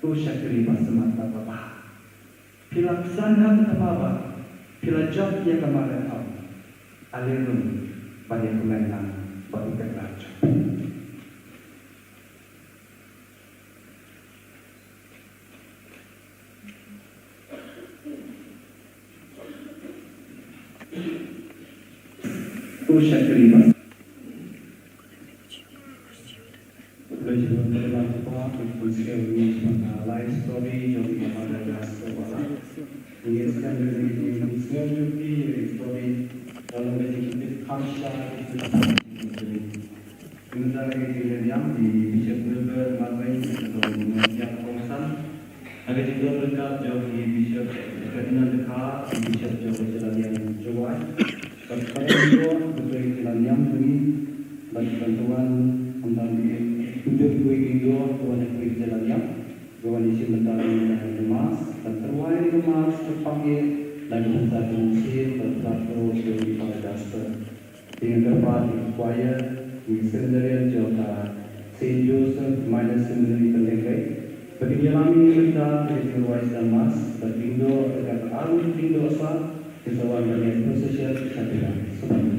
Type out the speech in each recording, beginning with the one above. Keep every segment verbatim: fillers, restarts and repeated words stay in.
Shakri ba smat bad ba bha. Phi la pynsan ha ka thma ba phi la jop ïa ka mareh thaw. Ale rung ban ïa kmen lang bad u pynlong jop. U shakri ba. Mynta ka jingïalam i Bishop Wilbur Marwein, ka don i Nongsiang Kongsan. Ha ka jingdon ryngkat jong i Bishop Ferdinand Dkhar, i Bishop jong ka jylla Niam Jowai. Bad ka don ka jylla Niam jong ngi, bad ka don wan, ym tang i Bishop Kwi Kingdor, ka wan ha ka jylla Niam. Ka wan ïashim bynta ïa ka Mass, bad ka rwai ka Mass, ka pang ïa, da ka bynta ka Mynsiem, bad ka rwai ka Father Jasper. Ïa ka choir, ïa ka seminarian jong ka Saint Joseph Minor Seminary Pyndengbeit. Ba kin ïalam ïa ka bynta ka jingïalam ïa ka Mass, bad kin duh ïa ka arngut kin duh sa, kin sa wan ban ïa procession sha pura. Sngewbha.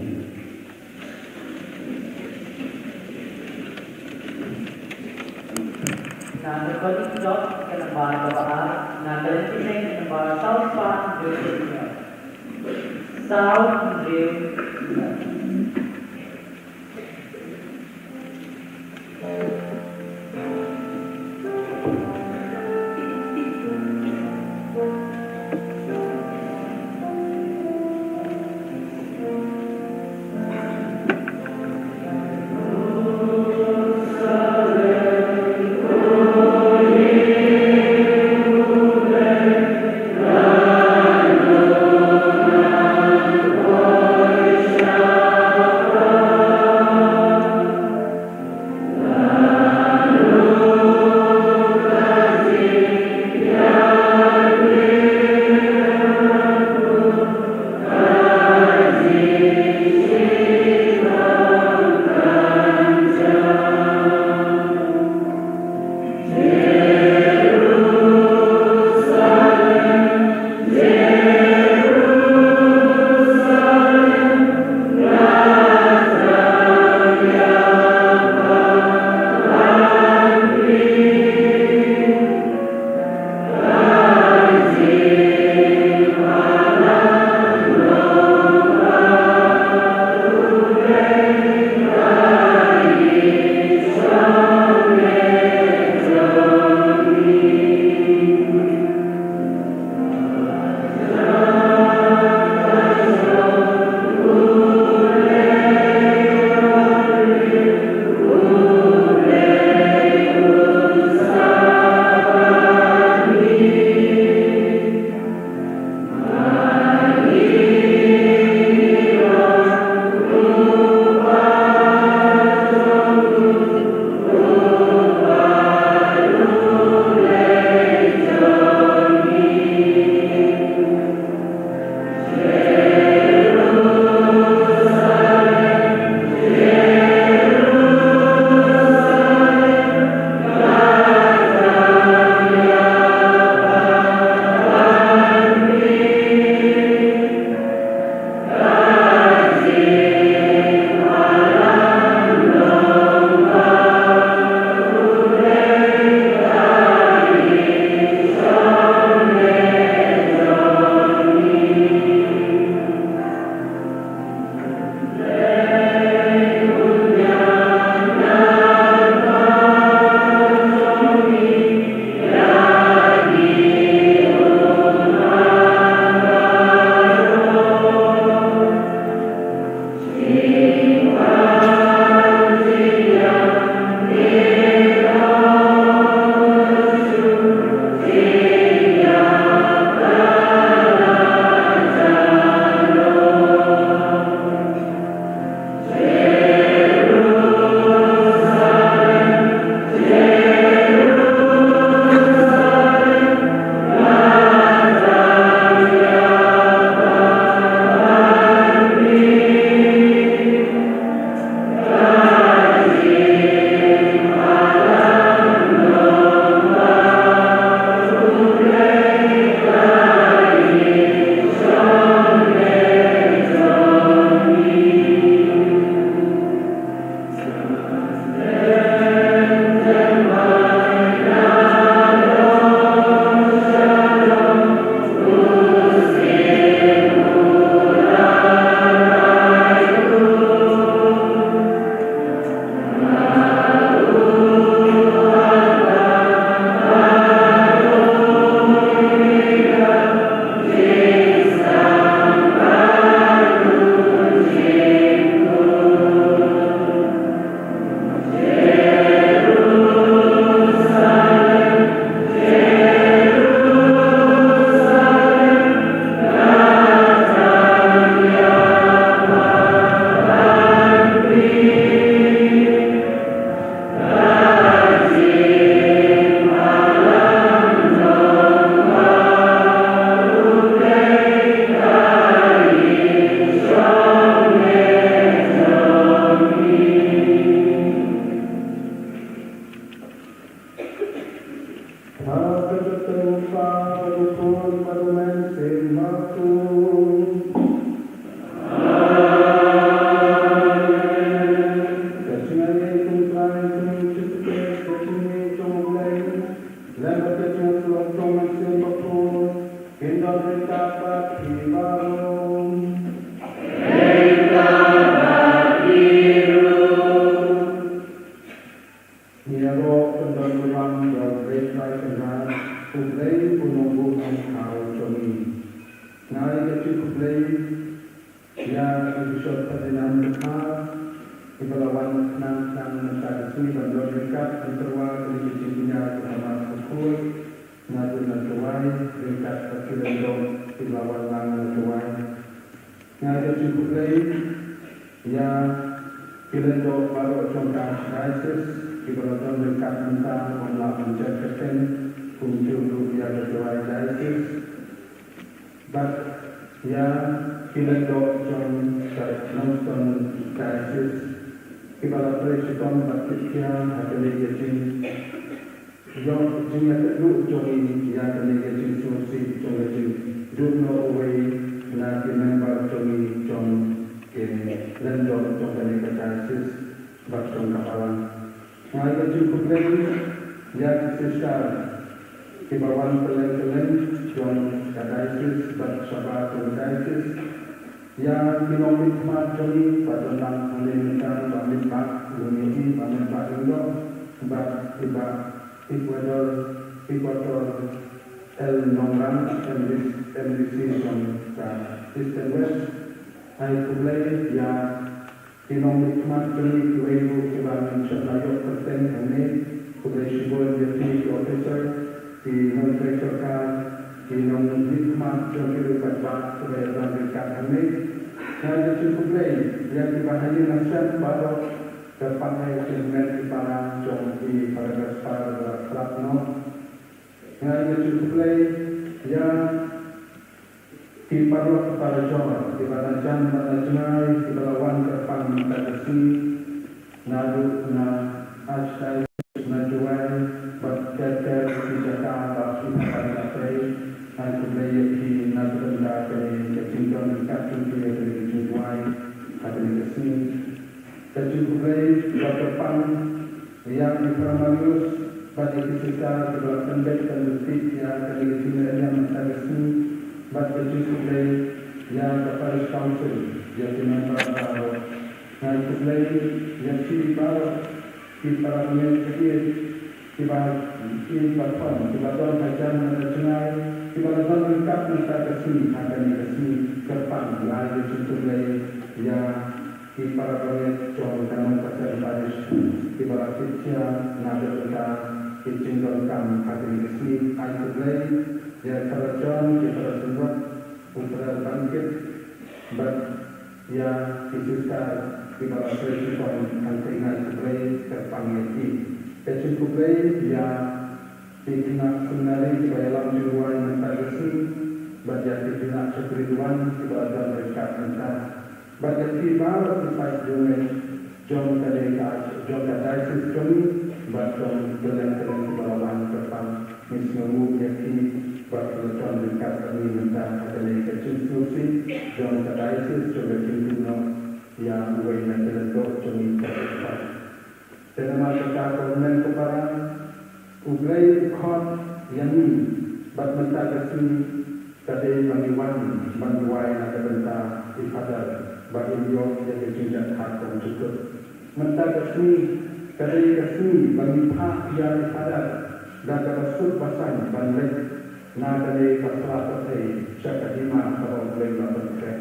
Na ka Kollege George ka nambar kaba ar, na ka Lentipeng ka nambar saw spah hynriew. Saw hynriew. Ha ka kyrteng u Kpa bad u Khun bad u Mynsiem Bakhuid. Ka jingaiei jong U Trai jong ngi Jisu Khrist, ka jingaiei jong U Blei, lem bad ka jingïasyllok jong U Mynsiem Bakhuid, kin don ryngkat bad phi baroh. Ngi ïaroh ban don burom ïa U Blei Trai Kynrad, U Blei u nongbuh nongthaw jong ngi. Nga ai ka jingkhublei ïa i Bishop Ferdinand Kpa, iba la wan khnang khnang mynta ka sngi ban don ryngkat ban tyrwa kane ka jingkñia jong ka Mass Bakhuid naduh na Jowai, ryngkat bad ki lyngdoh kiba la wan lang na Jowai. Nga ai ka jingkhublei ïa ki lyngdoh baroh jong ka Archdiocese kiba la don ryngkat mynta, ym lah ban jan kyrteng, kumjuh ruh ïa ka Jowai Diocese bad ïa ki lyngdoh jong ka Nongstoiñ Diocese kiba la trei shitom bad kitkhiah ha kane ka jing ïoh jingïakynduh jong ngi ïa kane ka jingsngewsih jong ka jingduh noh uwei na ki member jong ngi jong ki lyngdoh jong kane ka diocese bad jong ka balang. Nga ai ka jingkhublei ïa ki sister kiba wan kylleng kylleng jong ka diocese bad shabar jong ka diocese. Ïa ki nongmihkhmat jong ngi ba don lang hangne mynta, Bah Metbah Lungïohi, Bah Metbah Lyngdoh, bad i Bah Ecuador, Ecuador L Nongrang, M D C, M D C jong ka Eastern West. Ai khublei ïa ki nongmihkhmat jong ngi kiwei ruh kiba ngim shym la ïoh kyrteng hangne. Khublei shibun ïa phi ki officer, ki nongtrei sorkar, ki nongmihkhmat jong ki ruh katba kiba ïadon ryngkat hangne. Nga ai ka jingkhublei ïa kiba ha ïing ha sem baroh, kyrpang ïa ki hynmen ki para jong i Father Gaspar ba la slap noh. Nga ai ka jingkhublei ïa ki paralok parajor kiba na jan bad na jngai kiba la wan kyrpang mynta ka sngi naduh na Archdiocese na Jowai bad ter ter ki jaka ba phi hap ban ïatrei. Ai khublei ïa phi na ka bynta kane ka jingdon ryngkat jong phi ha kane ka jingduwai ha kane ka sngi. Ka jingkhublei ba kyrpang ïa i Father Marius bad ïa ki sister kiba la pynbeit pynbeit ïa kane ka jingïalam mynta ka sngi, bad ka jingkhublei ïa ka Parish Council, ïa ki member baroh. Nga ai khublei ïa phi baroh ki para bangeit kiba, kiba khon, kiba don hajan na ka jngai, kiba la don ryngkat mynta ka sngi ha kane ka sngi kyrpang. Nga ai ka jingkhublei ïa ki para bangeit jong ka Nongkynrad Parish kiba la tip khia na ka bynta ki jingdonkam ha kane ka sngi. Ai khublei ïa i Father John, ïa i Father Synrok, u Father Bangkit bad ïa ki sister kiba la trei shitom hangtei. Nga ai khublei kyrpang ïa ki. Ka jingkhublei ïa ki khynnah seminari kiba ïalam jingduwai mynta ka sngi bad ïa ki khynnah shakri duwan kiba la don ryngkat mynta. Bad ïa phi baroh ki paid jong ngi jong kane ka, jong ka diocese jong ngi bad jong kylleng kylleng kiba la wan kyrpang. Ngi sngewnguh ïa ki ba ki la don ryngkat bad ngi mynta ha kane ka jingsngewsih jong ka diocese jong ka jingduh noh ïa uwei na ki lyngdoh jong ngi ka jingpang. Te namar kata ko hynmen ko para, U Blei u khot ïa ngi bad mynta ka sngi ka dei ba ngi wan ban duwai na ka bynta i Father ba in ïoh ïa ka jingjahthait kaba jukut. Mynta ka sngi ka dei ka sngi ba ngi phah ïa i Father da kaba suk ba saiñ ban leit na kane ka sla pyrthei sha ka hima kaba U Blei u la pynkhreh.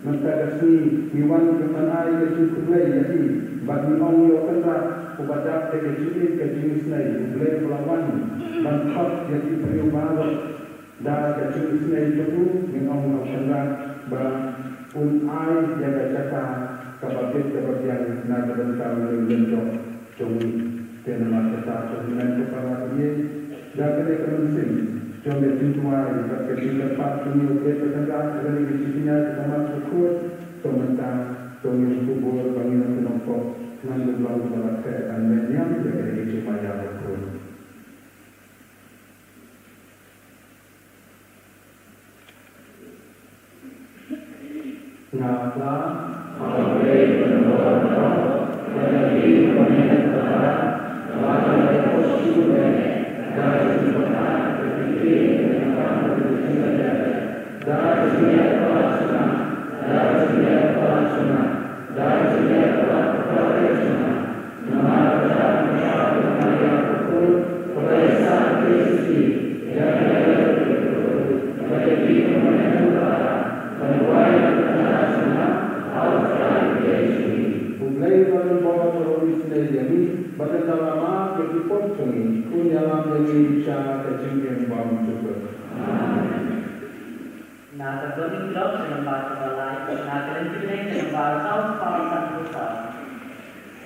Mynta ka sngi ngi wan ban ai ka jingkhublei ïa i bad ngi ong, ïa U Kynrad uba dap da ka jingïeit ka jingisynei, U Blei uba la wan ban khot ïa ki briew baroh da ka jingisynei jong u, ngi ong ha U Kynrad ba un ai ïa ka jaka kaba bit kaba biang na ka bynta u Blei u lyngdoh jong ngi. Te namar kata ko hynmen ko para, ïa da kane ka mynsiem jong ka jingduwai bad ka jingkyrpad jong ngi, U Blei u Kynrad, ha kane ka jingkñia jong ka Mass Bakhuid, to mynta to ngin kubur ba ngin ym pynlong pop, ngan ym long ba la khreh ban leh niam ïa kane ka jingmaïa bakhuid. U Blei uba don bor u isynei ïa ngi, bad ynda la mad ïa ki pop jong ngi, un ïalam ïa ngi sha ka jingim bymjukut. Na ka Burning Cloud ka nombar kaba lai, na ka Lynti Bneng ka nombar saw spah san phew saw.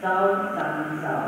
Saw san saw.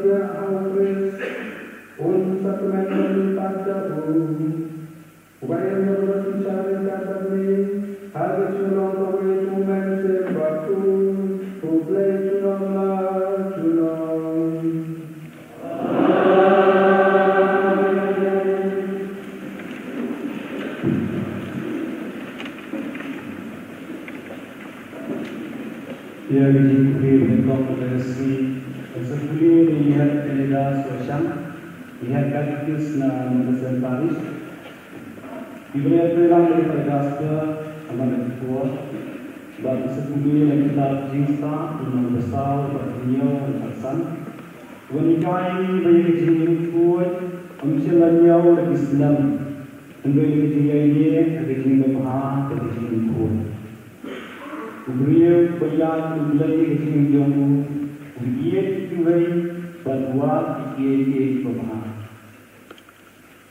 Ïa ha u Khrist, un sa kmen bad un tad da u. Uba ïa u Khrist u shah ryngkat bad me, ha ka jinglong kawei jong u Mynsiem Bakhuid, U Blei junom la junom. Ïa ka jingkhublei nyngkong ka sngi, ngan sa khublei ïa i Head Elder Soshang, i Head Catechist na Nongkasen Parish, i ba la ïatreilang ïa ka Gospel ha man ka por, bad ngan sa khublei ïa kita ki jingstad, ki nongbasaw bad ki nongïalam kyrsan, kiba hikai ba ïa ka jingim khuid ym shym la ñiew da ki snem, hynrei da ka jingïaineh ha ka jingbha bad ka jingim khuid. U briew ba ïaid U Blei ha ka jingim jong u, u ïeit ïa kiwei bad u wad ïa kiei kiei kiba bha.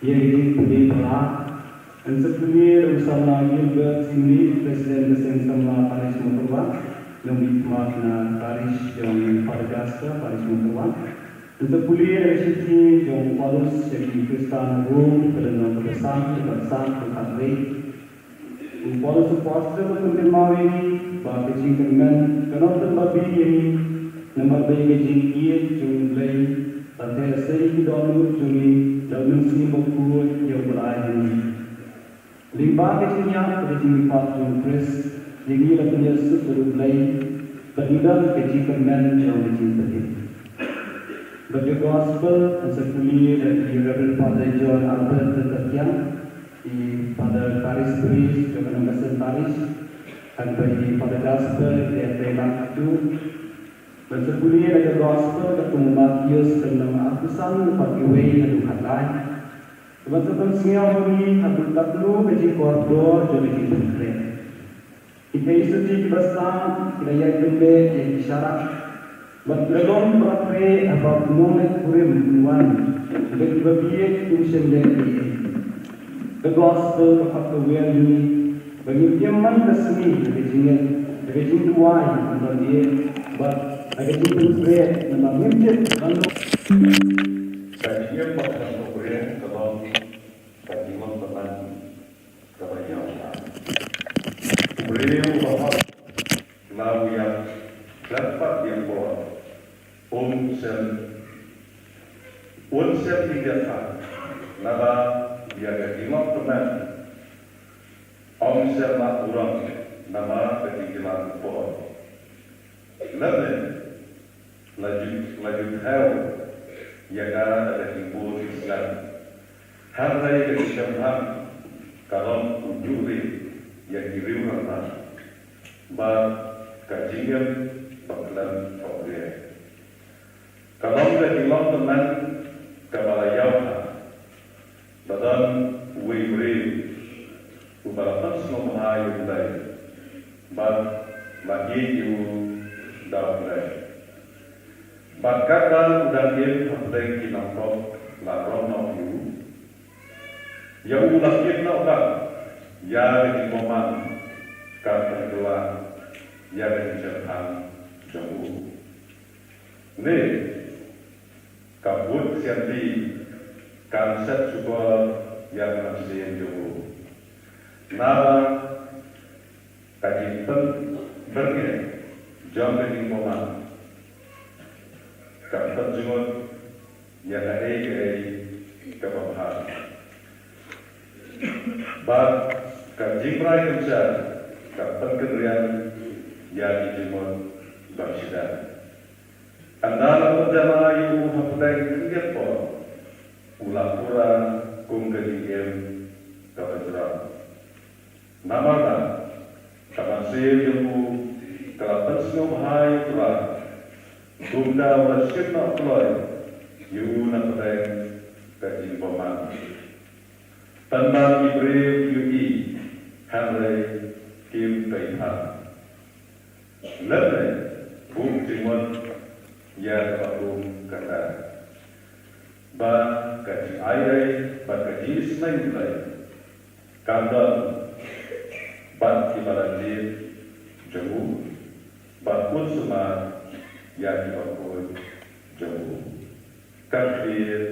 Ïa ka jingkhublei ba la, ngan sa khublei ïa u Samla Gilbert Singri, President ka Seng Samla Parish Mawkyrwat, nongmihkhmat na Parish jong Father Gaster, Parish Mawkyrwat. Ngan sa khublei ïa ka shithi jong u Paulus sha ki Khristan Rom, ka lynnong kaba san, ka dkhot san, ka dkhot khatwei. U Paulus u Apostol u pynkynmaw ïa ngi ba ka jingkyrmen kan ym pynbabe ïa ngi, namar ba ïa ka jingïeit jong U Blei la theh sei ïa ki dohnud jong ngi da U Mynsiem Bakhuid ïa uba la ai ha ngi. Lyngba ka jingïap bad ka jingmihpat jong U Khrist, ïa ngi la pynïasuk bad U Blei, bad ngi don ka jingkyrmen jong ka jingpynim. Bad ka Gospel, ngan sa khublei ïa i Reverend Father John Albert Lyntatkiang, i Father Parish Priest jong ka Nongkasen Parish, hynrei i Father Gaster i la ïatreilang haduh. Ngan sa khublei ïa ka Gospel katkum u Mathaios ka lynnong arphew san, dkhot khatwei haduh khatlai. Kaba sa pynsngew ïa ngi haduh katno ka jingkordor jong ka jingpynkhreh. Ki theisotti kiba stad ki la ïaid lyndet ïa ki sharak, bad ki la long kiba la khreh haba u nongleit kurim un wan, bad kiba bieit kim shym leh ei ei. Ka Gospel ka pat ka wer ïa ngi ba ngim im man ka sngi ha ka jingngeit, ha ka jingduwai ban don ïeit, bad ha ka jingpynkhreh, namar ngim tip ban long. Ka jingim ba kham ka briew ka long ka jinglong tymmen kaba ïaw ha. U briew uba hok la u ïa khlem pat ïa por, um shem, un shem ïa ka, naba ïa ka jinglong tymmen um shem la u rong, naba ka jingïalang por. Lane la ju, la ju thew ïa ka da ka jingbun ki snem. Hynrei ka jingshemphang ka long u juh ïa ki riew rangbah bad ka jingim ba khlem thok ria. Ka long ka jinglong tymmen kaba la ïaw ha. Ba don uwei u briew uba la pynsngewbha ïa U Blei bad la ïeit ïa u da U Blei. Bad katba u dang im hapdeng ki nongpop la rong noh ïa u. Ïa u la kit noh bad ïa ka jingbymman ka pynkylla ïa ka jingshemphang jong u. Ne ka bud sianti kan set shukor ïa ka mynsiem jong u. Naba ka jingpynbyrngia jong ka jingbymman ka pynjngut ïa kaei kaei kaba bha. Bad ka jingbrai kynshar ka pynkynriah ïa ki jingmut ba shida. Ynda la pynjama ïa u hapdeng khyndiat por, u la pura kum ka jingim kaba jrong. Namar ba ka mynsiem jong u ka la pynsngewbha ïa u Trai, kumta u la shim noh kloi ïa u na pdeng ka jingbymman. Tang ba ki briew ki ïohi, hynrei kim peit bha. Lehse buh jingmut ïa kaba kum kata, ba ka jingai ei bad ka jingisynei U Blei kan don bad kiba la jied jong u, bad un sumar ïa kiba khuid jong u. Ka ktien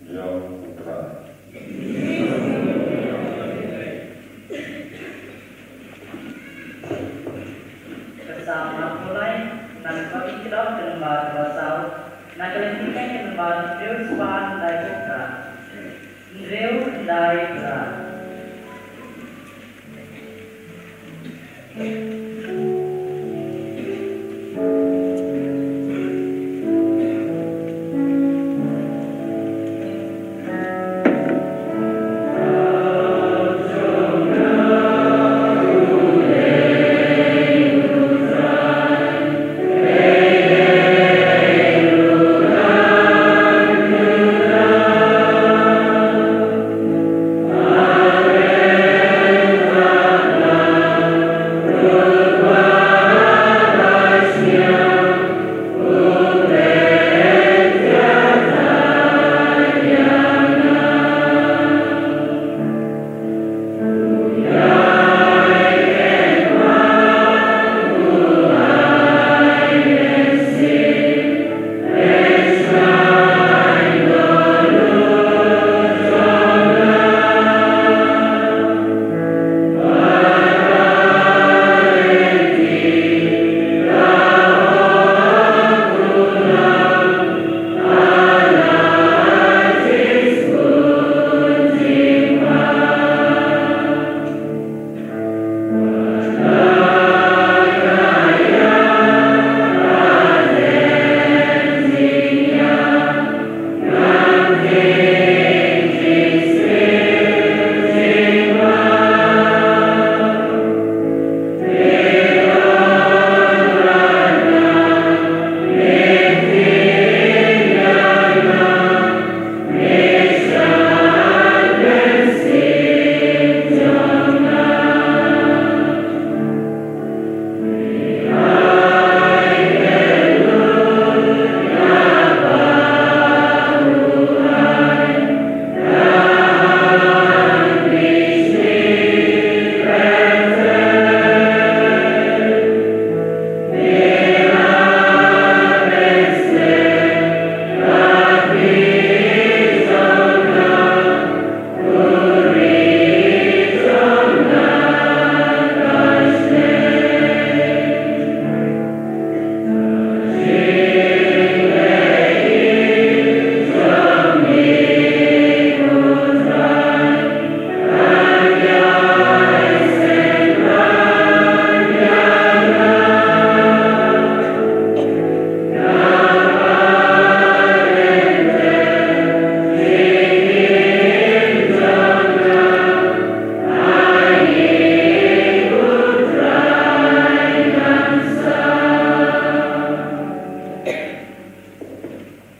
jong U Trai. Ka Psalm arphew lai, na ka Baibl kaba ïadon ka lyngba kaba saw, na ka lyngba kaba ïadon ka lyngba hynriew spah khyndai phra. Hynriew khyndai phra.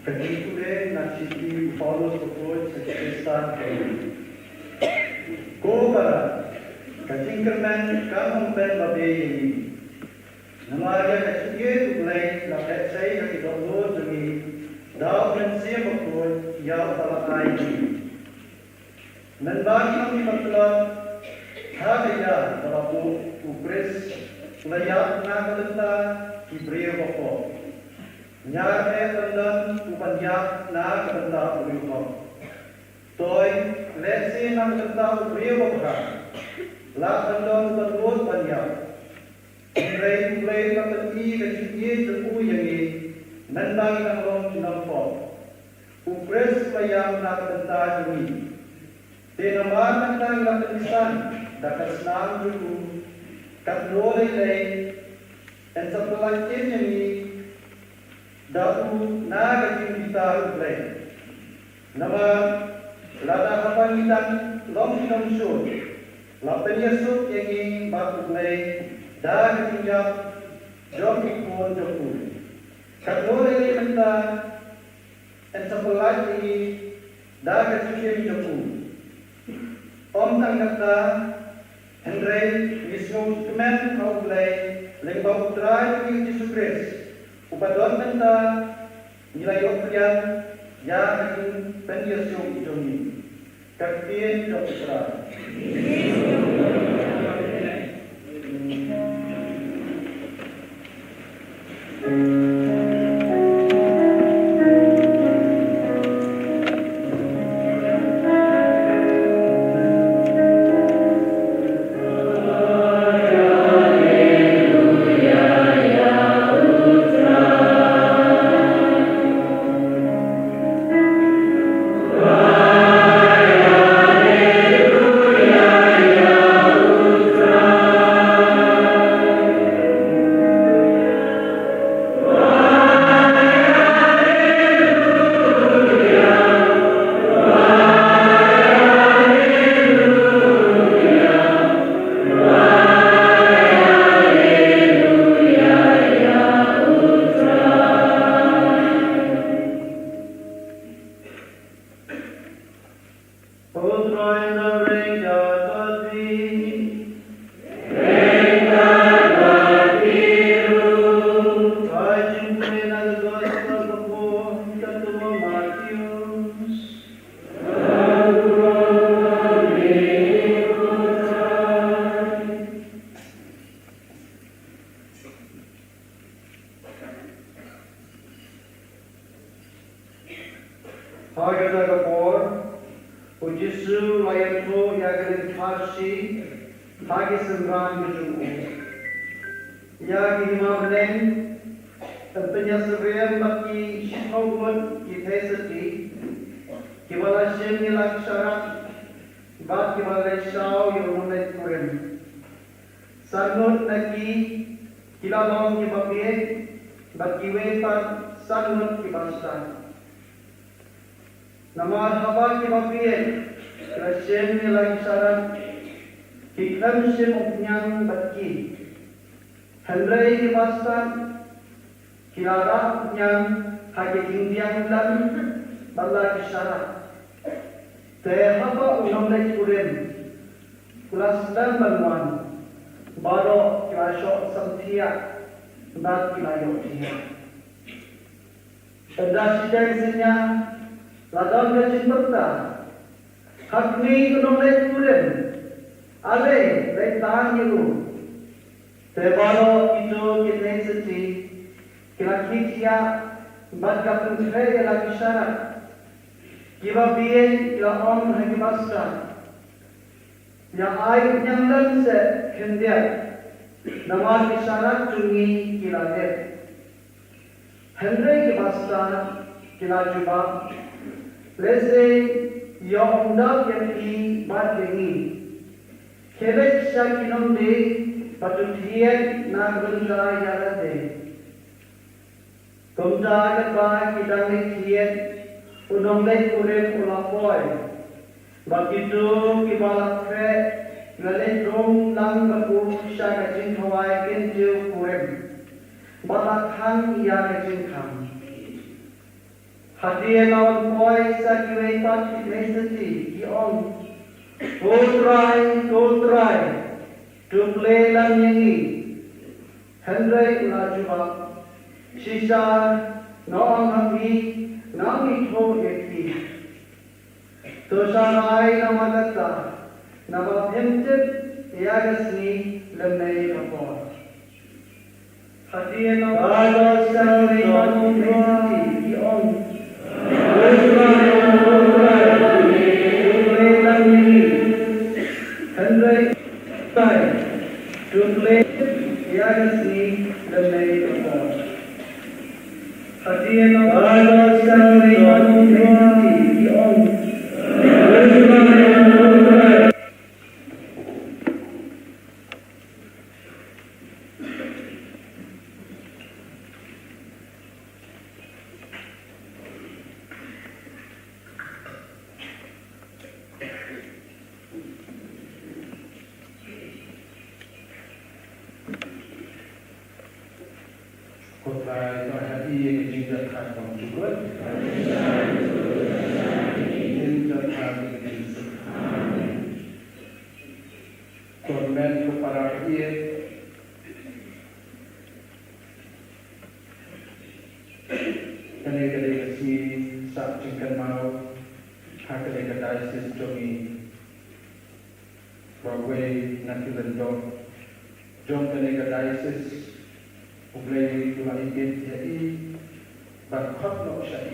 Ka jingkhublei na ka shithi u Paulus bakhuid sha ki Khristan ha Rom. Ko para, ka jingkyrmen kam long ban babe ïa ngi. Namar ïa ka jingïeit U Blei la lehse ha ki dohnud jong ngi da U Mynsiem Bakhuid ïa uba la ai ïa ngi. Mynba ngi long ki patlot ha ka ïa kaba buh, U Khrist u la ïap na ka bynta ki briew bapop. Ñiar eh ban don u ban ïap na ka bynta u briew hok. Toi, lehse na ka bynta u briew babha lah ban don u ban nud ban ïap. Hynrei U Blei u la pyni ka jingïeit jong u ïa ngi, mynba ngi dang long ki nongpop. U Khrist u la ïap na ka bynta jong ngi. Te namar mynta ngi la pynsan da ka snam jong u, katno lei lei yn sa pyllait im ïa ngi da u na ka jingbitar U Blei. Namar lada haba ngi dang long ki nongshun, la pynïasuk ïa ngi bad U Blei da ka jingïap jong u Khun jong u, katno lei lei mynta yn sa pyllait ïa ngi da ka jingim jong u. Ym tang katta, hynrei ngi sngewkmen ha U Blei lyngba U Trai jong ngi Jisu Khrist, uba don mynta ngi la ïoh pdiang ïa ka jingpynïasuk jong ngi. Ka ktien jong U Trai. Ha kata ka por, u Jisu u la ïathuh ïa ka lyngkha shi ha ki synran ka jong u. Ïa ki hima bneng, yn pynïasyriem bad ki shiphew ngut ki theisotti, kiba la shim ïa la ki sharak, bad kiba la leit shaw ïa u nongleit kurim. San ngut na ki, ki la long kiba bieit, bad kiwei pat san ngut kiba stad. Namar haba kiba bieit ki la shim ïa la ki sharak, ki khlem shim umphniang bad ki. Hynrei kiba stad, ki la rah umphniang ha ki jingbiang lem bad la ki sharak. Te haba u nongleit kurim u la slem ban wan, baroh ki la shoh samthiah bad ki la ïohthiah. Ynda shiteng synñia, la don ka jingpyrta, ha khmih u nongleit kurim, ale, leit tan ïa u. Te baroh kito ki theisotti ki la khie thiah bad ki la pynkhreh ïa la ki sharak. Kiba bieit ki la ong ha kiba stad, ïa ai umphniang lem seh khyndiat, namar ki sharak jong ngi ki la lip. Hynrei kiba stad ki la jubab, lehse ïoh ym dap ïa phi bad ïa ngi. Khie leit sha ki nongdie bad to thied na ka bynta ïa lade. Kumta katba ki dang leit thied, u nongleit kurim u la poi. Bad kito kiba la khreh ki la leit rung lang bad u sha ka jingkhawai kyntiew kurim, bad la khang ïa ka jingkhang. Hadien ba wan poi sa kiwei pat ki theisotti, ki ong, Ko Trai, Ko Trai, to plie lem ïa ngi. Hynrei u la jubab, shisha nga ong ha phi, ngam ithuh ïa phi. To sharai namar kata, naba phim tip ïa ka sngi lymne ka por. Hadien ba la sdang ri ba ki ong, hynrei tai, to plie ïa ka sngi lymne ka por. Hadien ba la sdang ri ba ki ong, Ko Trai, to ai ha i ka jingjahthait bymjukut. Jingïathuh ka jingsuk. Amen. Ko Trai, ko para baieit, kane ka dei ka sngi sah jingkynmaw ha kane ka diocese jong ngi. Ba uwei na ki lyngdoh jong kane ka diocese, U Blei u la ïeit ïa i ban khot noh sha i,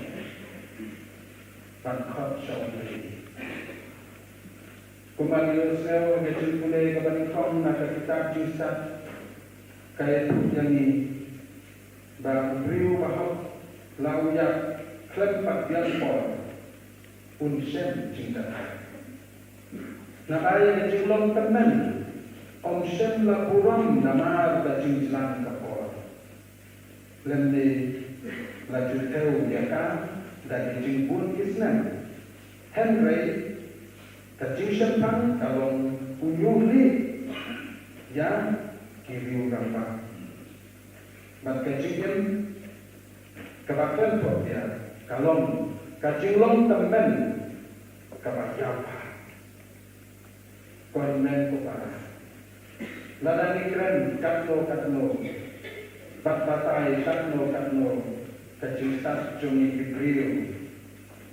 ban khot sha U Blei. Kumba ngi ïohsngew ha ka jingpule kaba nyngkong na ka kitab Jingstad, ka ïathuh ïa ngi ba u briew ba hok la u ïap khlem pat biang por un shem jingdatai. Naba ïa ka jinglong tymmen ym shym la burom namar ka jingjlan ka por, lymne la ju thew ïa ka da ka jingbun ki snem. Hynrei ka jingshemphang ka long u ñiuhlieh ïa ki riew rangbah. Bad ka jingim kaba khlem thohdiah ka long ka jinglong tymmen kaba ïaw bha. Ko hynmen ko para, lada ngi kren katno katno bad batai katno katno ka jingsat jong ngi ki briew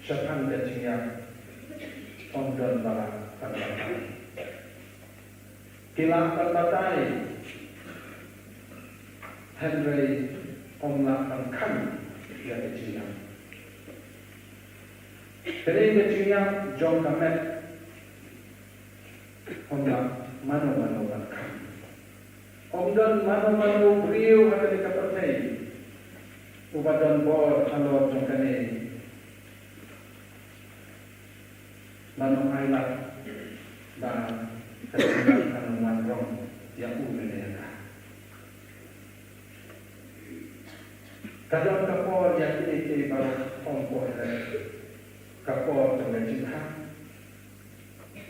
shaphang ka jingïap, ym don ba lah ban batai. Ki lah ban batai, hynrei ym lah ban khang ïa ka jingïap. Kane ka jingïap jong ka met, ym lah mano mano ban khang. Ym don mano mano briew ha kane ka pyrthei uba don bor halor jong kane ban ym ailad ba ka jingïap kan ym wan rong ïa u ne ïa ka. Ka don ka por ïa kiei kiei baroh, ym ko hynrei ka por jong ka jingkhang,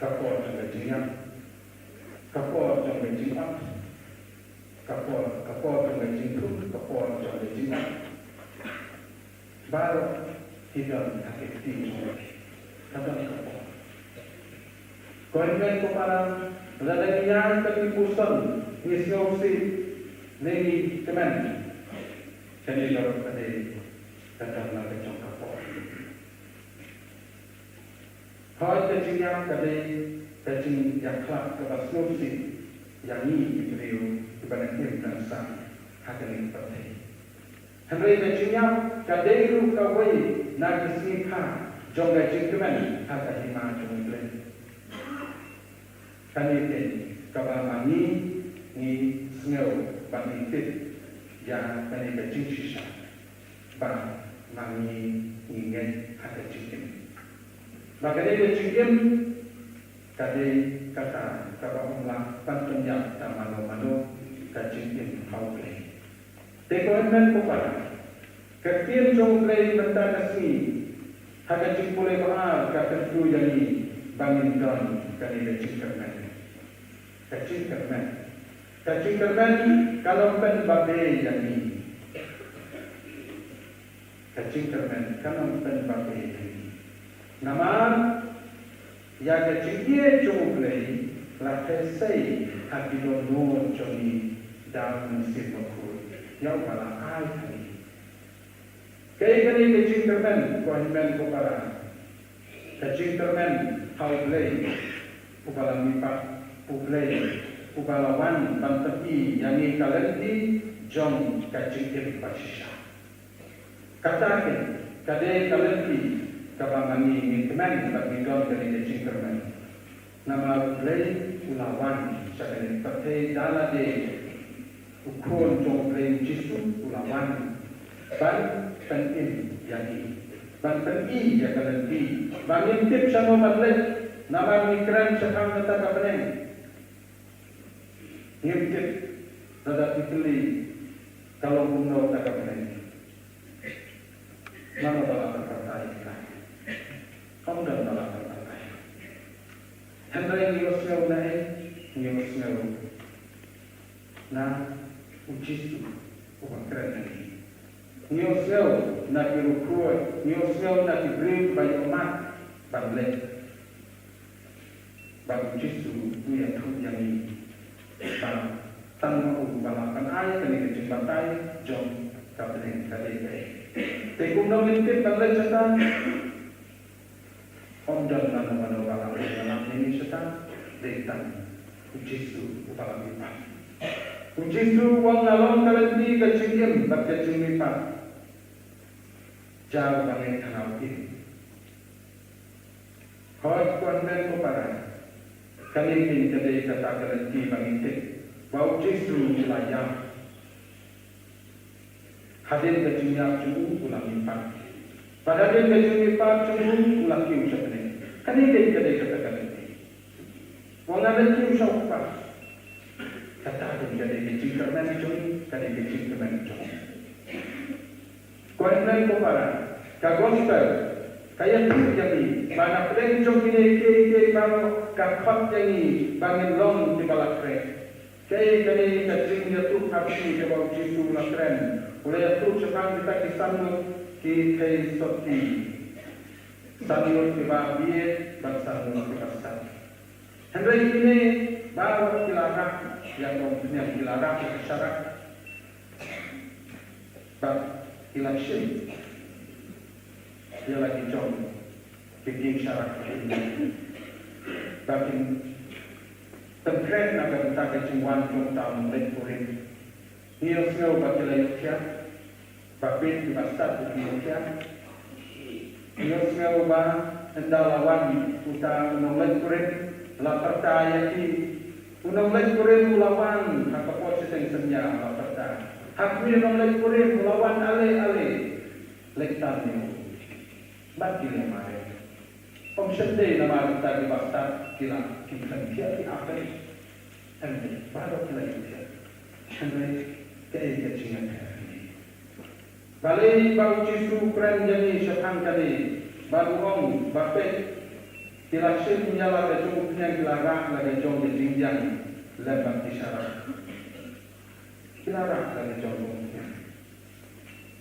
ka por jong ka jingïap, ka por jong ka jingap, ka por, ka por jong ka jingthut, ka por jong ka jingap. Baroh ki don ha ki kti jong U Blei. Ka don ka por. Ko hynmen ko para, lada ngi ïaid bad ki puson, ngi sngewsih ne ngi kmen, kane baroh ka dei ka don la ka jong ka por. Hooid, ka jingïap ka dei ka jingïakhlad kaba sngewsih ïa ngi ki briew kiba nang im nang sam ha kane ka pyrthei. Hynrei ka jingïap ka dei ruh kawei na ki sngi kha jong ka jingkmen ha ka hima jong U Blei. Kane dei kaba ma ngi ngi sngew bad ngi tip ïa kane ka jingshisha. Ba ma ngi ngi ngeit ha ka jingim. Ba kane ka jingim ka dei kata kaba ym lah ban pynïap da mano mano, ka jingim ha U Blei. Te ko hynmen ko para, ka ktien jong U Blei mynta ka sngi ha ka jingpule ba ar ka kyntu ïa ngi ba ngin don kane ka jingkyrmen. Ka jingkyrmen. Ka jingkyrmen kan ym pynbabe ïa ngi. Ka jingkyrmen kan ym pynbabe ïa ngi. Namar ïa ka jingïeit jong U Blei la pynshai ha ki dohnud jong ngi da U Mynsiem Bakhuid ïa uba la ai ha ngi. Kaei kane ka jingkyrmen, ko hynmen ko para? Ka jingkyrmen ha U Blei uba la mihpat, U Blei uba la wan ban pyni ïa ngi ka lynti jong ka jingim ba shisha. Kata ka dei ka lynti kaba ma ngi ngi kmen bad ngi don kane ka jingkyrmen. Namar U Blei u la wan sha kane ka pyrthei da lade. U Khun jong U Blei U Jisu u la wan ban pynim ïa ngi, ban pyni ïa ka lynti ba ngim tip shano ban leit. Namar ngi kren shaphang kata ka bneng, ngim tip. Lada phi kylli ka long kumno kata ka bneng, mano ba la pynpaw ïa ka? Ym don ba la pynpaw. Hynrei ngi ïohsngew na ei? Ngi ïohsngew na U Jisu uba kren na ngi. Ngi ïohsngew na ki riewkhuid, ngi ïohsngew na ki briew kiba ïohmad ban leit. Bad U Jisu u ïathuh ïa ngi ba tang ma u ba la pynai kane ka jingbatai jong ka bneng ka dei kaei. Te kumno ngin tip ban leit shata? Ym don mano mano ba la pynïalap ïa ngi shata, dei tang U Jisu uba la mihpat. U Jisu u ong, nga long ka lynti, ka jingim bad ka jingmihpat. Jar ba ngeit ha nga u im. Hooid ko hynmen ko para, kane kein ka dei kata ka lynti ba ngi tip ba U Jisu u la ïap. Hadien ka jingïap jong u u la mihpat. Bad hadien ka jingmihpat jong u u la kiew sha bneng. Kane kein ka dei kata ka lynti. Wat la kiew sha u Kpa. Kata kein ka dei ka jingkyrmen jong ngi, ka dei ka jingkyrmen jong ngi. Ko hynmen ko para, ka gospel ka ïathuh ïa ngi ba na pdeng jong kine kiei kiei baroh ka khot ïa ngi ba ngin long kiba la khreh. Kaei kane ka jingïathuh arsien kaba U Jisu u la kren? U la ïathuh shaphang kita ki san ngut ki theisotti. San ngut kiba bieit bad san ngut kiba sat. Hynrei kine baroh ki la rah ïa ka umphniang, ki la rah ïa ka sharak. Bad ki la shim ïa la ki jong ki dieng sharak. Bad kin pynkhreh na ka bynta ka jingwan jong uta u nongleit kurim. Ngi ïohsngew ba ki la ïohthiah, ba peit ki bastad ki ïohthiah. Ngi ïohsngew ba ynda la wan uta u nongleit kurim, la pyrta ïa ki. U nongleit kurim u la wan ha ka por shiteng synñia, la pyrta. Ha khmih, u nongleit kurim u la wan ale ale. Leit tan ïa u. Bad ki leh mareh. Ym shym dei namar kata ki bastad ki la, ki khlem thiah ki ap. Hynrei baroh ki la ïohthiah. Hynrei kaei ka jingïathuh? Balei ba u Jisu u kren ïa ngi shaphang kane, bad u ong ba peit, ki la shim ïa la ka jong u umphniang, ki la rah la ka jong ka jingbiang lem bad ki sharak. Ki la rah la ka jong ka umphniang.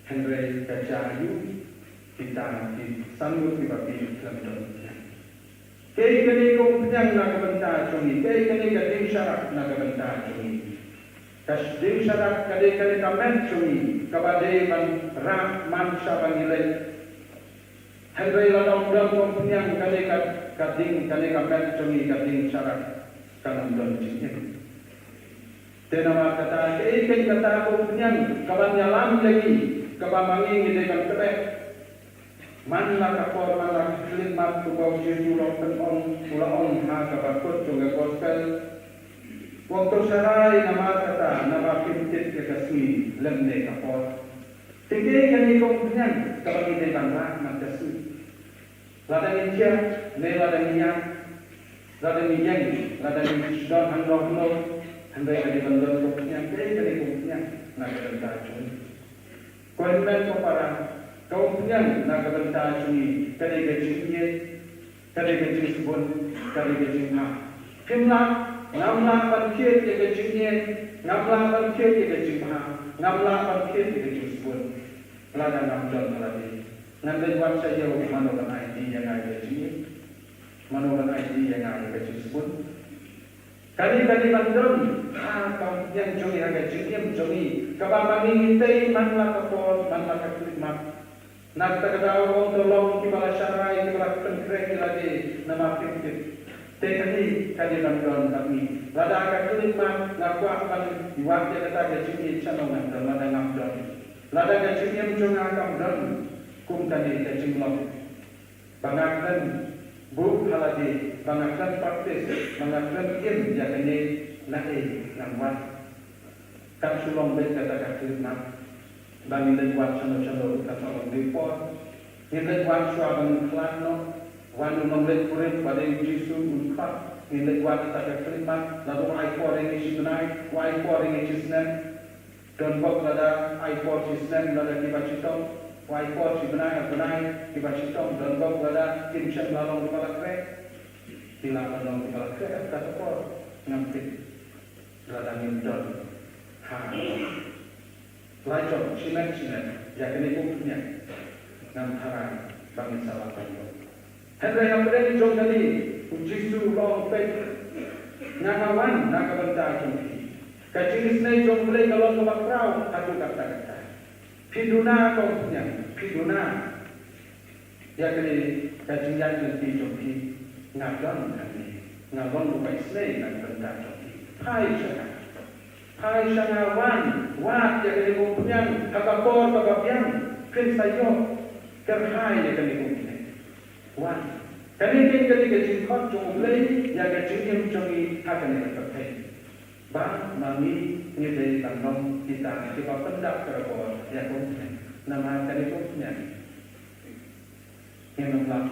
Hynrei ka jia aïu kita ki san ngut kiba phi khlem don umphniang? Kaei kane ka umphniang na ka bynta jong ngi? Kaei kane ka dieng sharak na ka bynta jong ngi? Ka dieng sharak ka dei kane ka met jong ngi kaba dei ban rah man sha ba ngi leit. Hynrei lada ym don ka umphniang, kane ka, ka dieng, kane ka met jong ngi, ka dieng sharak, kan ym don jingim. Te namar kata, kaei kane kata ka umphniang kaban ïalam ïa ngi, kaba ma ngi ngi dei ban tbeh? Man la ka por, man la ka khyllipmat, kumba u Jisu u la pynong, u la ong ha kaba kut jong ka gospel. Wat to sharai namar kata, naba phim tip ïa ka sngi lymne ka por. Te kaei kane ka umphniang kaba ngi dei ban rah man ka sngi? Lada ngi thiah ne lada ngi ïap, lada ngi ïeng, lada ngi sdang hangno hangno, hynrei ka dei ban don ka umphniang, kaei kane ka umphniang na ka bynta jong ngi? Ko hynmen ko para, ka umphniang na ka bynta jong ngi ka dei ka jingïeit, ka dei ka jingsbun, ka dei ka jingbha. Phim lah, ngam lah ban thied ïa ka jingïeit, ngam lah ban thied ïa ka jingbha, ngam lah ban thied ïa ka jingsbun. Lada ngam don ha lade, ngan leit wad sha ïew, mano ban aiti ïa nga ïa ka jingïeit? Mano ban aiti ïa nga ïa ka jingsbun? Kane, kane ban don ha ka umphniang jong ngi, ha ka jingim jong ngi, kaba ma ngi ngi tei man la ka por, man la ka khyllipmat. Na kata ka daw ong to long kiba la sharai, kiba la pynkhreh ïa lade, namar phim tip. Te kane, kane ban don bad ngi. Lada ha ka khyllipmat nga kwah ban wad ïa kata ka jingïeit, shano ngan don lada ngam don? Lada ka jingim jong nga kam don kum kane ka jinglong, ba nga khlem buh ha lade, ba nga khlem practice, ba nga khlem im ïa kane, naei ngan wad? Kan shu long beit kata ka khyllipmat ba ngin leit wad shano shano ruh kan sa long dei por. Ngin leit wad shuwa ba ngin khlad noh. Wan u nongleit kurim ba dei u Jisu un khot. Ngin leit wad kata ka khyllipmat, lada u ai por ïa ngi shi bnai, u ai por ïa ngi shi snem. Don bok lada ai por shi snem lada kiba shitom, u ai por shi bnai ar bnai kiba shitom, don bok lada kim shym la long kiba la khreh. Ki lah ban long kiba la khreh ha kata ka por, ngam tip. Lada ngim don ha la jong shimet shimet ïa kane ka umphniang, ngam tharai ba ngin sa lah ban ïoh. Hynrei hapdeng jong kane, u Jisu u ong, peit, nga nga wan na ka bynta jong phi. Ka jingisynei jong U Blei ka long kaba khraw haduh katta katta. Phi duna ka umphniang, phi duna ïa kane ka jingïaid lynti jong phi, nga don hangne, nga long uba isynei na ka bynta jong phi. Phai sha nga. Phai sha nga, wan, wad ïa kane ka umphniang ha ka por kaba biang, phin sa ïoh kyrhai ïa kane ka umphniang. Wan. Kane ka dei ka jingkhot jong U Blei ïa ka jingim jong ngi ha kane ka pyrthei. Ba ma ngi ngi dei ban long kita kiba pyndap kyrpad ïa ka umphniang. Namar kane ka umphniang ngin ym lah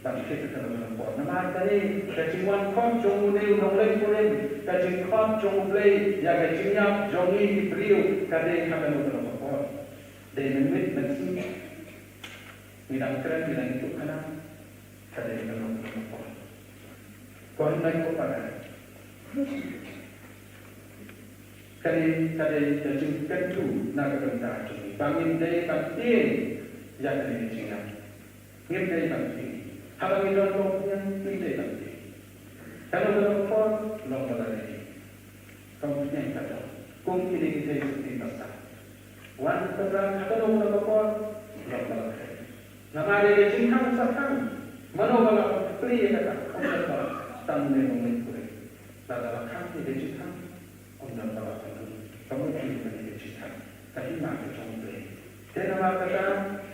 ban thied ïa ka long ka por. Namar kane ka jingwan khot jong une u nongleit kurim, ka jingkhot jong U Blei ïa ka jingïap jong ngi ki briew, ka dei ha kano kano ka por. Dei mynmiet mynsngi, ngi dang kren, ngi dang ïathuh khana, ka dei ha kano kano ka por. Ko hynmen ko para, kane ka dei ka jingkyntu na ka bynta jong ngi ba ngin dei ban tieng ïa kane ka jingïap. Ngim dei ban tieng. Haba ngi don ka umphniang ngim dei ban tieng. Kano kano ka por long ba la ready. Ka umphniang ka don. Kum kine ki thei suti basa. Wan u Trai ha kano kano ka por long ba la ready. Namar ïa ka jingkhang sa khang. Mano ba la plie ïa kata, ym don ba la tang ne nongmihkhmat. Lada la khang ïa ka jingkhang, ym don ba la tang. Ka mut ïa ka jingkhang. Ka hima ka jong U Blei. Te namar kata,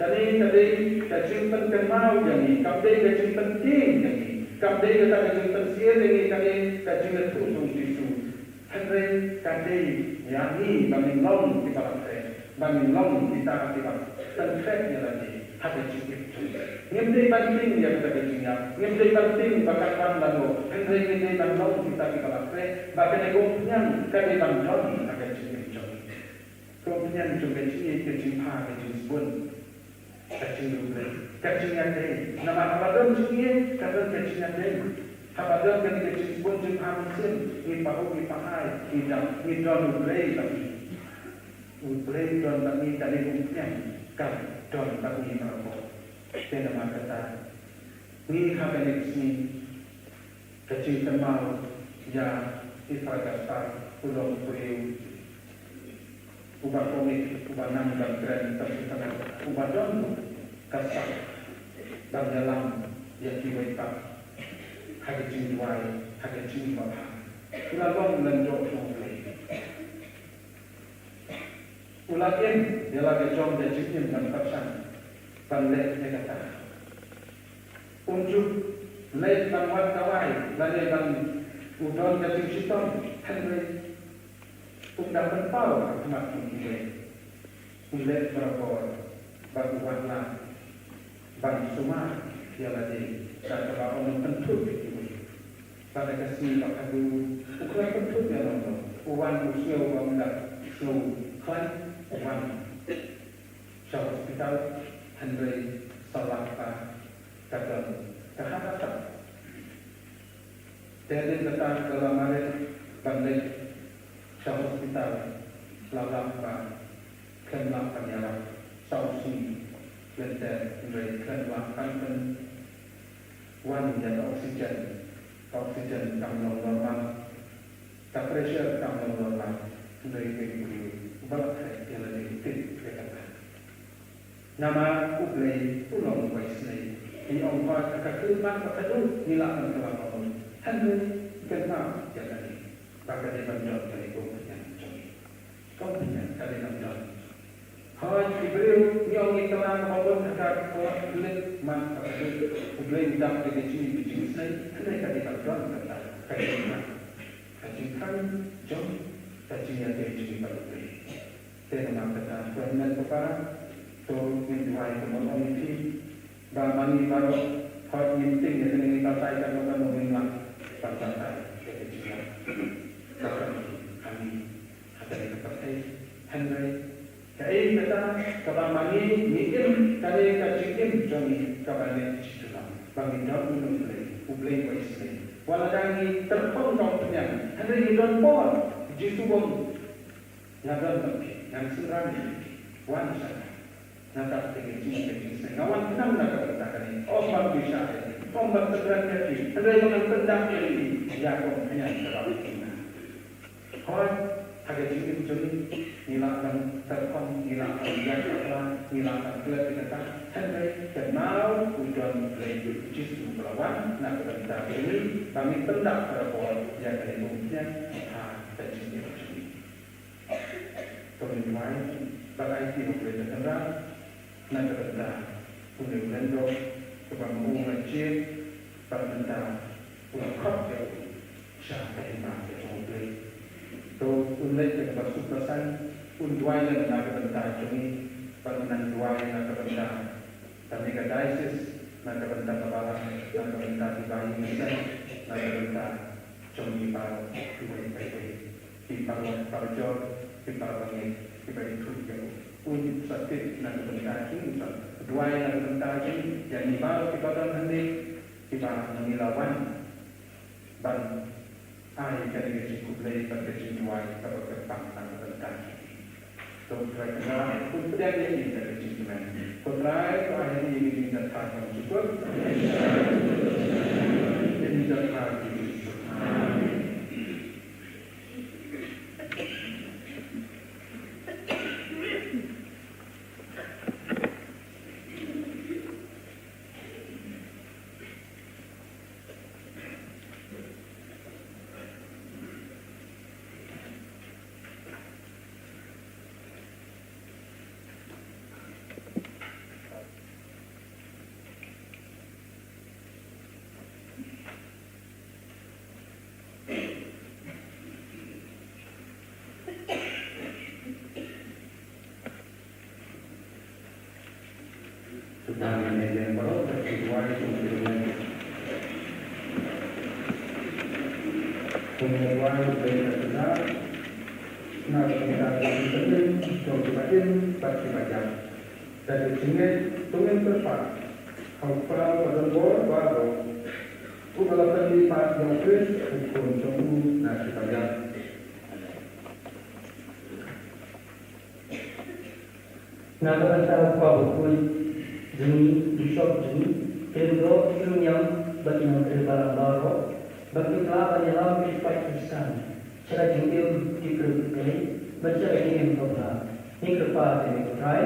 kane ka dei ka jingpynkynmaw ïa ngi, kam dei ka jingpyntieng ïa ngi, kam dei kata ka jingpynsyier ïa ngi, kane ka jingïathuh jong U Jisu. Hynrei ka dei ïa ngi ba ngin long kiba la khreh, ba ngin long kita kiba pynkhreh ïa lade ha ka jingim jong ngi. Ngim dei ban tieng ïa kata ka jingïap, ngim dei ban tieng ba kan wan lano, hynrei ngi dei ban long kita kiba la khreh, ba kane ka umphniang ka dei ban don ha ka jingim jong ngi. Ka umphniang jong ka jingïeit, ka jingpha, ka jingsbun, ka jingïeit, ka jingïadei. Namar haba don jingïeit, ka don ka jingïadei. Haba don kane ka jingsbun jingpha mynsiem, ngi pahuh, ngi pahai, ngi dap, ngi don U Blei bad ngi. U Blei don bad ngi, kane ka umphniang ka don bad ngi baroh. Te namar kata, ngi ha kane ka sngi, ka jingkynmaw ïa i Father Gaspar, u long u briew uba komit, uba nang ban kren, ban sngewthuh, uba don ka sak ban ïalam ïa kiwei pat ha ka jingduwai, ha ka jingim babha. U la long lyngdoh jong U Blei. U la im ïa la ka jong ka jingim ban pyrshang ban leh ïa kata. Um ju leit ban wad dawai lane ban u don ka jingshitom, hynrei um da pynpaw ha khmat jong kiwei. U leit barabor bad u wad lad ban sumar ïa lade da kaba un ym pynthut ïa kiwei. Bad ha ka sngi ba khatduh u khlem pynthut ïa lade, u wan, u sngew ba um da sngew khlaiñ, u wan sha hospital, hynrei sa lap ba ka don ka heart attack. Te hadien kata ka la marit ban leit sha hospital, la lap ba khlem lah ban ïarap saw sngi lynter, hynrei khlem lah ban pynwan ïa ka oxygen. Ka oxygen kam long normal, ka pressure kam long normal, hynrei u briew uba la khreh ïa lade u tip ïa kata. Namar U Blei u long uba isynei. Ngi ong ba ha ka khyllipmat ba khatduh ngi lah ban kylla ka mut. Hynrei kynmaw ïa kane, ba ka dei ban don kane ka umphniang jong ngi. Ka umphniang ka dei ban don. Hooid, ki briew ngi ong ngi kylla ka mut ha ka khyllipmat ba khatduh. U Blei u dap da ka jingim ka jingisynei, hynrei ka dei ban don kata ka jingkhang, ka jingkhang jong, ka jingïadei jong ngi bad U Blei. Te namar kata, ko hynmen ko para, to ngin duwai, kumba ong ïa phi, ba ma ngi baroh, hooid ngim tieng ïa kane, ngi batai kano kano, ngim lah ban batai ïa ka jingïap ka jong ngi ha kane ka pyrthei. Hynrei kaei kata kaba ma ngi ngi im, kane ka jingim jong ngi kaba leh shi junom, ba ngin don U Blei, U Blei uba isynei. Wat lada ngi tyrkhong ka umphniang, hynrei ngi don por. Jisu u ong, nga don bad phi, ngan synran ïa phi. Wan sha nga. Nga dap da ka jingim ka jingisynei. Nga wan khnang na ka bynta kane. Ym ban pynshai ïa phi, ym ban synran ïa phi, hynrei ba ngan pyndap ïa phi ïa ka umphniang kaba phi im. Hooid, ha ka jingim jong ngi, ngi lah ban tyrkhong, ngi lah ban ïaid bakla, ngi lah ban klet ïa kata. Hynrei kynmaw, u don U Blei, u Jisu uba la wan na ka bynta jong ngi, ba ngin pyndap barabor ïa kane ka umphniang ha ka jingim jong ngi. To ngin duwai, bad ai ïa U Blei ban kynrad na ka bynta une u lyngdoh, kaba ma u la jied, bad mynta u la khot ïa u sha ka hima ka jong U Blei. To un leit da kaba suk ba saiñ, un duwai lem na ka bynta jong ngi, bad un nang duwai na ka bynta kane ka diocese, na ka bynta ka balang, na ka bynta ki bahaïing, na ka bynta jong ngi baroh kiwei pa kiwei. Ki paralok parajor, ki parabangeit kiba ithuh ïa u. Un sa tip na ka bynta jong ngi, un sa duwai na ka bynta jong ngi, ïa ngi baroh kiba don hangne, kiba ma ngi la wan ban ai kane ka jingkhublei bad ka jingduwai kaba kyrpang na ka bynta jong ngi. To U Trai kynrad, un pdiang ïa ngi da ka jingkmen. Ko Trai, to ai ïa ngi ka jingjynjar kaba suk. Ka jingjynjar ka jong U Jisu. Nang ne yang baroh ka ki duwai kum ki ruwai. Kum ki duwai kum ki ruwai. Na ka bynta ka jingpynim jong kiba im bad kiba ïap. Da ka jingngeit to ngin kyrpad ha U Kpa uba don bor baroh, uba la pynmih pat ïa U Khrist U Khun jong u na kiba ïap. Na ka bynta u Kpa bakhuid jong ngi, u Bishop jong ngi, ki lyngdoh, ki nongïalam bad ki nongtrei balang baroh, bad ki khlad ban ïalam ki paid Khristan sha ka jingim ki briew ki kmie bad sha ka jingim ka bha. Ngi kyrpad ïa me ko Trai.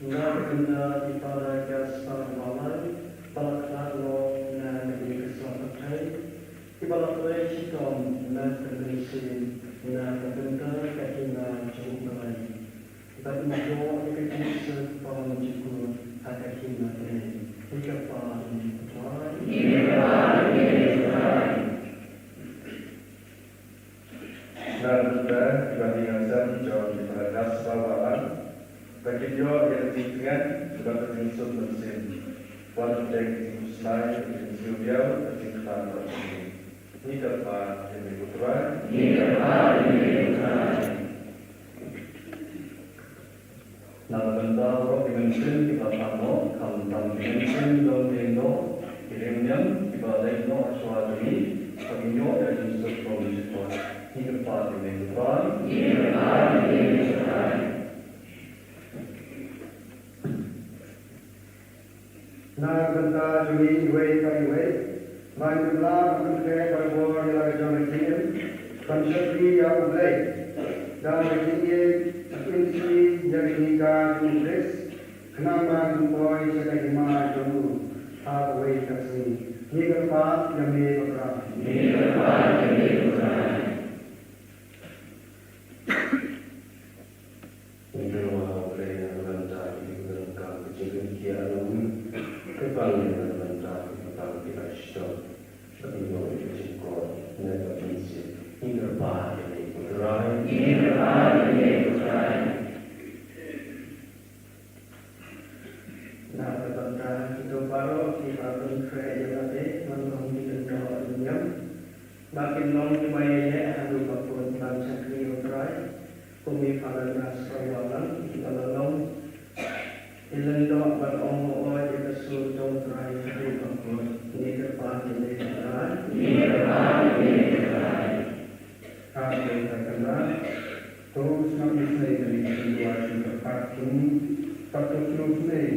Na ka bynta i Father Gaspar Wahlang, ba la khlad noh na ka ding ka sla pyrthei, kiba la trei shitom na ka mynsiem na ka bynta ka hima jong U Blei. Bad ngi ïoh ïa ka jingsuk pynjukut ha ka hima jong U Blei. Ngi kyrpad ïa me ko Trai. Na ka bynta ki ba dei ki nongïalam jong i Father Gaspar Wahlang, ba kin ïoh ïa ka jingtngen bad ka jingsuk mynsiem. Wat ïa ka jingkhuslai, ka jingsngewdiaw, ka jingkhlaiñ bad ka jingkyrpad ïa me ko Trai. Ngi kyrpad ïa me ko Trai. Na ka bynta baroh ki mynsiem kiba phah noh, khamtam ki mynsiem jong ki lyngdoh, ki riewniam kiba leit noh shuwa jong ngi, ba kin ïoh ïa ka jingsuk pynjukut. Ngi kyrpad ïa me ko Trai. Ngi kyrpad ïa me ko Trai. Na ka bynta jong ngi iwei pa iwei, ba ngin ym lah ban pynkhreh barabor ïa la ka jong ka jingim ban shakri ïa U Blei. Da ka jingïeit, ban ïeit ïa ka jingïeit jong U Khrist, khnang ba ngin poi sha ka hima jong u ha kawei ka sngi. Ngi kyrpad ïa me ko Trai. Ngi kyrpad ïa me ko Trai. Ngi kyrpad ïa U Blei na ka bynta ki ba donkam ka jingkyrkhu ïa u. Kyrpad ïa na ka bynta ki ba donkam ki ba shitom. Ba kin ïoh ïa ka jingkor na ka mynsiem. Ngi kyrpad ïa me ko Trai. Ngi kyrpad ïa me ko Trai. Na ka bynta kito baroh kiba pynkhreh ïa lade, man long ki lyngdoh lyngniam, ba kin long kiba ïaleh haduh ba kut ban shakri ïa U Trai, kum i Father Gaspar Wahlang, kiba la long i lyngdoh ban ong hooid ïa ka sur jong U Trai haduh ba kut. Ngi kyrpad ïa me ko Trai. Ngi kyrpad ïa me ko Trai. Ha kane ka kynta, to sngap isynei ïa kane ka jingduwai jingkyrpad jong ngi, bad to sngewsynei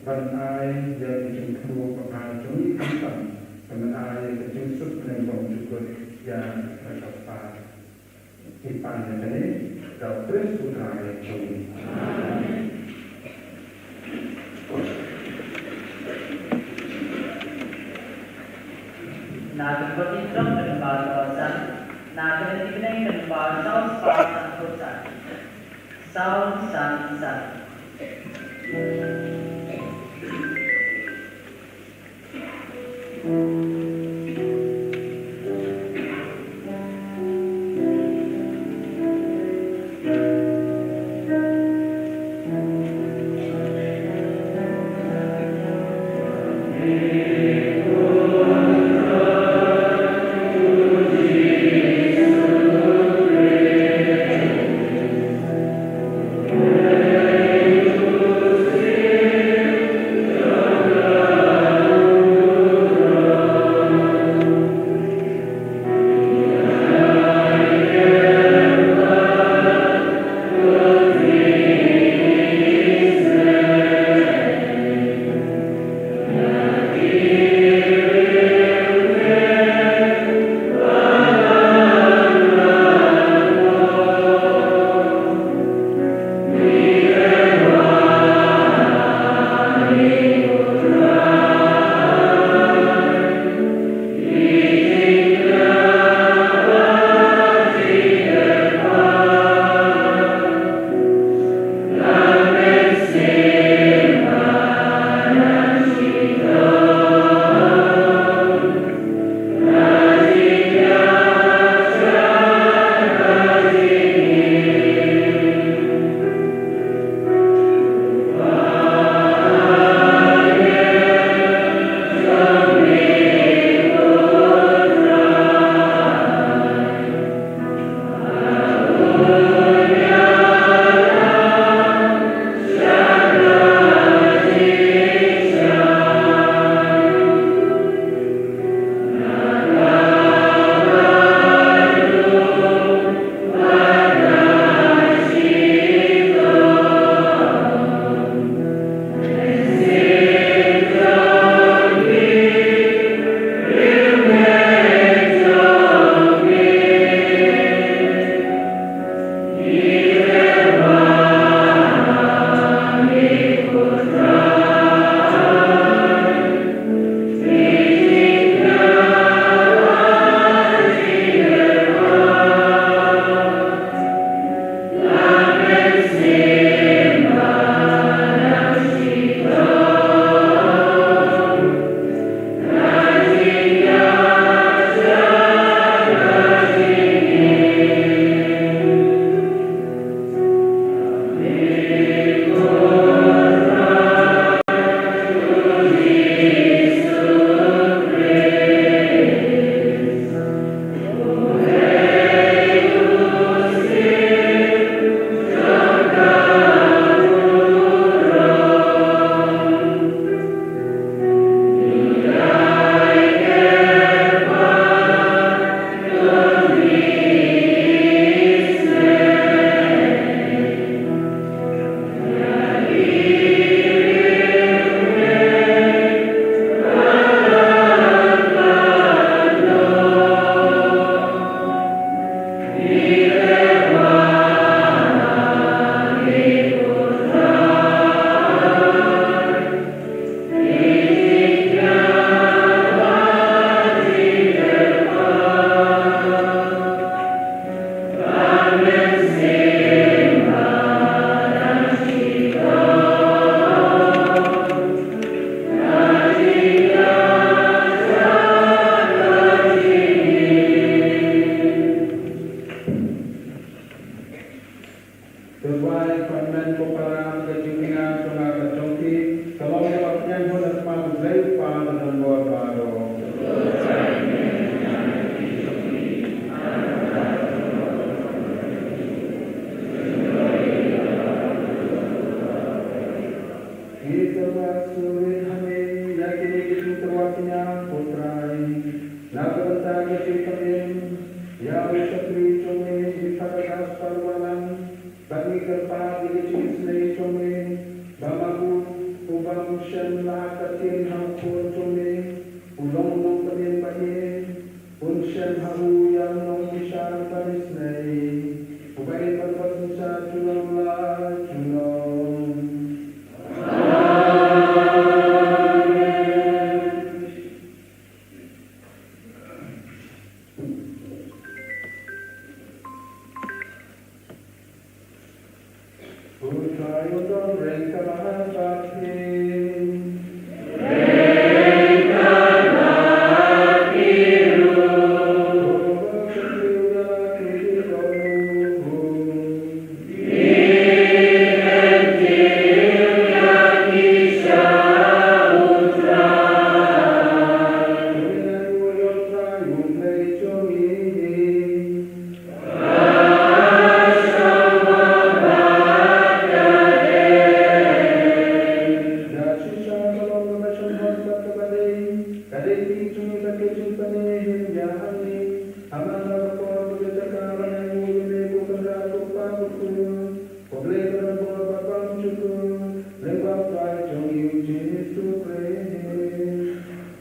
ban ai ïa ka jingthmu kaba jong ngi khamtam, ban ai ïa ka jingsuk pynjukut ïa ka kpa. Ngi pan ïa kane da U Khrist U Trai jong ngi. Amen. Na ka bynta ki jong ka namba saw san, na ka bynta ki bneng ka namba saw spah san phew san. Saw san san. Don reng ka mahapati.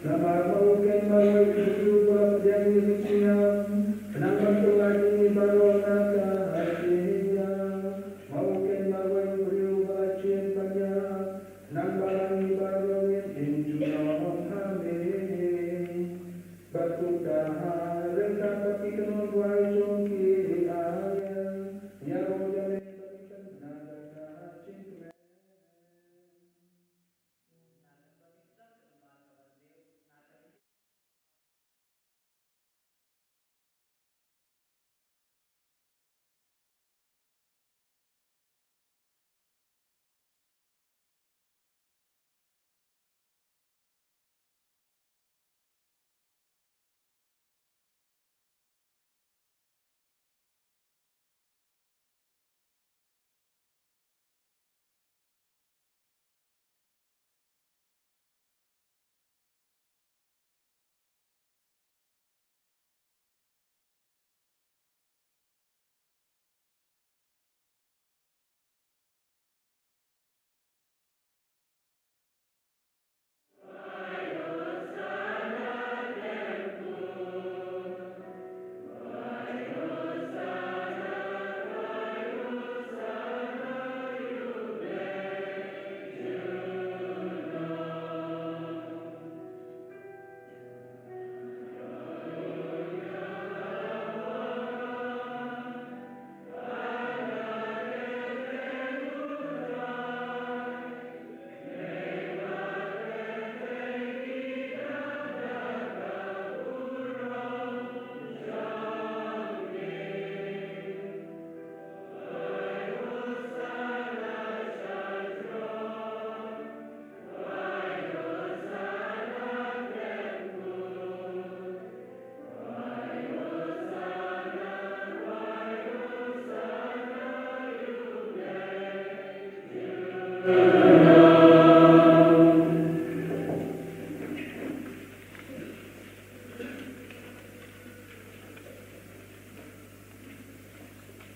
Namar ma u khein marwei u briew ba la pdiang ïa ka jingïam, khnang ban pyllait ïa ngi baroh na ka jingïam. Ma u khein marwei u briew ba la shim ban ïap, khnang ba ngi baroh ngin im junom ha me. Bad kumta ha ryngkat bad ki kynhun rwai jong ki, ïa ïaroh ïa me bad ki khynnah da ka jingkmen.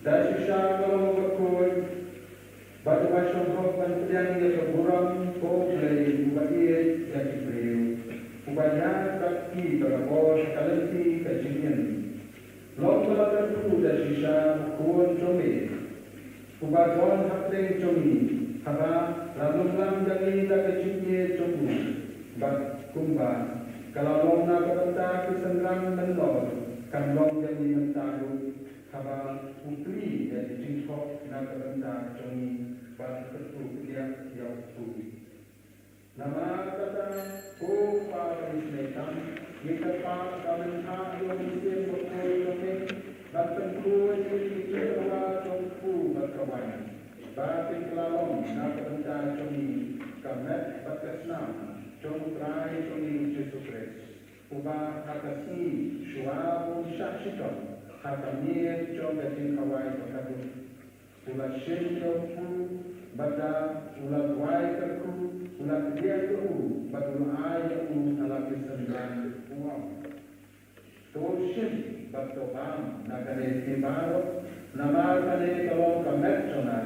Da shisha ka long uba khuid bad uba shong hok ban pdiang ïa ka burom, ko Blei uba ïeit ïa ki briew, uba ïaid bad ki ba la bor ha ka lynti ka jingim. Long ba la kyrkhu da shisha u Khun jong me, uba don hapdeng jong ngi, haba la lumlang ïa ngi da ka jingïeit jong u, bad kumba ka la long na ka bynta ki synran mynnor, kan long ïa ngi mynta ruh, haba u plie ïa ki jingthoh na ka bynta jong ngi, bad u kyrkhu pdiang ïa u Khun. Namar kata, ko Kpa ba isynei tam, ngi kyrpad ba men phah ïa u Mynsiem Bakhuid jong me ban pynkhuid ïa ki jingtyrwa jong u kpu bad ka waiñ, ba kin kylla long na ka bynta jong ngi ka met bad ka snam jong u Trai jong ngi u Jisu Khrist, uba ha ka sngi shuwa ba un shah shitom ha ka miet jong ka jingkhawai bakhatduh, u la shim ïa u kpu, bad da u la duwai kyrkhu, u la kdiah ïa u, bad u la ai ïa u ha la ki synran, u ong: To shim bad to bam na kane phi baroh, namar kane ka long ka met jong nga,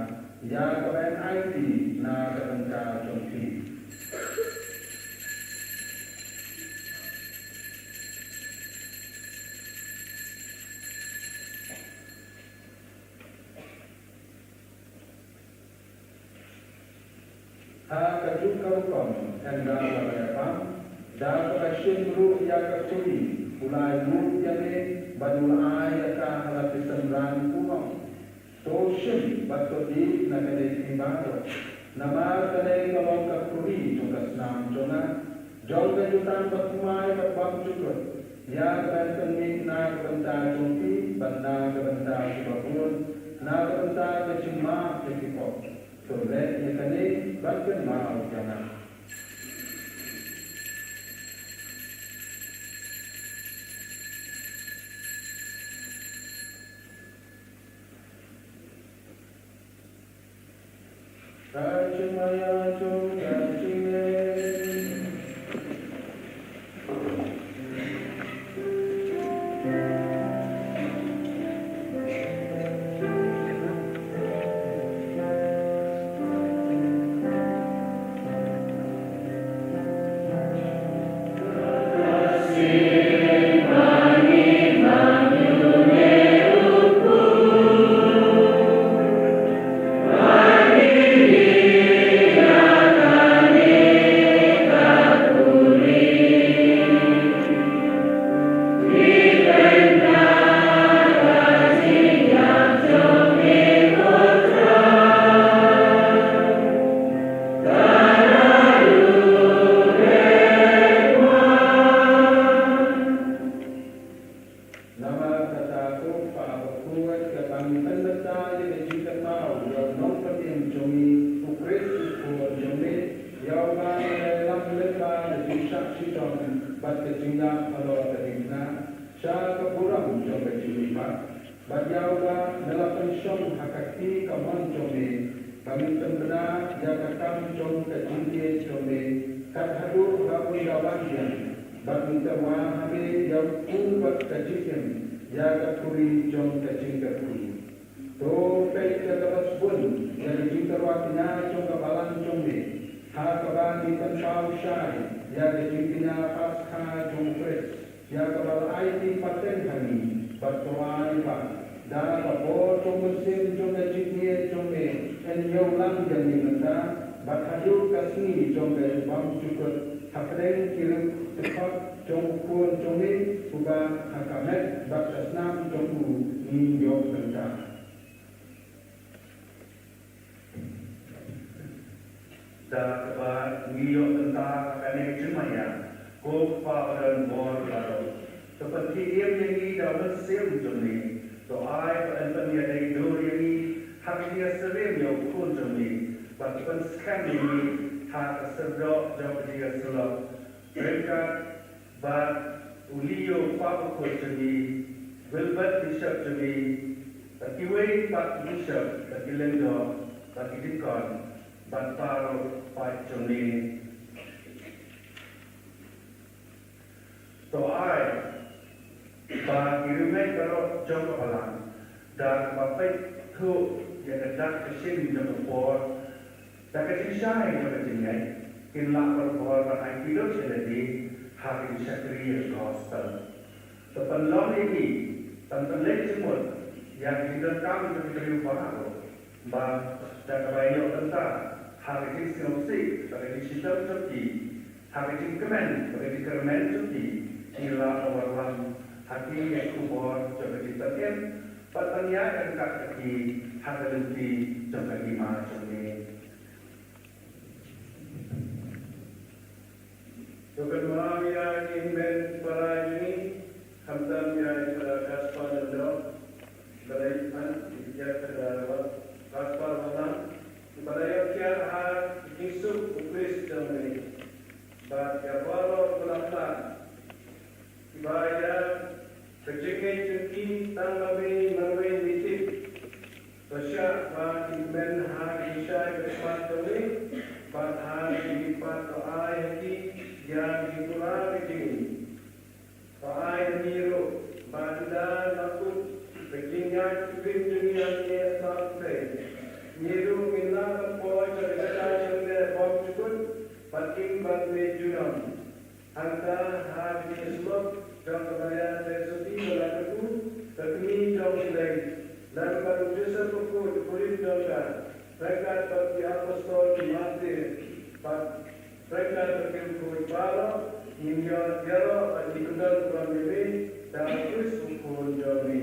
ïa kaba yn aiti na ka bynta jong phi. Ha kajuh ka rukom, ynda la ïa bam, da kaba shim ruh ïa ka kuri, u la ai ruh ïa me, bad u la ai ïa ka ha la ki synran, u ong: To shim bad to dih na kane phi baroh, Namar kane ka long ka khuri jong ka snam jong nga, jong ka jutang bathymmai bad bymjukut, ïa kaba pynmih na ka bynta jong phi bad na ka bynta kiba bun, na ka bynta ka jingmap ïa ki pop. To leh ïa kane ban kynmaw ïa nga. Ka jingmaïa jong ka jingngeit. Namar kata ko Kpa bakhuid, katba ngi pynbynta ïa ka jingkynmaw ïa u Nongpynim jong ngi U Khrist U Khun jong me, ïa uba ngi ïalam lyngba ka jingshah shitom bad ka jingïap halor ka diengphna, sha ka burom jong ka jingmihpat. Bad ïa uba me la pynshong ha ka kti kamon jong me, ba ngin pynbna ïa ka kam jong ka jingïeit jong me, kat haduh ba un da wan biang. Bad ngin tyrwa ha me ïa u kpu bad ka jingim, ïa ka khuri jong ka jingkyrkhu. To peit ïa kaba sbun ïa ka jingtyrwa tynga jong ka balang jong me, ha kaba ngi pynpaw shai ïa ka jingtynga Paskha jong U Khrist, ïa kaba la aiti pateng ha ngi. Bad to ai ba da ka bor jong u Mynsiem jong ka jingïeit jong me, yn ïoh lang ïa ngi mynta bad haduh ka sngi jong ka bymjukut, hapdeng ki ruh dkhot jong U Khun jong me, uba ha ka met bad ka snam jong u ngin ïoh mynta. Da kaba ngi ïoh mynta ha kane ka jingmaïa, ko Kpa badonbor baroh, to pynthikna ïa ngi da u Mynsiem jong me. To ai ba yn pynïadei dur ïa ngi ha ka jingïasyriem ïa U Khun jong me, bad pynskhem ïa ngi ha ka syrdoh jong ka jingïasyllok, ryngkat bad u Leo Kpa Bakhuid jong ngi, Wilbert Bishop jong ngi, bad kiwei pat ki bishop, bad ki lyngdoh, bad ki deacon, bad baroh pat jong ngi. To ai ba ki riewngeit baroh jong ka balang, da kaba peit thuh ïa ka dak ka shin jong ka por, da ka jingshai jong ka jingngeit, kin lah barabor ban ai khublei ïa lade ha ka jingshakri ïa ka gospel. To pynlong ïa ki ban pynleit jingmut ïa ka jingdonkam jong ki briew baroh, ba da kaba ïoh bynta ha ka jingsngewsih bad ka jingshitom jong ki, ha ka jingkmen bad ka jingkyrmen jong ki, ngi lah ban wallam ha ki ïa ka khubor jong ka jingpynim bad ban ïaid ryngkat bad ki ha ka lynti jong ka hima jong ngi. To kynmaw ïa ki hynmen para jong ngi, khamtam ïa i Phadar Kaspar Lyngdoh, ba la ïaid, ïa i Phadar Kaspar Wahlang, ba la ïaid kiar ha ka jingsuk U Khrist jong me, bad ïa baroh ki la khlad, kiba ïa ka jingngeit jong ki tang ba me marwei me tip. To shah ba kin kmen ha ka jingshai ka khmat jong me, bad ha ka jingmihpat to ai ha ki ïa ka jingpura ka jong ngi. To ai ha ngi ruh ba ynda la kut ka jingïaid kyrpang jong ngi ha ngi ha khmat pyrthei, ngi ruh ngin lah ban poi sha ka jaka jong me bymjukut, bad kin bad me junom. Hangta ha ka jingïasyllok jong ka Maria Theisotti ba la kyrkhu, ka kmie jong U Blei, lem bad u Joseph bakhuid u kurim jong ka, ryngkat bad ki apostol ki martir, bad ryngkat bad ki riewkhuid baroh, ngin ïoh ïaroh bad ïakynduh burom ïa me da U Khrist U Khun jong me.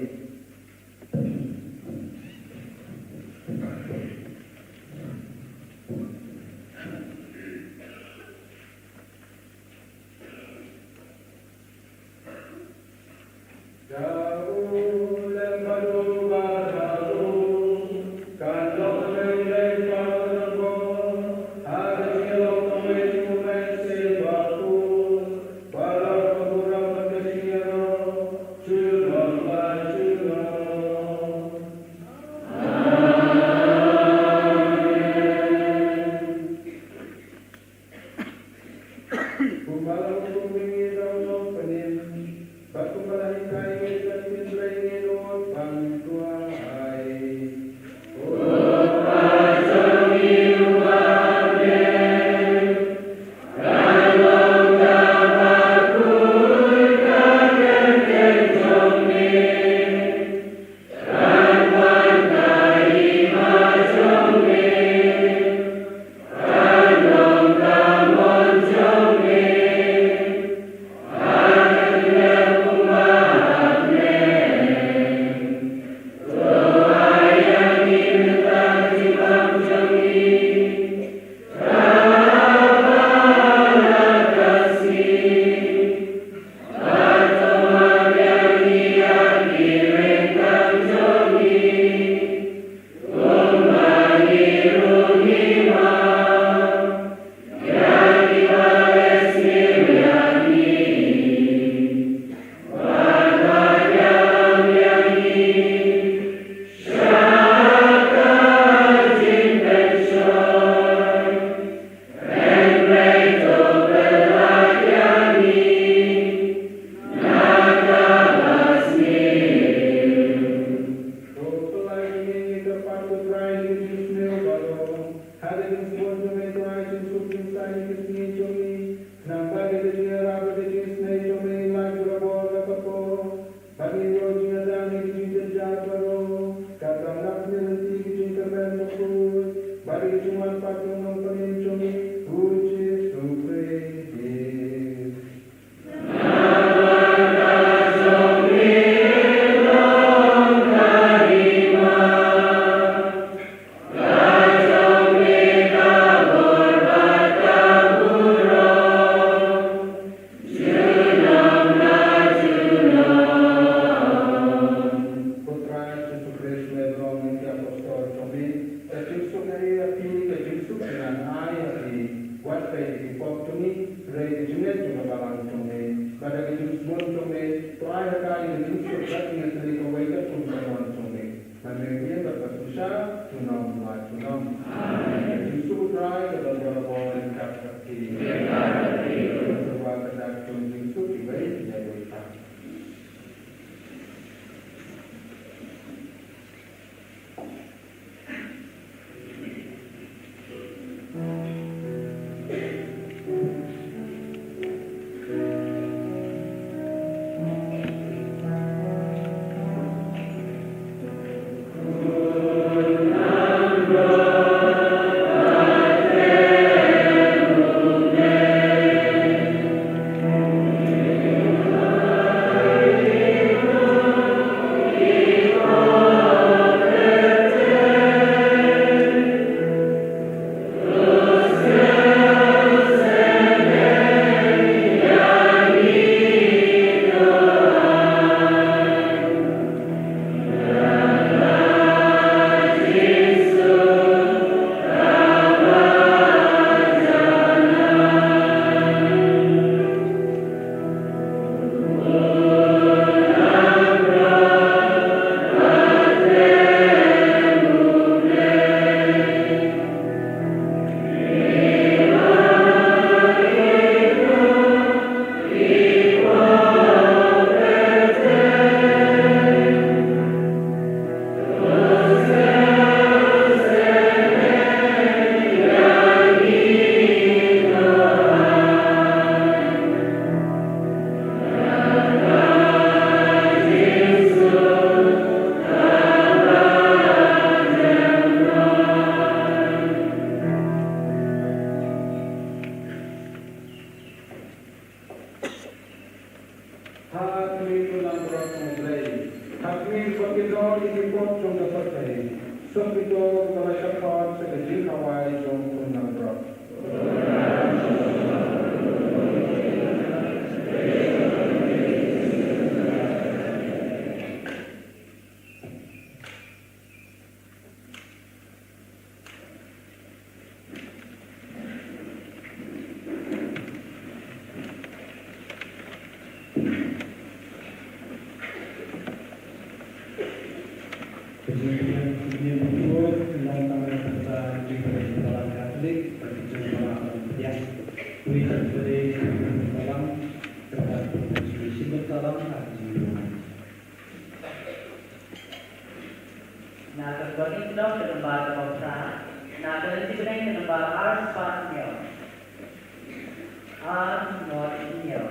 jong me, Trai, jingsuk jingsaiñ ïa ki sngi jong ngi, khnang ba da ka jingïarap bad ka jingisynei jong me, ngi lait barabor la ka por, bad ngin ïoh jingïada na ki jingjynjar baroh, kata naba ngin lynti ïa ka jingkyrmen bakhuid bad ïa ka jingwan pat jong u Nongpynim jong ngi, U Jisu Khrist. Ko Trai Jisu Khrist, me la ong ïa ki apostol jong me, ka jingsuk nga ai ïa phi, ka jingsuk jong nga nga ai ïa phi. Wat peit ïa ki pop jong ngi, hynrei ïa ka jingngeit jong ka balang jong me bad da ka jingsmon jong me, to ai ha ka ïa ka jingsuk bad ka jingïatylli kawei katkum ka mon jong me. Ba me ïa bad ba ka synshar junom la junom. Amen. Ka jingsuk U Trai ka don barabor ryngkat bad phi. Ka syrwa ka dak jong ka jingsuk kiwei ïa kiwei pat. Ha khmih, Khun Langbrot jong U Blei. Ha khmih, ba pyndonkam ïa ki pop jong ka pyrthei. Sngewthuh ba la shah khot sa ka jingkhawai jong Khun Langbrot. Ka jingpynïaid, ka jingpynïaid bunsur, nongtang na ka bynta ka jingpynïaid Balang Katholik, bad ka jingpynïaid Balang Pdiang. Wi ha ka jingpynïaid Balang, ka bynta ka jingpynïaid Balang, ha ka jingpynïaid. Na ka Gonit Dok ka nombar kaba phra, na ka Lynti Bneng ka nombar ar spah hynñiew. Ar nod hynñiew.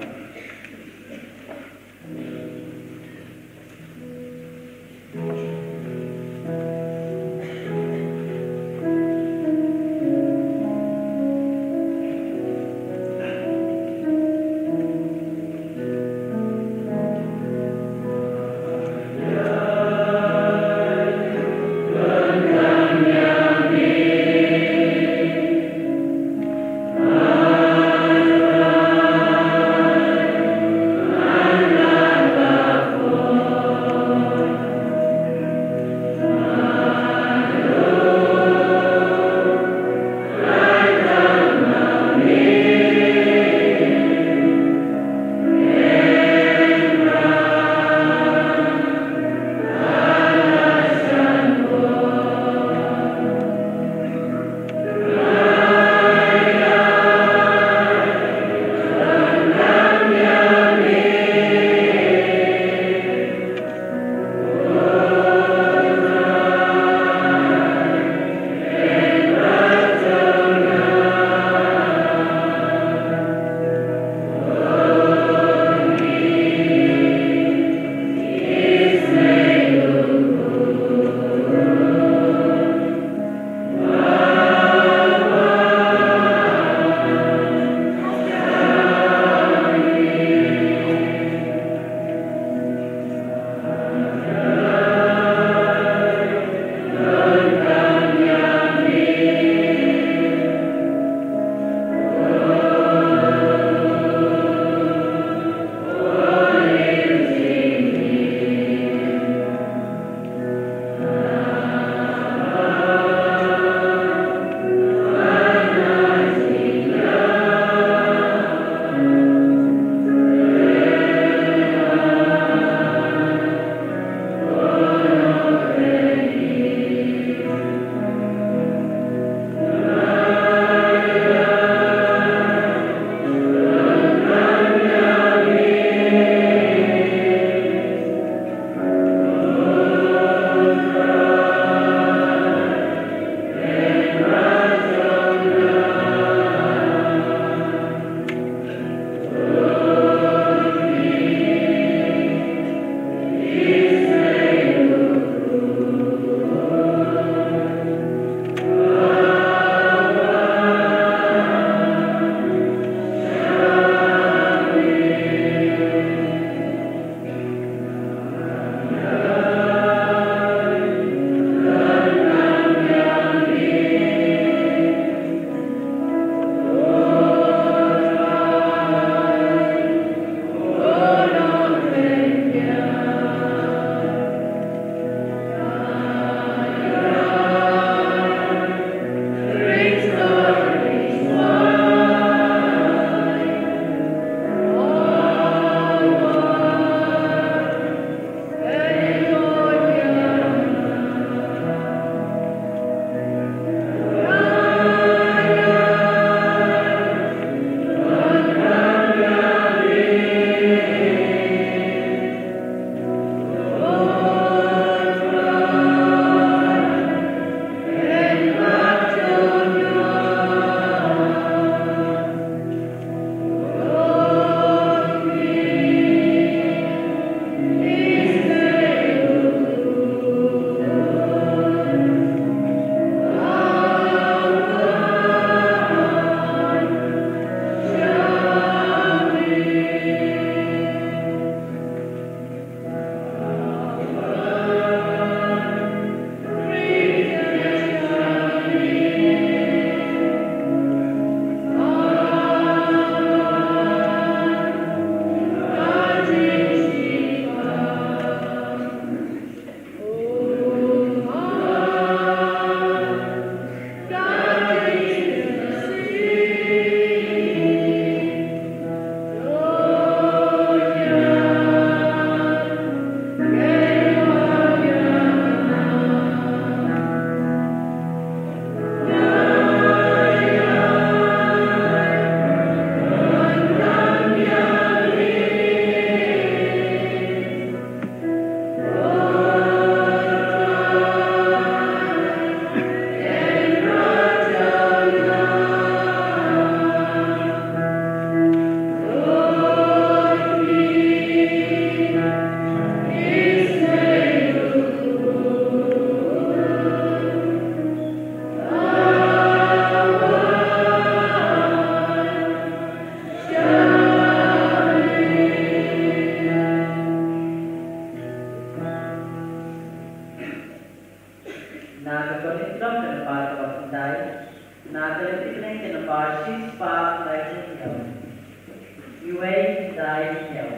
Ka dei ka dei ka namba shispah lai hynñiew. Iwei dai hynñiew.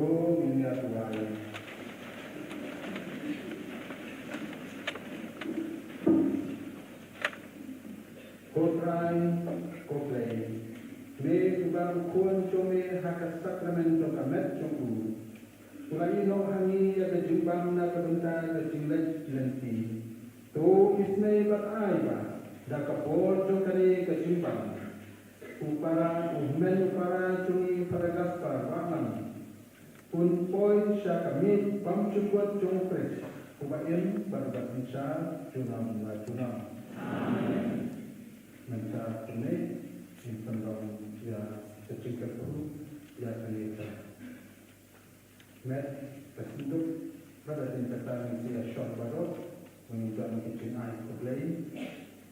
Ko ngin ïa duwai. Ko Trai, ko Blei, me uba u Khun jong me ha ka sakramen jong ka met jong u u la ïehnoh ha ngi ïa ka jingbam na ka bynta ka jingleit lynti. To isynei bad ai ba da ka bor jong kane ka jingbam, u para, u hynmen u para jong ngi, Father Gaspar Wahlang, un poi sha ka miej bymjukut jong u Khrist, uba im bad uba synshar junom la junom. Amen. Mynta kane ngin pynlong ïa ka jingkyrkhu ïa kane ka met ka synduk, bad hadien kata ngin sa ïa shong baroh, ngin don ki jingai khublei,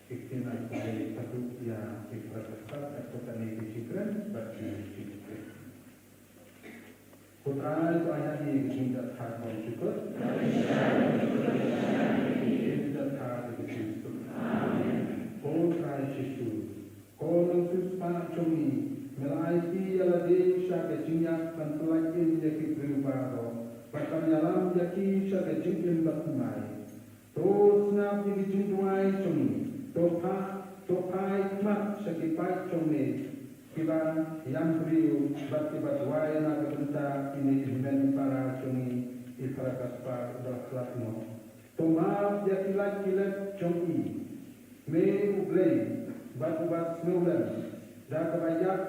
ki jingai khublei haduh ïa ki para ka stad, haduh kane ki jingkren bad ki jingkren. Ko Trai, to ai ha ngi ka jingjahthait bymjukut, ka jingjahthait ka jingsuk. Ko Trai Jisu, ko nongsiewspah jong ngi, me la aiti ïa lade sha ka jingïap ban pyllait im ïa ki briew baroh, bad ban ïalam ïa ki sha ka jingim bathymmai. To sngap ïa ki jingduwai jong ngi, to phah, to phai khmat sha ki paid jong me, kiba ïam briew bad kiba duwai na ka bynta ine i hynmen para jong ngi, i Father Gaspar uba la khlad noh. To map ïa ki lait ki lem jong i. Me u Blei bad uba sngewlem, da kaba ïap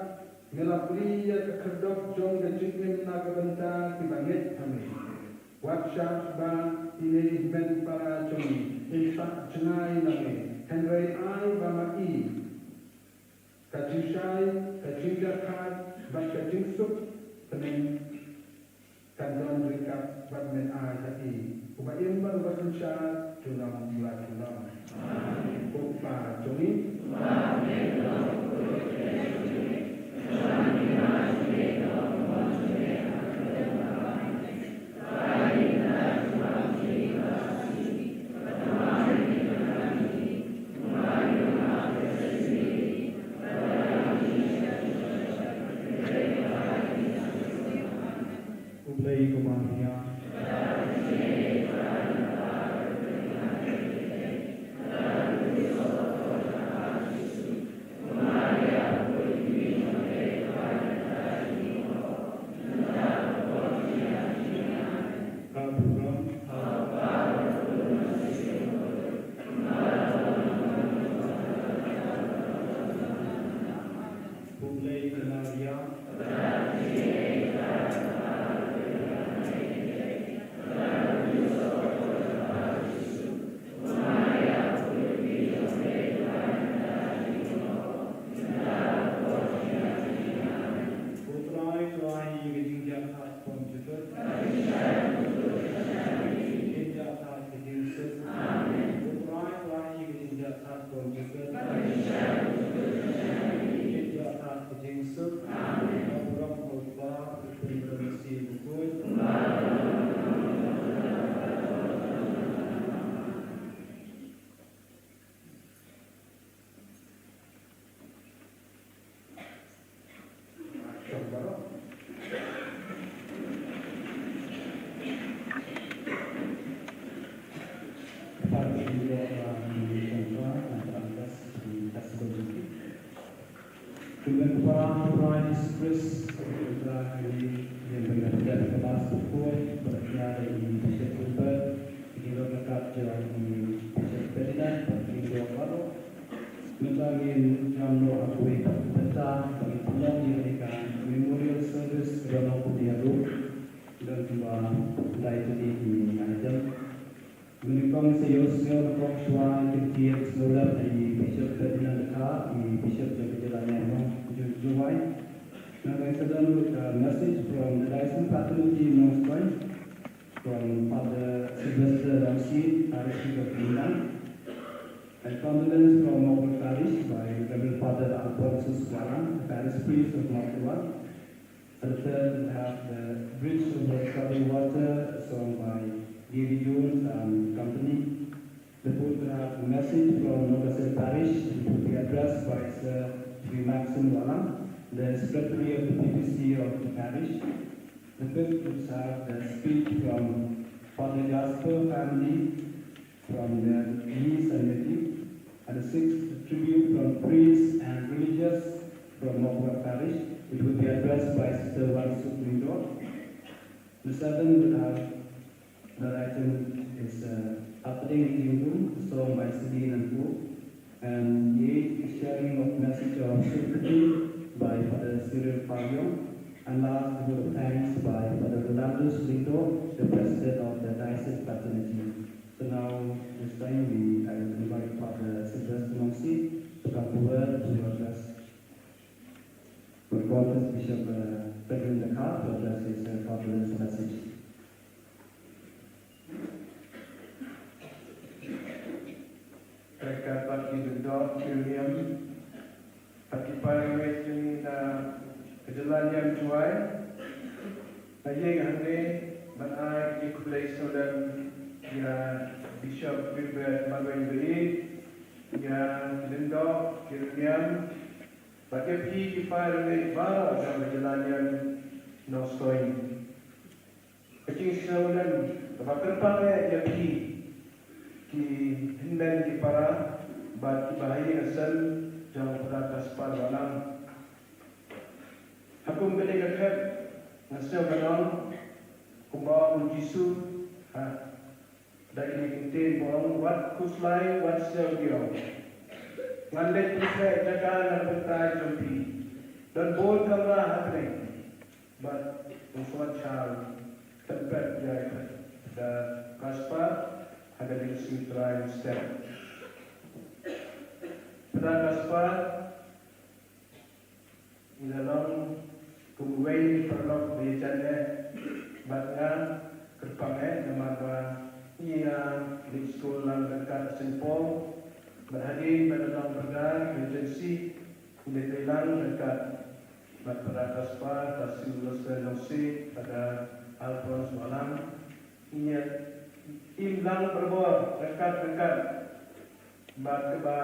me la plie ïa ka khyrdop jong ka jingim na ka bynta kiba ngeit ha me. Wat shah ba ine i hynmen para jong ngi in sah jngai na me, hynrei ai ba ma i ka jingshai, ka jingjahthait bad ka jingsuk bneng kan don ryngkat bad me, ai ha i uba im bad uba synshar junom la junom. Ko Kpa jong ngi, U Blei kumne ïa. Ka burom. U Blei kumne ïa. Ko Trai, to ai ïa ka jingjahthait bymjukut. Ka jingjahthait ka jingsuk. Ko Trai, to ai ïa ka jingjahthait bymjukut. Ka jingjahthait ka jingsuk. Ka burom ha u Kpa, u Khun bad u Mynsiem Bakhuid. Kumne, ko Trai Jisu Khrist, ko Trai kane, ïa ka bynta ka Mass bakhuid, bad ïa i Bishop Gilbert, ki rok ka kat jong i Bishop Ferdinand, bad ki rok baroh. Mynta ngin ïam noh ha kawei pat ka bynta, ba ngin pynlong ïa kane ka memorial service, kaba long kumne haduh, don kumba lai tylli ki item. Mynnyngkong sa ïohsngew nyngkong shuwa ïa ki ktien sngewlem na i Bishop Ferdinand Dkhar, i Bishop jong ka jylla Niangong, Jowai. Nangta sa don ruh ka message from the diocesan fraternity Nongstoiñ, from Father Sylvester Ramsey, Parish Priest of Lyngdoh. And condolence from Mawkyrwat Parish by Reverend Father Alphonsus Warang, the Parish Priest of Mawkyrwat. Return to have the Bridge over Troubled Water, sung by Davy Jones and company. The fourth, we have a message from Nongkasem Parish, which will be addressed by Sir G. Maxim Wala, the Secretary of the P P C of the parish. The fifth would have the speech from Father Jasper family from the Lee Sanity, and the sixth, the tribute from priests and religious from Mawkyrwat Parish. It would be addressed by Sister Wansuk Lyngdoh. The seventh would have the item is, uh, Hapdeng Jingdum, a song by Celine and Co. And the eighth is sharing of message of sympathy by Father Cyril Pavillon. And last, the vote of thanks by Father Rolandus Lyngdoh, the president of the Diocese Fraternity. So now, this time, we, I will invite Father Sylvester Nongsi to come forward to address, to address Bishop, uh, Frederick Nakar to address his, uh, condolence message. Ryngkat bad ki lyngdoh ki riewniam, bad ki para rit jong ngi na ka jylla Niam Jowai, nga ïeng hangne ban ai ki khublei sawdong ïa Bishop Gilbert Marwein Baieit, ïa ki lyngdoh ki riewniam, bad ïa phi ki para rit baroh jong ka jylla Niam Nongstoiñ. Ka jingsngew lem kaba kyrpang eh ïa phi ki hynmen ki para bad kiba ha ïing ha sem jong u Phadar Gaspar Wahlang. Ha kum kane ka khep nga sngew ban ong kumba ong u Jisu ha da kine ki ktien ba ong, wat khuslai wat sngew diaw. Ngan leit pynkhreh jaka na ka bynta jong phi. Don bun kamra hapdeng. Bad u Phadar Charles, tymmen ïa ka Gaspar ha ka jingsngew trai step. Phadar Gaspar, ngi la long kum uwei na ki paralok ba ïajan eh bad nga, kyrpang eh namar ba ngi ïa leit skul lang ryngkat ha Saint Paul. Bad hadien ba la long Brother Regency, ngi la trei lang ryngkat bad Phadar Gaspar, Phadar Sylvester Nongsi, Phadar Alphonse Wahlang. Ngi ïa im lang barabor ryngkat ryngkat. Bad kaba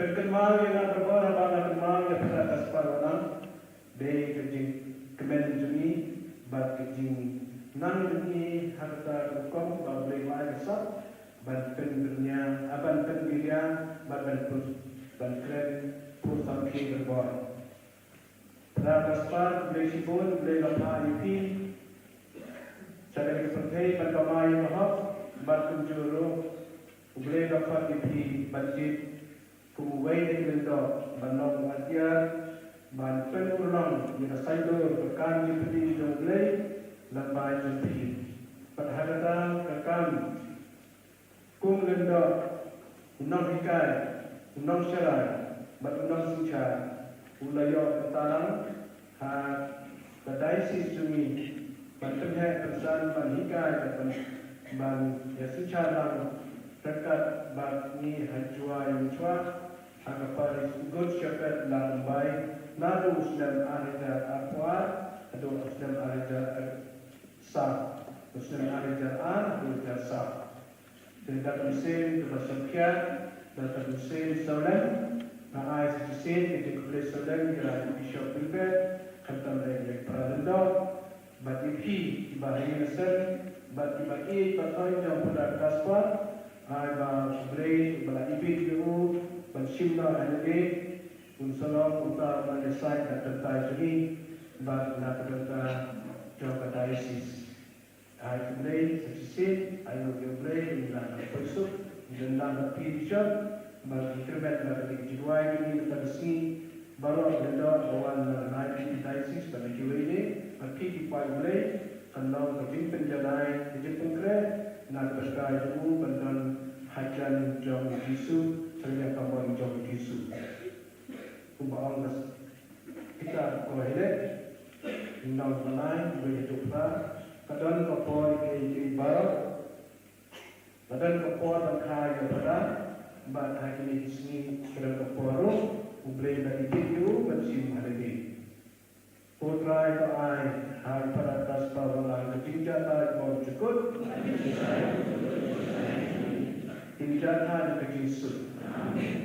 pynkynmaw ïa nga barabor haba nga kynmaw ïa Phadar Gaspar Wahlang, dei ka jingkmen jong ngi bad ka jingnang jong ngi ha kata ka rukom ba U Blei u ai ka sap ban pynbyrngia, ah, ban pynbiria bad ban pyn, ban kren pur samrkhie barabor. Phadar Gaspar, khublei shibun, U Blei un phah ïa phi sha kane ka pyrthei ban kamai ïa ka hok bad kumjuh ruh U Blei un khot ïa phi ban jied kum uwei na ki lyngdoh ban long u atiar ban pynurlong ïa ka saiñdur ka kam jingpyni jong U Blei lem bad jong phi. Bad ha kata ka kam kum lyngdoh, u nonghikai, u nongsharai bad u nongsynshar, u la ïoh ka talang ha ka diocese jong ngi ban pynheh pynsan, ban hikai bad ban, ban ïasynshar lang ryngkat bad ngi ha Jowai Mynshuwa ha ka parish Good Shepherd Ladrymbai naduh u snem ar hajar arphew ar haduh u snem ar hajar saw, u snem ar hajar ar haduh ar hajar saw. Te da ka mynsiem kaba sngewkhia, da ka mynsiem sawlem, nga ai sa shisien ka jingkhublei sawlem ïa i Bishop Gilbert, khamtam ïa ki para lyngdoh, bad ïa phi kiba ha ïing ha sem, bad kiba ïeit ba thoiñ jong Phadar Gaspar, ai ba U Blei uba la ibit ïa u ban shim noh ha lade, un sa long uta uba la ïasaid na ka bynta jong ngi bad na ka bynta jong ka diocese. Ai khublei sa shisien, ai nguh ïa U Blei, ngi la nang poi suk, ngi la nang phi bishop, bad ngi kyrmen ba ka dei ka jingduwai jong ngi mynta ka sngi, baroh ki lyngdoh ba wan na ka diocese bad na kiwei de, bad phi ki paid U Blei, kan long ka jingpynjanai, ka jingpynkhreh na ka bynta jong u ban don hajan jong u Jisu, sha ka liang kamon jong u Jisu. Kumba ong ka kitab Kohelet, lynnong ba lai, wei haduh phra, ka don ka por ïa kiei kiei baroh, ka don ka por ban kha ïa u Phadar, bad ha kine ki sngi ka don ka por ruh, U Blei u la ibit ïa u ban shim ha lade. Ko Trai, to ai ha i Phadar Gaspar Wahlang ka jingjahthait bymjukut, jingjahthait ka jingsuk. Amen.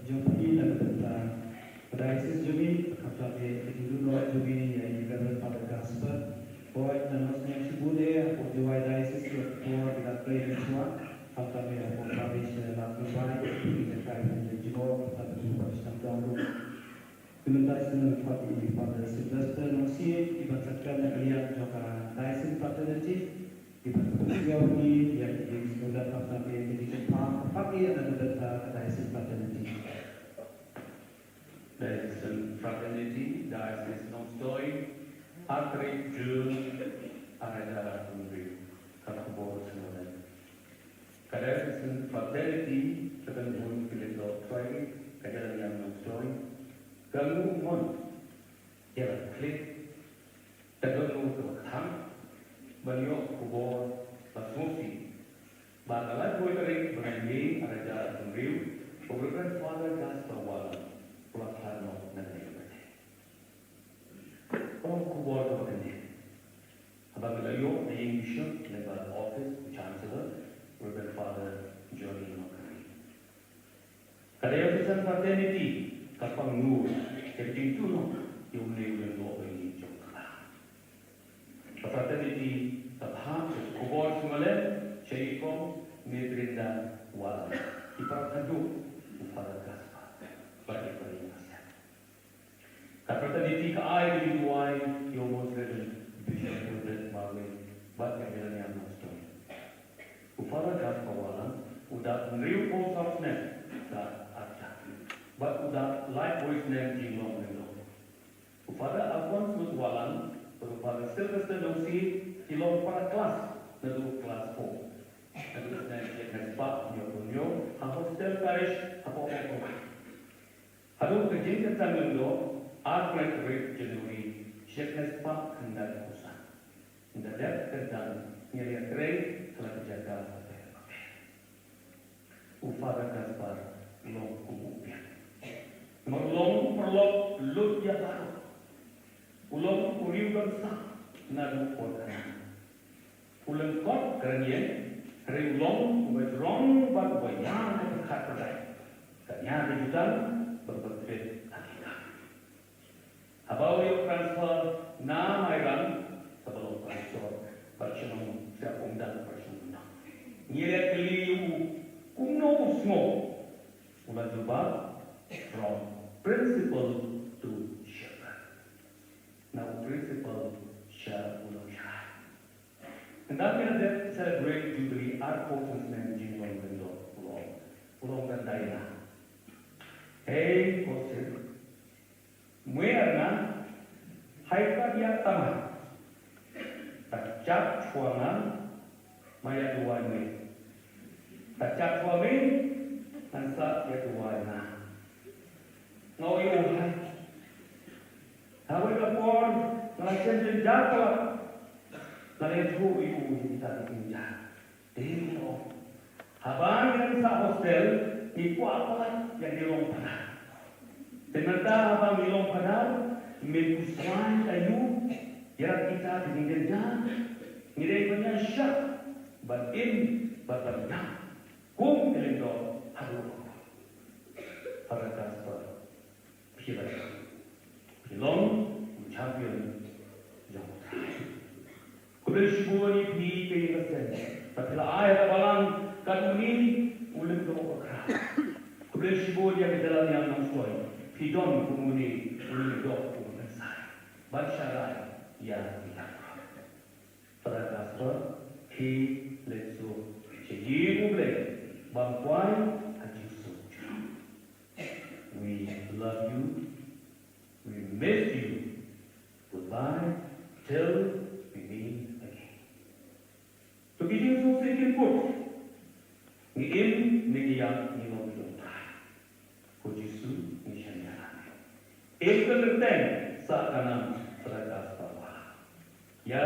Jong phi na ka bynta ka diocese jong ngi, khamtam ïa ka jingduh noh jong ngi ïa i Reverend Father Gaspar. Hooid, nang ïohsngew shibun eh hapoh Jowai diocese ïa ka por ba la trei mynshuwa, khamtam ïa hapoh parish Lad Rymbai, ïa ka jingïakhun jong ngi, khamtam ïa ka jingïakhun jong ngi. Te mynta sngewbha ïa i Father Sylvester Nongsiej, i ban sa kren na ka liang jong ka Diocesan Fraternity, i ban pynsngew ïa ki, ïa ki jingsngewlem, khamtam ïa ki jingkyrpad, khamtam ïa na ka bynta ka Diocesan Fraternity. Diocesan Fraternity, Diocese Nongstoiñ, arhajar June, arhajar arphew hynriew, ka khubor sngewlem. Ka Diocesan Fraternity, ka Kynhun ki Lyngdoh Trai, ka Jylla Niam Nongstoiñ, ka nguh mon ïa la ka khlieh, ka dohnud kaba kthang ban ïoh ka khubor ba sngewsih ba ka laiphew tarik bnai May arhajar arphew hynriew, u Reverend Father Gaspar Wallam u la khlad noh na kane ka pyrthei. Ka long ka khubor kaba kynhun. Haba ngi la ïoh na ïing bishop lyngba office u Chancellor, Reverend Father Johnny Makari. Ka Diocesan Fraternity ka pang nur ïa ka jingduh noh ïa une u lyngdoh ba ïeit jong ka. Ka Fraternity ka phah ïa ka khubor sngewlem sha i Kong Mebrinda Wallam, i para khadduh u Father Gaspar bad i para ïing. Ka Fraternity ka ai ka jingduwai ïa u Most Reverend Bishop Wilbert Marwein bad ka Jylla Niam Nongstoiñ. U Father Gaspar Wallam u dap hynriewphew saw snem ka arta bad u dap laiphew snem jinglong lyngdoh. U Father Alphonsus Wallam bad u Father Sylvester Nongsiej ki long para klas naduh klas four. Naduh u snem shihajar khyndai spah hynñiewphew hynñiew ha hostel parish hapoh Mawkyrwat. Haduh ka jingkyrshan lyngdoh, arphew tarik January, shihajar khyndai spah khyndaiphew san. Ynda dep kyrshan, ngi la ïatrei ha la ka jaka bapher bapher. U Father Gaspar u long kum u biang. Namar u long u paralok lut ïa baroh. U long u riewkynsan naduh por kynsan. U lyngkot ka rynïeng, hynrei u long uba jrong bad uba ïar ka pyrkhat pyrdait. Ka ïar ka jutang bad uba tbit ha ki kam. Haba u ïoh transfer na Mairang, kaba long ka sor bad shnong Sha Umdang bad Sha Umdang, ngi la kylli ïa u kumno u sngew. U la jubab, from principal to shepherd. Na u principal sha u nongshakri. Ynda ngi la dep celebrate Jubilee arphew san snem jinglong lyngdoh, u ong, u ong, dang dei na. Hei ko sir, mwe ar nga, hai pat ïa tama. Ta jap shuwa nga, ma ïa duwai me. Ta jap shuwa me, ngan sa ïa duwai nga. Nga ïohi. Hawei ka por nga la shem jynjar palat. Nga la ïathuh ïa u ïa kita ki jynjar. Te u ong, haba ngi dang sah hostel ngi kwah palat ïa ngi long phadar. Te mynta haba ngi long phadar, me pynshai ïa u ïa kita ki jynjar. Ngi dei ban ïa shah ban im bad ban ïam. Kum ki lyngdoh haduh. Father Gaspar, phi la, phi long u champion jong U Trai. Khublei shibun ïa phi ka ïing ka sem ba phi la ai ha ka balang katto katne u lyngdoh bakhraw. Khublei shibun ïa ka Jylla Niam Nongstoiñ, phi don kum une u lyngdoh uba kynsai ban sharai ïa ki nongkynrad. Father Gaspar, phi leit suk sha ïing U Blei bam kwai ha jingsuk jong U. We love you. We miss you. Goodbye till we meet again. To ki jingsngewsih kin kut. Ngi im, ngi ïap, ngi long ki jong U Trai. Ko Jisu, ngi shaniah ïa me. Im kyrteng, sah ka nam, Father Gaspar Wallam. Ïa,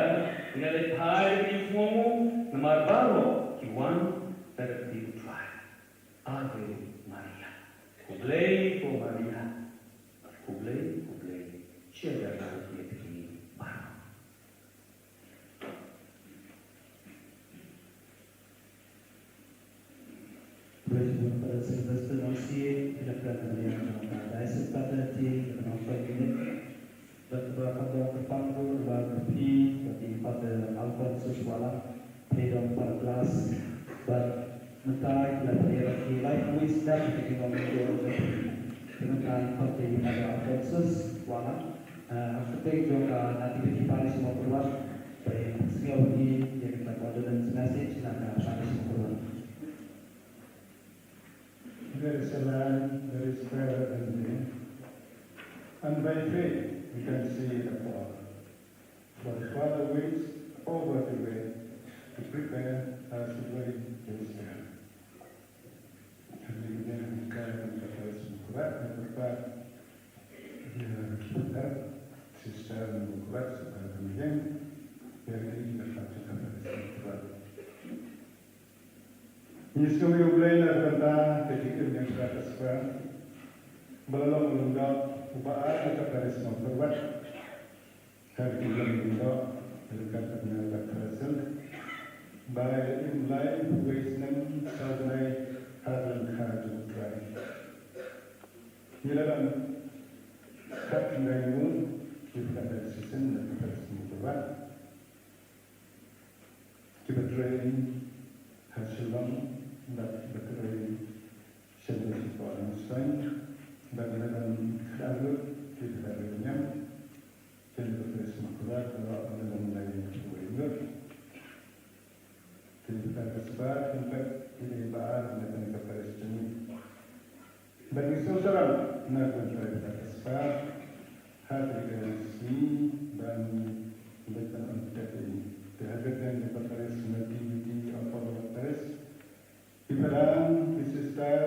ngi leit phai da ki jingsngewnguh namar baroh ki wan na ka kti U Trai. Ave Maria. Khublei ko Maria. Khublei, khublei. Sha ïa phi baroh. Sylvester Nongsiej, ki la pynlong ïa ka Diocese Father T, ki la pynlong five minute. Bad ba ka dong ka pang ruh ba ka phi, ba ki Father Alphonsus Wala, phi dong Father Glass. Bad mynta ki la pynlong ki life waste na ki dong ki dong ki dong ki Father Alphonsus Wala. Ah, ha ka kyrteng jong ka Nativity Parish Mawkyrwat, ba ïa ka sngew hi ïa ka condolence message na ka Parish Mawkyrwat. There is a land, there is prayer and rain. And by faith we can see the Father. For the Father waits over the way to prepare us the way to stand. Kami dengan kaya dan kata semua kuat dan berbat. Dia kita sistem kuat sebagai yang dari kita kata semua kuat. Ngi sngew ïa U Blei na ka bynta ka jingim ïa ka Spah ba la long u lyngdoh uba ar ïa ka Parish Mawkyrwat. Ka jingim lyngdoh ryngkat bad nga bad Theresa ba ïa im lai wei snem saw bnai ha ryngkat jong U Trai. Ngi la dang khot kyndaw ngut ki bynta decision na ka Parish Mawkyrwat. Kiba trei ha Shillong bad kiba trei sha Nongstoiñ bad lada khadar lut kiba trei niam, kiba trei sha Mawkyrwat baroh lada lai kiba trei lut. Kiba trei ka Spah, kiba trei ba ar na ka parish jong ngi. Bad ngi sngewsarong na ka bynta ka Spah ha kane ka sngi ba ngi leit ban ong kata. Te ha kane ka parish, na T V T Apollo Parish, ki padang, ki sister,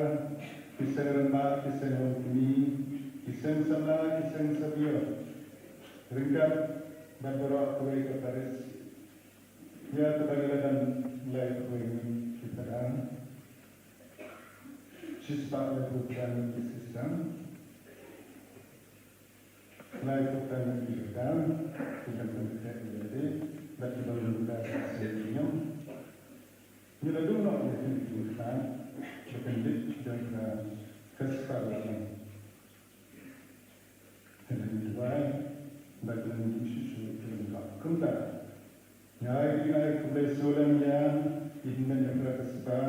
ki seng rangbah, ki seng longkmie, ki seng samla, ki seng sabior, ryngkat bad baroh kawei ka parish. Ïa kaba ngi la dang lai kawei ki padang. Shispah laiphew tang ki sister, laiphew tang ki sister, ki dang pynbeit ïa lade bad ki dang pynbeit ïa lade. Ngi la duh noh ïa kine ki sister ba pynbeit jong ka Spah la long. Kane duwai bad ngi shisha ki dang kumta. Ngi ai khublei, ngi ai khublei sngewlem ïa i hynmen ïa ka Spah,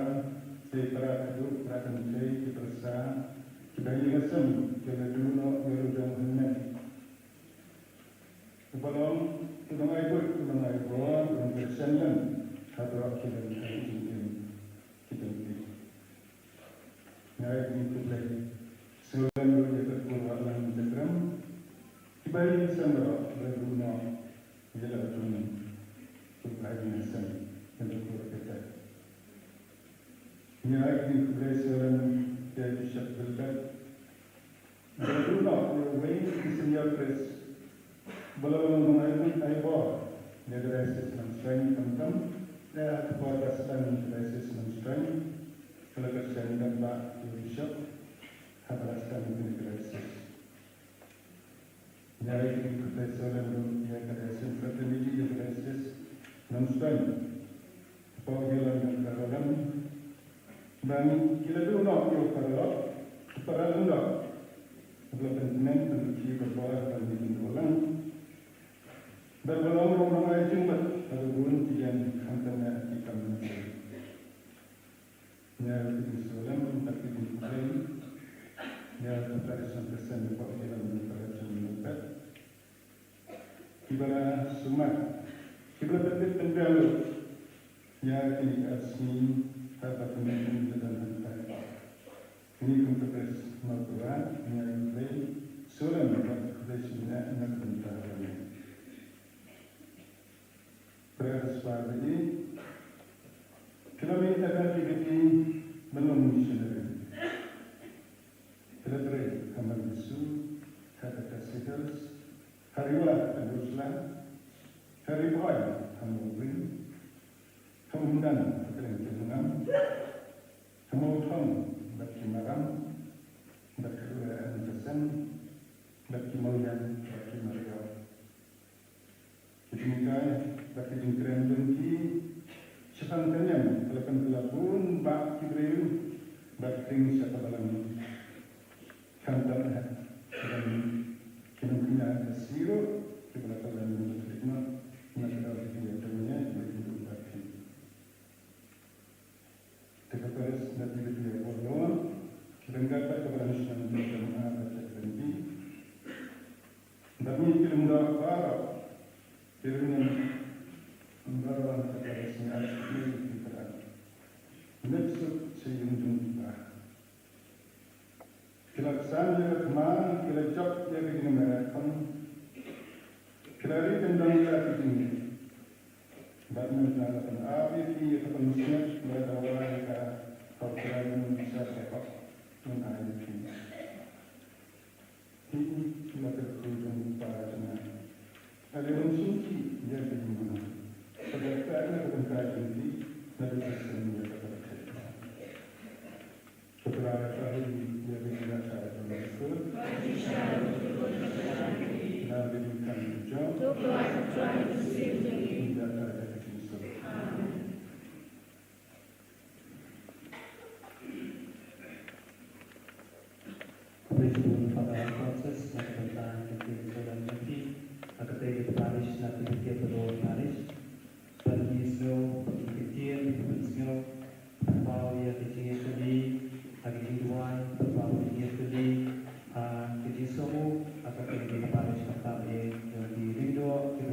ïa i para khadduh, para kynthei, ki pyrsa, kiba ïeng ïasem, kiba duh noh ïa la jong hynmen. Uba long, u nongai buit, u nongai bor, u nongkyrshan lem ha baroh ki lem ka jingim ki jong ki. Ngi ai khublei sngewlem ruh ïa ka Kyrpad Watlang Jakrem, kiba ïeng ïasem baroh, kiba duh noh ïa la jong ki, kiba ïeng ïasem ïa la jong ki. Ngi ai khublei sngewlem ïa i Bishop Gilbert, ba duh noh ïa uwei u senior priest ba la long u nongai buit ai bor ïa ka diocese Nongstoiñ, khamtam ïa ka por ba sdang ka diocese Nongstoiñ, ka la kyrshan dang bha ïa u bishop haba la sdang kane ka diocese. Ngi ai khublei sngewlem ruh ïa ka diocese fraternity, ïa ka diocese Nongstoiñ, hapoh ka jingïalam jong ka Reverend Bad ki la duh noh ïa u paralok, u paralok, u la pynkmen pynrkhie bha bad ngi ïa u lang. Bad ba long ruh u nongai jingmut ha ka bun ki ïing khamtam ïa ki kam mynsiem. Ngi ai khublei sngewlem bad ki jingkhublei ïa ka parish, ka parish hapoh ka jingïalam jong ka parish jong ngi bad kiba la sumar, kiba la pyndep pynbiang ïa kine ki ar sngi, haba kine ki la dang hangtai. Kine kum ka parish Mawkyrwat, ngi ai khublei sngewlem bad khublei shibun na ka bynta ka Brother Spah, phi la mih na ka activity ban long missionary. Phi la trei ha Mandsu, ha Khasi Hills, ha Ri War, ha Nusla, ha Ri Bhoi, ha Mawbyn, ha Umdan, ha Krem Kimngam, ha Mawthong bad ki Maram, bad ka Dura Antasen, bad ki Mawliang bad ki Mariaw. Ki jinghikai bad ki jingkren jong ki shaphang ka niam ka la pynkylla bun bah ki briew Bad tieng sha ka balang khamtam ha ka balang ki nongkynnoh ka siro kiba la kylla ïa u Tyrkhong na ka daw jong ki ïa dang ïa ki ïa ki ïa ki. Te ka Paris na ki ïa ki ïa ki ïa ki. Ki dang kat ka balang shnong ki dang ha ka Tyrkhong ki. Bad ngi ki dang da baroh ki dang ïa baroh na ka Paris ngi ai ki ïa ki ïa ki. Next up sa ïa ki ïa ki. Ki la ksan ïa ka thma, ki la jop ïa ka jingmeh kham. Ki la ri kyndong ïa ka jingmeh. Bad mynta la pynap ïa ki ïa ka pansngiat, bad la wai ïa ka, ka Trai, ngan sa ka pap, ngan ai ïa ki. Hi la ka kyrkhu jong u Kpa jong nga. Ale ym shim ki ïa ka jingmana. Ka bynta na ka bynta jong ki, na ka bynta jong ki. Khublei shibun Father Alphonsus, na ka bynta ka jingïasoh jong phi ha katei ka parish, na ka bynta ka parish. Bad ngi sngew ba ki ktien, ki pynsngew, ki pynpaw ïa ka jingïakylli ha ka jingduwai, pynpaw ïa ka jingïakylli ha ka jingsngew, ha ka pyrthei ka parish, kata ïa ki Lyngdoh, ki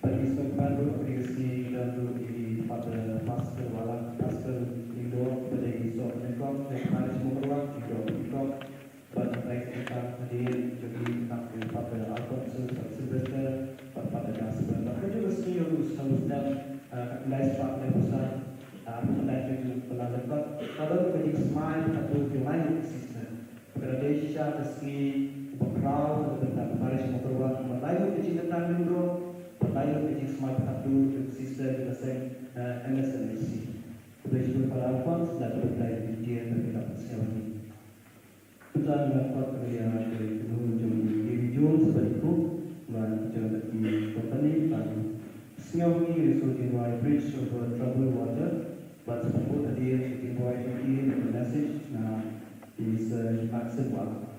Bad ngi sngewbha ruh, ha kane ka sngi ngi don ruh ïa i Father Pascal Wala, Pastor Lyngdoh, ba dei i soh nyngkong jong ka parish Mawkyrwat, Lyngdoh Lyngkong. Bad ngi ai khublei hadien jong ngi, tang i Father Alphonsus, Father Sylvester, bad Father Jasper. Bad ha kane ka sngi ruh sngewbha, eh, ka khyndai spah khyndai phew san, eh, arphew khyndai tarik jong u Lyngdoh Lyngkong. Ka don ka jingsmai khatduh jong lai ngut ki sister. Ba ka dei shisha ka sngi uba khraw na ka bynta ka parish Mawkyrwat, ba lai ngut ka jingkyntang lyngngoh, ba lai ngut ka jingsmai khatduh jong ka sister jong ka seng, eh, M S N H C. Khublei shibun Father Alphonsus, da kaba pynlait ïa ka ktien da kaba pynsngew ïa ngi. Kumta ngan khot ïa ka kynhun jong ngi, Lady Jones, ba dei cook, ban jong ka company, ban sngew ïa ka sur jingduwai Bridge Over Troubled Water. Bad sa sdang hadien ka jingduwai jong ki, ka message na i Sir Maxim Wala.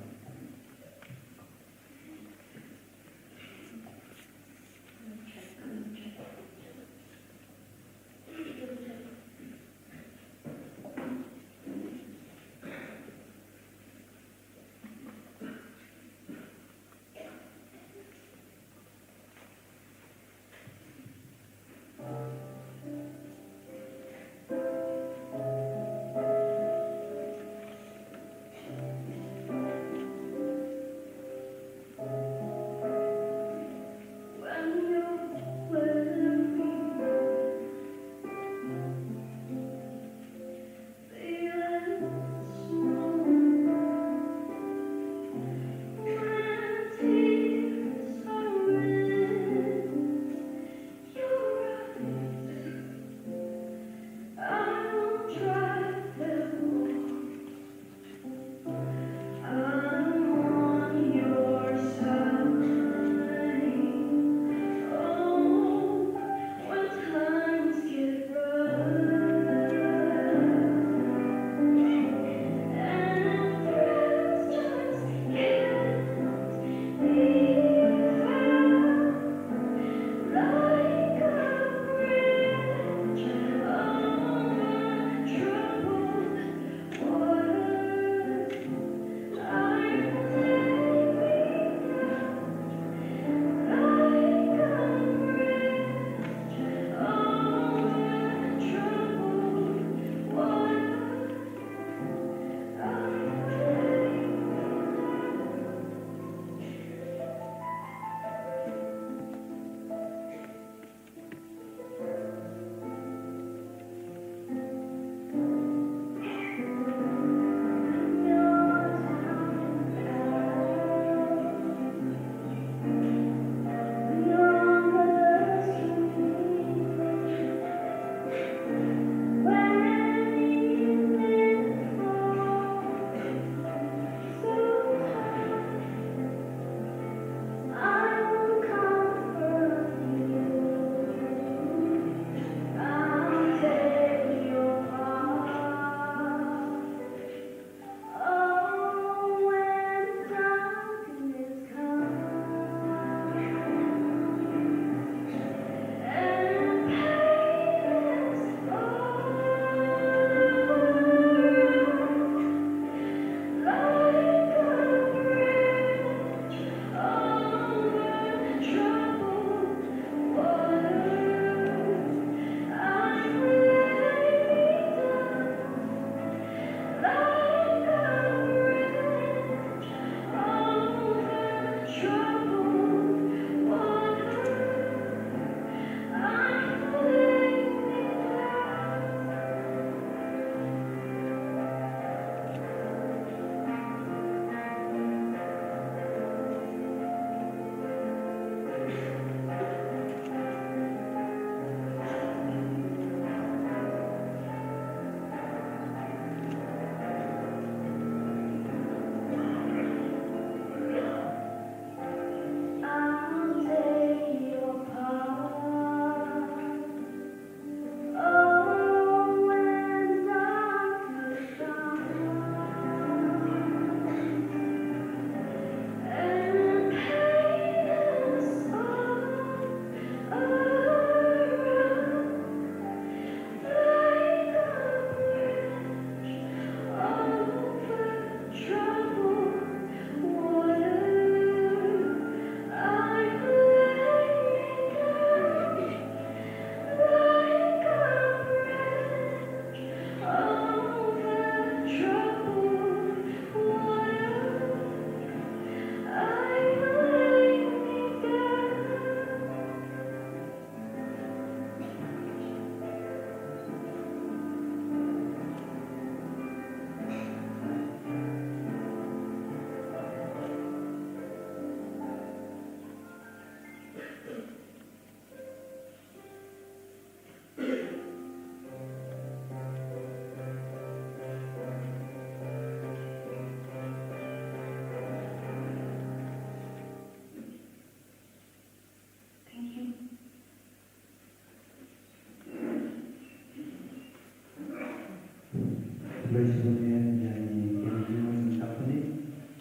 Praise the Lord, yeah, yeah, yeah, yeah, yeah, company.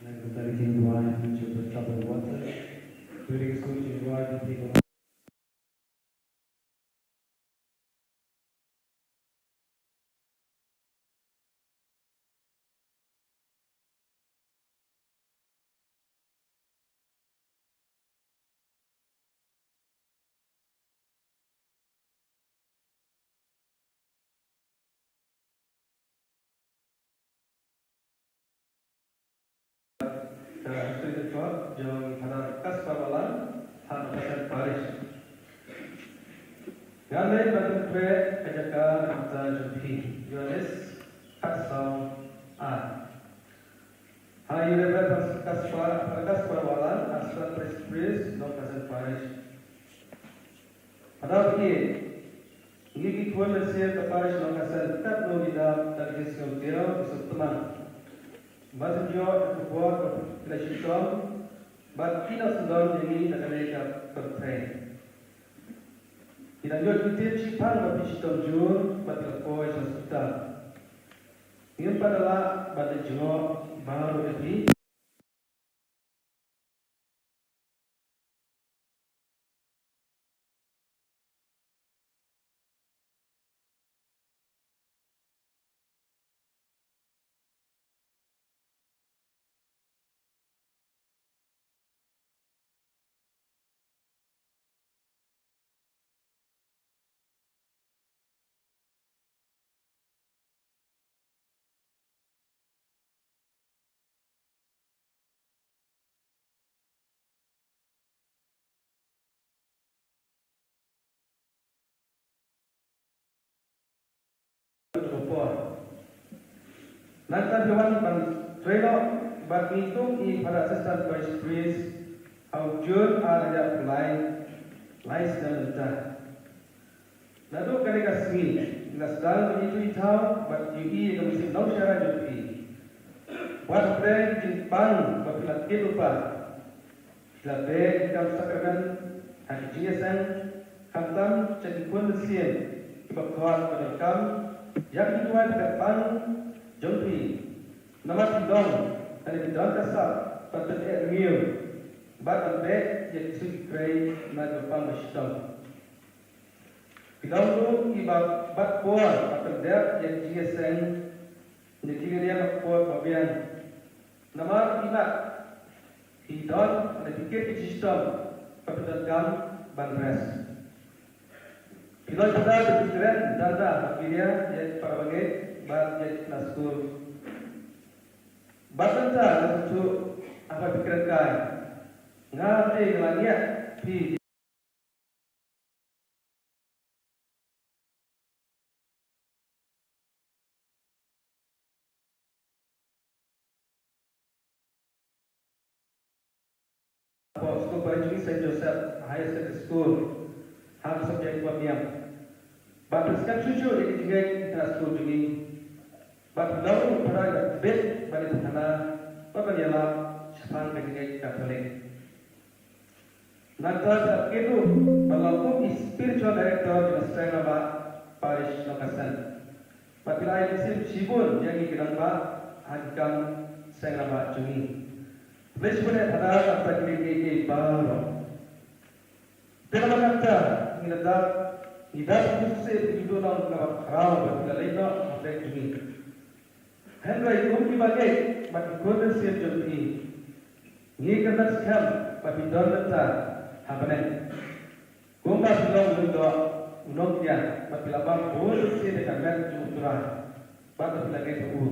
Like the dedication, why we should trouble water. Very good, why the people Ka history report jong Father Kaspar Wala, ha Nongkasen Parish. Ngan leit ban pynkhreh ka jaka na ka bynta jong phi. Ïoannis khatsaw ar. Ha ïa u Reverend Kaspar, Father Kaspar Wala, Assistant Parish Priest, Nongkasen Parish. Phadar ki, ngi ki khun mynsiem ka parish Nongkasen, katno ngi dap da ka jingsngewthuh, ka sngewthuh tymmen. Ba sngewthuh ka khubor ba phi la shitom, bad ki la sngewdon ïa ngi da kane ka pyrthei. Ki dang ïoh ki tip shiphang ba phi shitom jur, bad phi la poi sha hospital. Ngim pat da lah ban leit jngoh baroh ïa phi. Ka por. Nangta phi wan ban trei noh bad ngi kum i Father Assistant Parish Priest ha u June ar hajar arphew lai, lai snem mynta. Naduh kane ka sngi ngi la sdang ban ithuh ithaw bad ïohi ïa ka mynsiem nongshakri jong phi. Wat pdeng ki jingpang ba phi la kit lypa. Phi la beh ïa ka kam sakrament ha ki jingïaseng, khamtam sha ki khun mynsiem kiba khot ba donkam ïa ka jingduwai bad ka pang jong phi. Namar phi long, lane phi don ka sap ban pyneh rngiew bad ban beh ïa ki suk ki krei na kiba pang ba shitom. Phi long ruh kiba bat por ban pyndep ïa ki jingïaseng, ïa ki jingïaseng ba khuid ba biang. Namar phi mat, phi don, lane phi kit ki jingshitom ba phi donkam ban rest. Phi long pat da phi kren dang da ha phi ïa ki para bangeit bad ïa ki khynnah skul. Bad mynta nga sngewthuh haba phi kren kai, nga te nga la ngiah phi. Hapoh skul parish jong ngi Saint Joseph Higher Secondary School, ha ka subject ba niam. Bad pynskhem shuh shuh ïa ki jingngeit ki khynnah skul jong ngi. Bad phi long ruh para ïa ka bit ban ïa thana bad ban ïalap shaphang ka jingngeit Katholik. Nangta phi la kit ruh ban long kum i spiritual director jong ka seng rangbah parish Nongkasen. Bad phi la ai mynsiem shibun ïa ngi ki rangbah ha ki kam seng rangbah jong ngi. Khublei shibun eh Phadar, nangta kine kiei kiei baroh. Te namar kata ngi la dap, ngi dap sngewsih ïa ka jingduh long kaba khraw ba phi la leit noh hapdeng jong ngi. Hynrei kum kiba ngeit bad ki khun mynsiem jong phi, ngi kyrmen skhem ba phi don mynta ha bneng. Kumba phi long u lyngdoh, u nongñiah, bad phi la bam bun mynsiem ïa ka met jong U Trai, bad ba phi la ngeit ha u.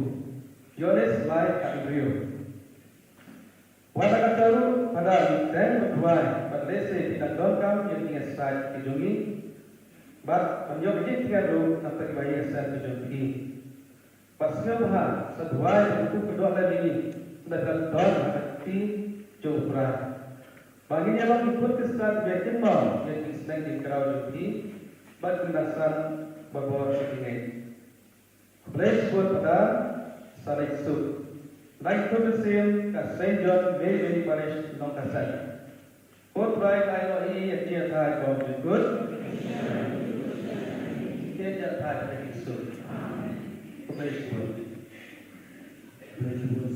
Ïoannis lai khathynriew. Wat la katta ruh, Phadar, ngi kyrmen ban duwai bad lehse phi dang donkam ïa ki jingïasaid ki jong ngi, bad ban ïoh ka jingtngen ruh na ka bynta ki jingïasaid ki jong phi. Bad sngewbha sa duwai ban kum ka doh lem ïa ngi, ynda phi la don ha ka kti jong U Trai, ba ngin ïa long ki khun Khristan kiba ïa kynmaw ïa ki jingsneng jingkraw jong phi bad kin nang san babor ïa ki ngeit. Khublei shibun Phadar, sa leit suk. Nai khun mynsiem ka Saint John Mary Bethany Parish, Nongkasen. Ko Trai, nai noh ïa ki jingïathait ba jukut. Ki jingïathait ba jukut. Khublei shibun.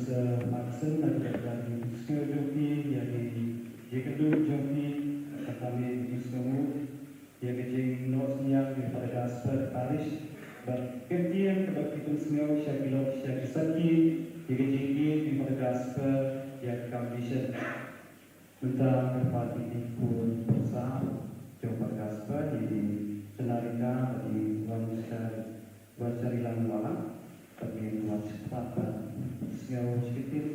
Sa Martin, na ka bynta ka jingsngew jong phi ïa ki jingkynduh jong phi, kata me jingsngew ïa ka jingnoh synñiang jong Father Gaspar Parish, bad kyntien kaba phi pynsngew sha ki lok sha ki sakhi ïa ka jingïeit jong Father Gaspar ïa ka kam mission. Mynta ka pat ïa ki khun pyrsa jong Father Gaspar, ïa i Chanarika bad i Wan Sar Wan Sarilang Wala, bad ïa i Wan Sar Pat, bad sngew shikit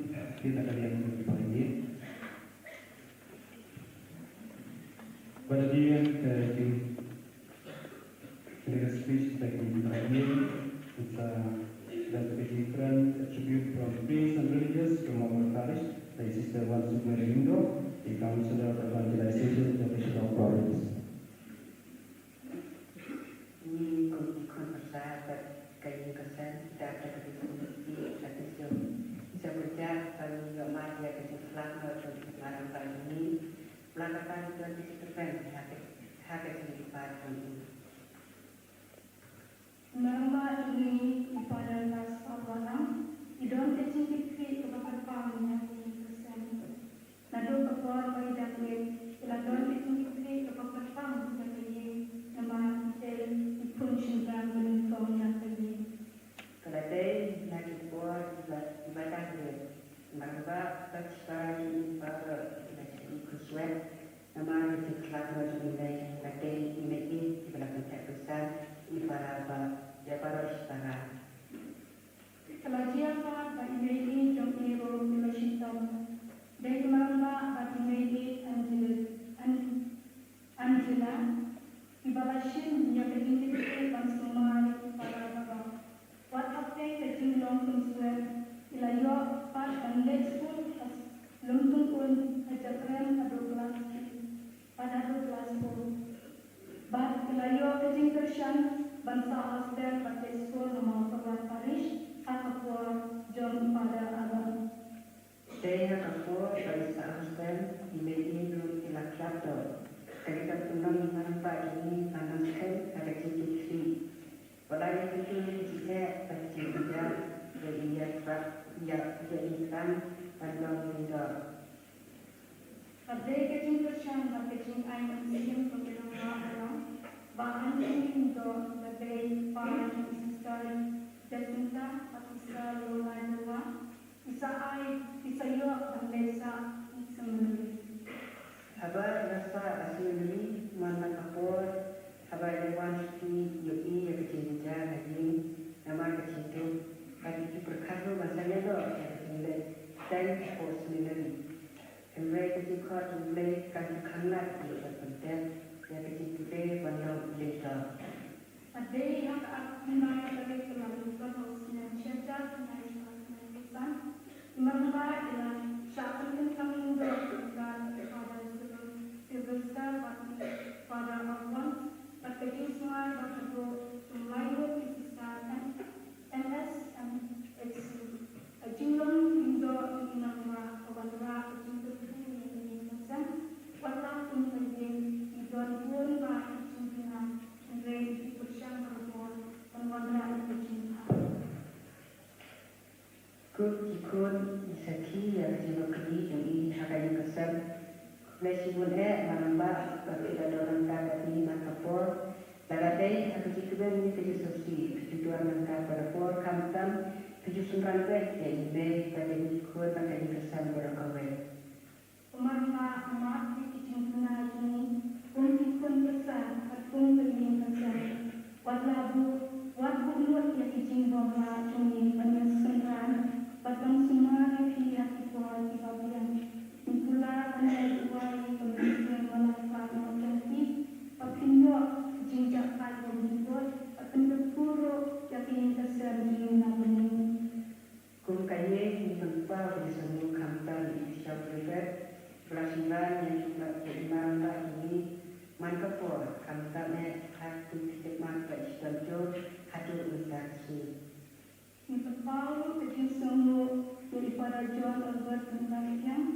ïa ka liang jong ki para ïing. Bad ïa ka jing Kane ka speech da ki Indian, it's a, da ka jingkren, a tribute from priests and religious from our parish, da i Sister Wansuk Mary Lyngdoh, i Counselor of Evangelization, da ka Shillong Province. Ngi kum ki khun pyrsa bad ka ïing ka sem, da ka jingkren, da ka jingkren, da ka jingkren, da ka jingkren, Bla kata ngi don ki jingkyrmen ha ka, ha ka jingïaid jong u. Nangta jong ngi u Father Gaspar Wahlang, i don ka jingkitkhlieh kaba kyrpang ïa ka ïing ka sem. Naduh ka por ba i dang miet, i la don ka jingkitkhlieh kaba kyrpang ïa ka ïing, namar i dei i khun shynrang ba nyngkong ïa ka ïing. Ka la dei na ki por iba, iba dang rit. Namar ba, bad shipara jong i baroh i la shah ïoh khuslai. Namar ka jingkhlad noh jong i Blei, la dei i mei i, iba la pynthep pynsan ïa para ba, ïa baroh shipara. Ka la jia pat ba i mei i jong i ruh i la shitom. Dei ka mrad bad i mei i Angela, An-, Angela, iba la shim ïa ka jingkitkhlieh ban sumar ïa ki para baroh. Wat hapdeng ka jinglong pynswet, i la ïoh pat ban leit skul ha Lymtung Un, ha Jakrem haduh klas three, bad haduh klas four. Bad i la ïoh ka jingkyrshan ban sah hostel bad leit skul ha Mawkyrwat Parish, ha ka por jong i Father Aaron. Dei ha ka por ba i sah hostel, i mei i ruh i la khlad doh. Ka dei ka pynlong i mei i pa jong ngi ba nang skhem ha ka jingkitkhlieh. Wat la ïa kyntu ïa ka jingeh bad ka jingjynjar, ïa i ïa trap, ïa, ïa i tang ban long i doh. Ka dei ka jingkyrshan bad ka jingai mynsiem ka Mei Nongbah Aaron, ba Anthony Lyngdoh, ba dei pa jong i Sister Jacinta bad Sister Lola Jowa, i sa ai, i sa ïoh ban leit sah i seminary. Haba i la sah i seminary, man la ka por, haba i la wan shuti ïohi ïa ka jingjynjar ha ïing, namar ka jingduk, bad i pyrkhat ruh ban sa ïaleh ïa ka jingleit seng hapoh seminary. Hynrei ka jingkhot jong U Blei kan ju khang lad ïa u ban pyntep ïa ka jingpule ban long u lyngdoh. Ka dei ha ka arphew bnai tarik ka Naiwieng, ka snem shihajar khyndai spah khyndai phew san, i Mei Nongbah i la shah pynkyntang lyngdoh ryngkat u Father Sil-, Sylvester bad i Father Alphonse, bad ka jingsumar bad haduh kum lai ngut ki sister M S M H C. Ka jinglong lyngdoh jong i Mei Nongbah ka wanrah ka jingkyrkhu ïa ka ïing ka sem. Wat la kum ka ïing i don bun bah ki jingduna, hynrei i pyrshang harbor ban wanrah ïa ka jingthaw. Kum ki khun ngi sakhi ïa ka jinglong kylli jong i ha ka ïing ka sem. Khublei shibun eh, Mei Nongbah, ba phi la don ryngkat bad ngi man ka por. Lada dei ha ka jingkmen ïa ka jingsngewsih, phi ju don ryngkat bad ka por, khamtam phi ju synran beit ïa i mei bad ïa ngi ki khun bad ka ïing ka sem baroh kawei. Ko Mei Nongbah, map ïa ki jingduna jong ngi kum ki khun pyrsa bad kum ka ïing ka sem. Wat la buh, wat buh lut ïa ki jingbymrah jong ngi ban ïasynran bad ban sumar ïa phi ha ki por kiba biang. Ngi kular ban ïaduwai ïa ka mynsiem ba la khlad noh jong phi, ba phin ïoh ka jingjahthait ba mlien bad pyndep burom ïa ka ïing ka sem jong ngi na byneng. Kum ka ïing ngi pynpaw ka jingsngewnguh khamtam ïa i Bishop Clifford, ba la synran ïa i Mei Nongbah jong ngi man ka por, khamtam eh ha ki khmat ba i Bishop Joe haduh mynta ka sngi. Ngi pynpaw ruh ka jingsngewnguh ïa i Father John Albert Kynrad Thiang,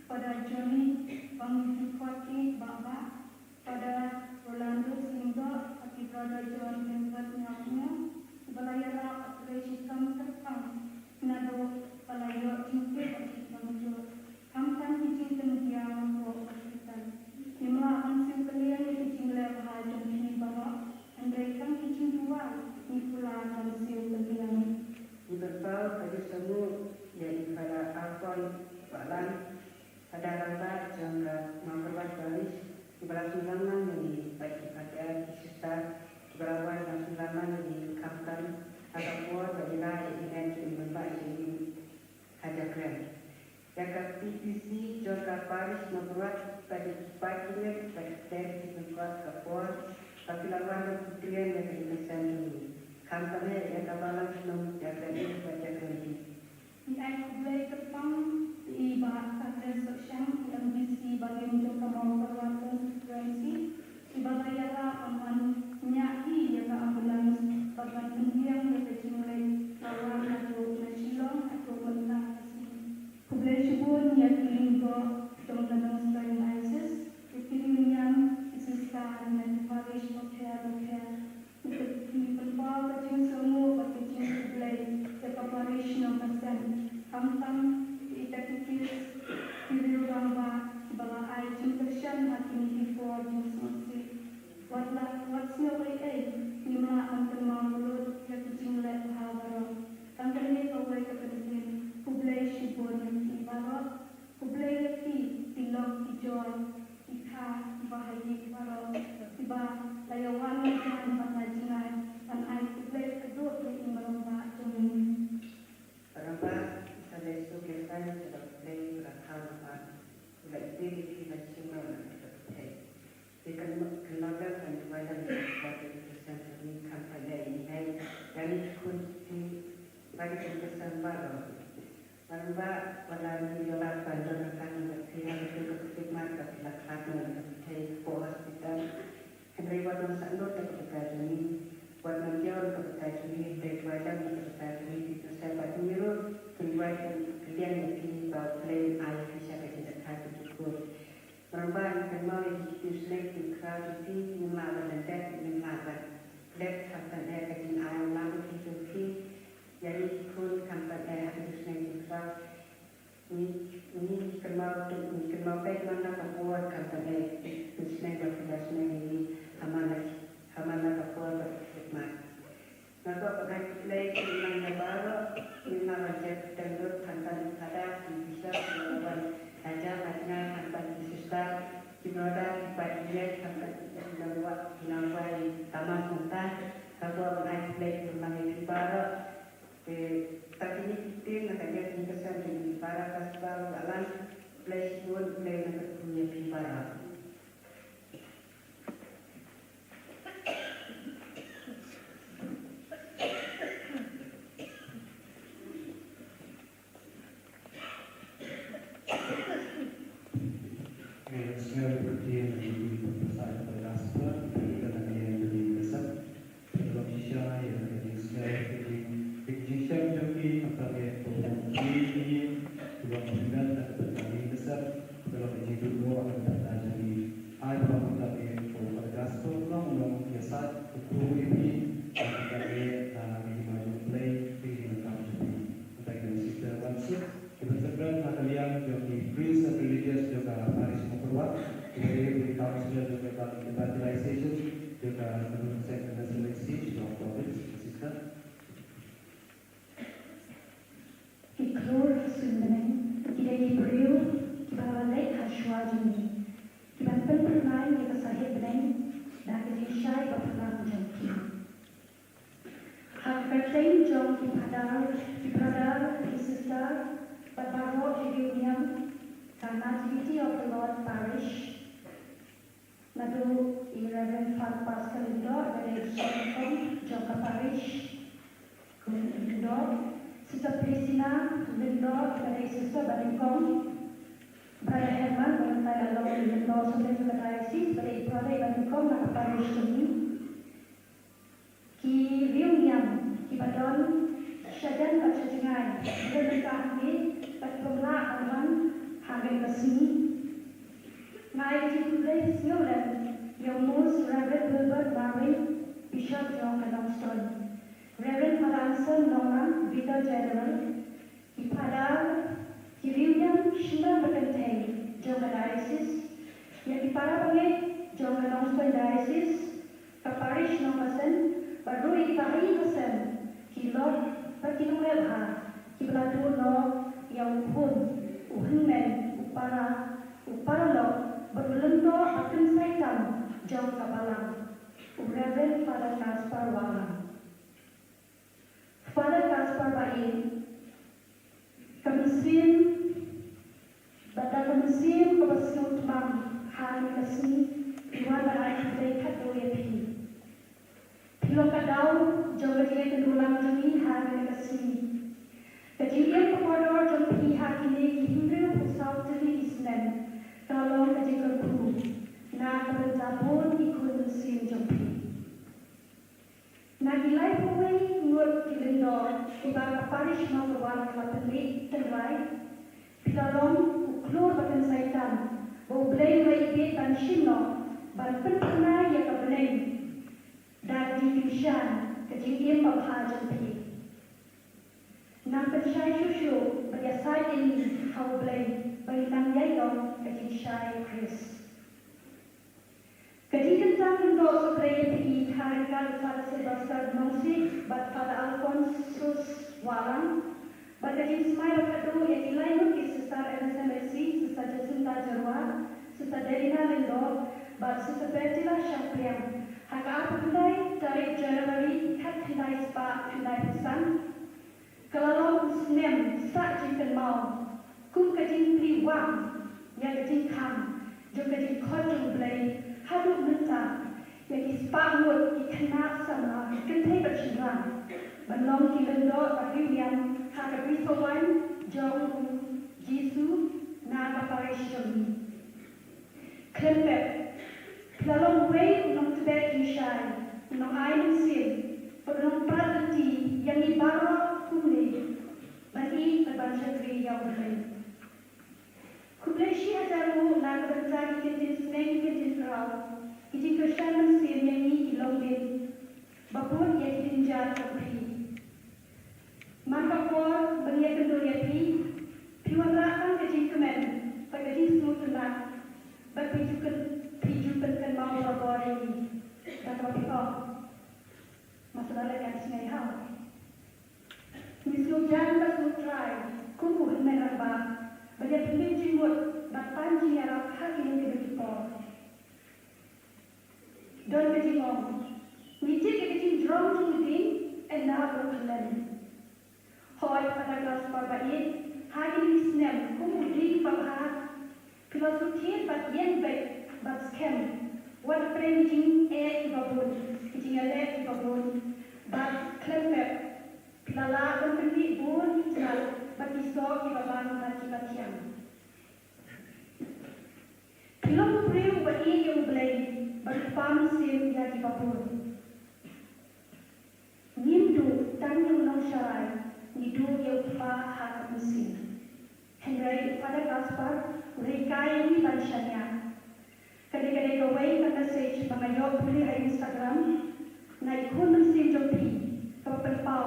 Father Johnny Bangkitkhot Bahbah, Father Rolando Singdoh, bad i Brother John Kynrad Nyawnyaw, kiba la ïarap bad trei shitom kyrpang naduh ba la ïoh Ngi pynpaw ka jingsngewnguh ïa i Father Alphonse Wahlang, Father rangbah jong ka Mawkyrwat Parish, kiba la sngewsih lang ïa ngi bad ki Father ki Sister kiba la wan ban sngewsih lang ïa ngi khamtam ha ka por ba ngi la ïa ki ngan ki ngan ba ïa ngi ha Jakrem. Ïa ka P P C jong ka Parish Mawkyrwat, bad ïa ki paidbah bad ki kten ki pynkuat ka por ba ki la wan ban pyntrei ïa ka jingkyrshan jong ngi. Khamtam eh ïa ka balang shnong Jakrem East bad Jakrem East. Ngi ai khublei kyrpang ïa i Bah Kathryn Sohshang, M D C barim jong ka Mawkyrwat Constituency, iba la ïarap ban wan ñiah hi ïa ka ambulance bad ban pynbiang ïa ka jingleit ka wah naduh na Shillong haduh mynta ka sngi. Khublei shibun ïa ki lyngdoh jong ka Nongstoiñ Diocese, ïa ki riewniam, ki sister na ki parish bapher bapher. Ngi pynpaw ka jingsngewnguh bad ka jingkhublei ïa ka parish Nongkasen, khamtam ïa ki katekist, ki riew rangbah kiba la ai jingkyrshan ha kine ki por jingsngewsih. Wat la, wat sngew ei ei, ngim lah ban kynmaw lut ïa ki jingleh bha baroh. Tang kane kawei ka kyntien, khublei shibun ïa phi baroh. Khublei ïa phi, ki lok ki jor, ki kha, ki bahaïing baroh, kiba la ïa wan lajong bad la jngai ban ai khublei haduh ïa i Marangbah jong ngi. Marangbah, sa leh suk leh sai, sa leh khublei, sa leh khublei, sa leh khublei, sa leh khublei. Te kan, kan nang kan duwai lem ïa ka jingkyrshan jong ngi, khamtam ïa i Blei, ïa ngi ki khun ki kti, bad ïa ki khun ki kti baroh. Marangbah, wat la ngi ïoh lad ban don ryngkat bad phi ha katu ka khmih mat kaba la khlad na ka pyrthei hapoh hospital. Hynrei wat nym sah lut da ka bynta jong ngi, wat nym ïoh da ka bynta jong ngi, hynrei duwai lem da ka bynta jong ngi, phi to sngewbha ïa ngi ruh, kin duwai kin kylliang ïa phi ba U Blei un ai ïa phi sha ka jingkyrkhu ka jingkyrkhu. Marangbah, ngi kynmaw ïa ki ktien sngewsih jingkhraw jong phi, ngim lah ban lyndet, ngim lah ban klet, khamtam eh ka jingai u lam u thik jong phi ïa ngi ki khun, khamtam eh ha ki ktien sngewsih jingkhraw. Ngi, ngi kynmaw, ngi kynmaw peit man la ka por, khamtam eh ki ktien sngewsih ba phi la sngewsih ïa ngi ha man la, ha man la ka por ba phi khmih mat. Nga kwah ban ai khublei ïa ki nongïalam baroh, ki nongïalam jait ki teng lut, khamtam ki Father, ki Bishop, ki nongïalam hajar hajar, khamtam ki Sister, ki Brother, ki paid, khamtam ki nongïalam, ki nongïalam Thomas mynta. Nga kwah ban ai khublei ïa ki nongïalam baroh. Te ta kine ki ktien na ka liang jingkyrshan jong ngi para ka sbah u Alan, khublei shibun, khublei na ka kum ïa phi baroh. Ngi sngew ïa ka ktien jong ngi, ka pynpaw ïa ka gospel, ka ktien jong ngi ka sep. Ka long shisha ïa ka jingsngew, ka jing, ka jingshem jong ngi, kata ka ïa ka pynpaw jong ngi, ka long pyngan, ka pynpaw jong ngi ka sep, ka long ka jingduh noh, ka pynpaw jong ngi. Ai ba ka ïa ka gospel long long ïa sat, ka pynpaw ïa phi, ka pynpaw ïa ka jingma jong U Blei, ka jingma jong phi. Kata ka long sister Wansuk. Kiba sdang na ka liang jong ki priest and religious jong ka parish Mawkyrwat, kiba dei ki counselor jong ka evangelization jong ka Nongstoiñ Nursery Seed jong ka province, sister. Ki khlur ki suiñ bneng, ki dei ki briew kiba la leit ha shuwa jong ngi, kiban pynphyrnai ïa ka sahit bneng da ka jingshai ba phylla jong ki. Ha ka kyrteng jong ki Father, ki Brother, ki Sister, bad baroh ki riewniam ka Nativity of the Lord Parish, naduh i Reverend Father Pascal Lyngdoh, iba dei i Bishop jong ka Parish, Lyngdoh, Sister Priscilla Lyngdoh, iba dei i Sister ba nyngkong, Brother Herman, ba mynta i la long i Lyngdoh Sovereign jong ka Diocese, iba dei i Brother ba nyngkong na ka Parish jong ngi. Ki riewniam kiba don shajan bad shajngai, kiba don ka hangne bad pynlah ban wan ha kane ka sngi. Nga ai jingkhublei sngewlem ïa u Most Reverend Wilbert Marwei, Bishop jong ka Nongstoiñ, Reverend Father Anson Nonglang, Vicar General, ki Father, ki riewniam shnong bad kynthei jong ka diocese, ïa ki para bangeit jong ka Nongstoiñ Diocese, ka parish Nongkasen, bad ruh ïa ki bahaïing hasem Ha kane ka sngi, phi wan ban ai khublei khatduh ïa phi. Phi long ka daw jong ka jingïakynduh lang jong ngi ha kane ka sngi. Ka jingim ka kordor jong phi ha kine ki hynriewphew saw tylli ki snem ka long ka jingkyrkhu na ka bynta bun ki khun mynsiem jong phi. Na ki laiphew wei ngut ki lyngdoh kiba ka parish Mawkyrwat ka la pynleit tynrai, phi la long u khlur ba kynsai tam ba U Blei u la ïeit ban shim noh ban pynphyrnai ïa ka bneng da ka jingkyrshan ka jingim babha jong phi. Nang pynshai shuh shuh bad ïasaid ïa ngi ha U Blei ba ngin nang ïaid noh ka jingshai Khrist. Ka jingkyntang lyngdoh khublei ïa phi ha ryngkat u Father Sylvester Nongsiej bad Father Alphonsus Wahlang, bad ka jingsmai ba khatduh ïa ki lai ngut ki sister M S M S C, Sister Jacinta Jyrwa, Sister Delina Lyngdoh bad Sister Bertila Shangpliang ha ka arphew khyndai tarik January khatkhyndai spah khyndaiphew san. Ka la long u snem sah jingkynmaw kum ka jingplie wang ïa ka jingkhang jong ka jingkhot jong U Blei haduh mynta ïa ki spah ngut ki khynnah samla, kynthei bad shynrang ban long ki lyngdoh ba riewniam ha ka brisoh waiñ jong U Jisu na ka parish jong ngi. Khlem pep, phi la long uwei u nongtbeh jingshai, u nongai mynsiem bad u nongprat lynti ïa ngi baroh kumne ban ïeit bad ban shakri ïa U Blei. Khublei shihajar nguh na ka bynta ki kyntien sneng, ki kyntien khraw, ki jingkyrshan mynsiem ïa ngi ki longdien ba bun ïa ki jingjar jong phi. Man ka por ban ïakynduh ïa phi, phi wanrah tang ka jingkmen bad ka jingsngewtynnat, bad phi ju kyn, phi ju pynkynmaw barabor ïa ngi da kaba phi ong, ma sdang leh kan sngew ha. Ngi sngewjan bad sngewthuh kum u hynmen rangbah ban ïa pynlong jingmut bad pan jingïarap ha kine ki por. Don ka jingong, ngi tip ïa ka jingjrong jong u dieng, ynda u khlem. Hooid Father Gaspar ba ïeit, ha kine ki snem kum u dieng babha, phi la sngewthuh bad ïeng beit bad skhem wat la pyrshah ki jingeh kiba bun, ki jingeh kiba bun, bad khlem pep phi la lah ban pynmih bun ki jingeh bad ki soh kiba bang bad kiba thiang. Phi long u briew uba ïeit ïa U Blei bad u kpa mynsiem ïa kiba bun. Ngim duh tang ïa u nongsharai, ngi duh ïa u kpa ha ka mynsiem. Hynrei u Father Gaspar u la hikai ïa ngi ban shaniah. Ka dei, ka dei kawei ka message ba nga ïoh pule ha Instagram na i khun mynsiem jong phi, kaba pynpaw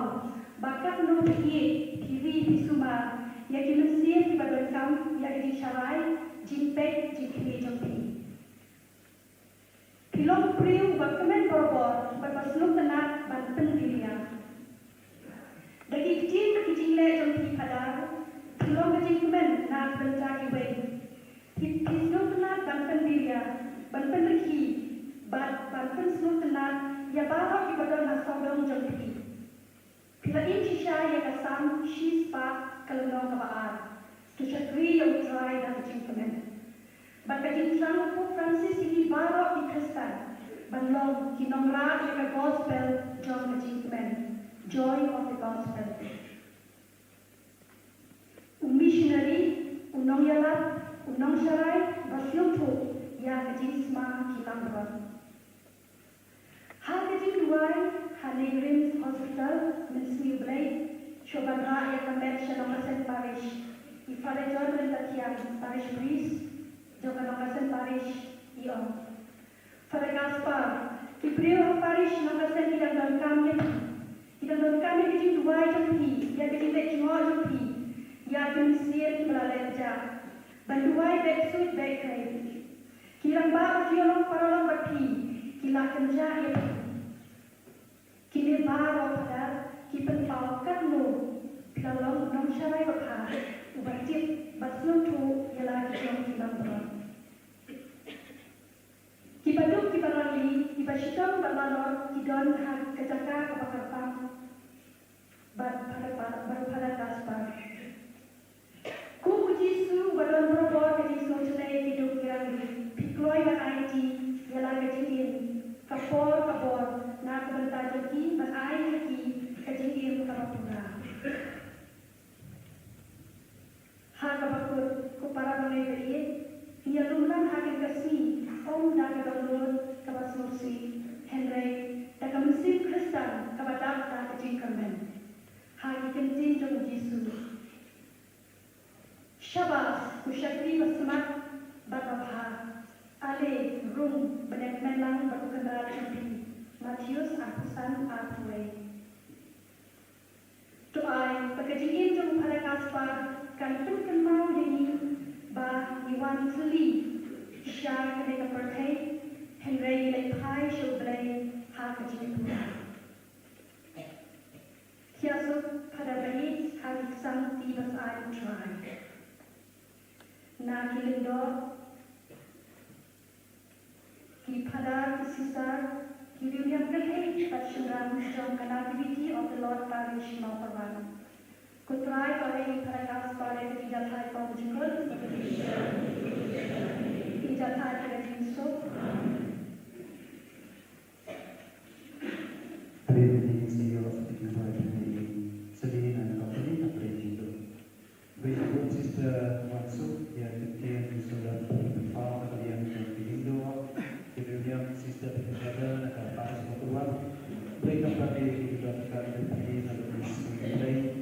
ba katno phi ïeit, phi ri, phi sumar ïa ki mynsiem kiba donkam ïa ka jingsharai, jingpeit, jingkhmih jong phi. Phi long u briew uba kmen barabor bad ba sngewtynnat ban pynbiria. Da ki ktien bad ki jingleh jong phi Father, phi long ka jingkmen na ka bynta kiwei. Phi, phi sngewtynnat ban pynbiria, ban pynrkhie bad ban pynsngewtynnat ïa baroh kiba don ha sawdong jong phi. Phi la im shisha ïa ka Salm shispah ka lynnong kaba ar: To shakri ïa U Trai da ka jingkmen. Bad ka jingthrang u Pope Francis ïa ngi baroh ki Khristan ban long ki nongrah ïa ka gospel jong ka jingkmen, joy of the gospel. U missionary, u nongïalap, u nongsharai ba sngewthuh ïa ka jingsma ki langbrot. Ha ka jingduwai ha NEIGRIHMS Hospital mynsngi U Blei, shuwa ban rah ïa ka met sha Nongkasen Parish, i Father John Ryntathiang, Parish Priest jong ka Nongkasen Parish, i ong: Father Gaspar, ki briew ha Parish Nongkasen ki dang donkam ïa phi. Ki dang donkam ïa ka jingduwai jong phi, ïa ka jingleh jngoh jong phi ïa ki mynsiem kiba la leh kjat. Ban duwai beit suit beit kai. Ki rangbah ba ki ïalong paralok bad phi ki la kynjah ïa phi. Kine baroh Father ki pynpaw katno phi la long u nongsharai babha, uba tip bad sngewthuh ïa la ki jong ki langbrot. Kiba duk kiba rangli, kiba shitom bad lanot ki don ha ka jaka kaba kyrpang bad Father, bad Father Gaspar. Kum U Jisu uba don barabor ka jingsngewthuh ïa ki duk ki rangli, phi kloi Kyntien jong u Jisu. Shabas, u shakri basmat bad babha. Ale, rung, bad kmen lang bad u kynrad jong phi. Mathaios arphew san, arphew wei. To ai ba ka jingim jong u Phadar Gaspar kan pynkynmaw ïa ngi ba ngi wan thylli sha kane ka pyrthei, hynrei ngi leit phai sha U Blei ha ka jingkyrkhu. Ïa suk Phadar Baieit ha ki ksang ti ba sa ai U Trai. Na ki lyngdoh, ki phadar, ki sister, ki riewniam kynthei bad shynrang jong ka Nativity of the Lord Parish Mawkyrwat. Ko Trai ba ai Phadar Gaspar ïa ka jingïatai kong jingkut. Ki jingïatai ka jingsuk. Habit ni saya seperti yang saya sendiri dan company apa yang itu. Baik, Sister Wansuk, ya, kemudian Sister Paul, kemudian Gilindo, kemudian Sister Peter, dan Paris Mokuan. Baik, kepada Gilindo, kemudian Gilindo, kemudian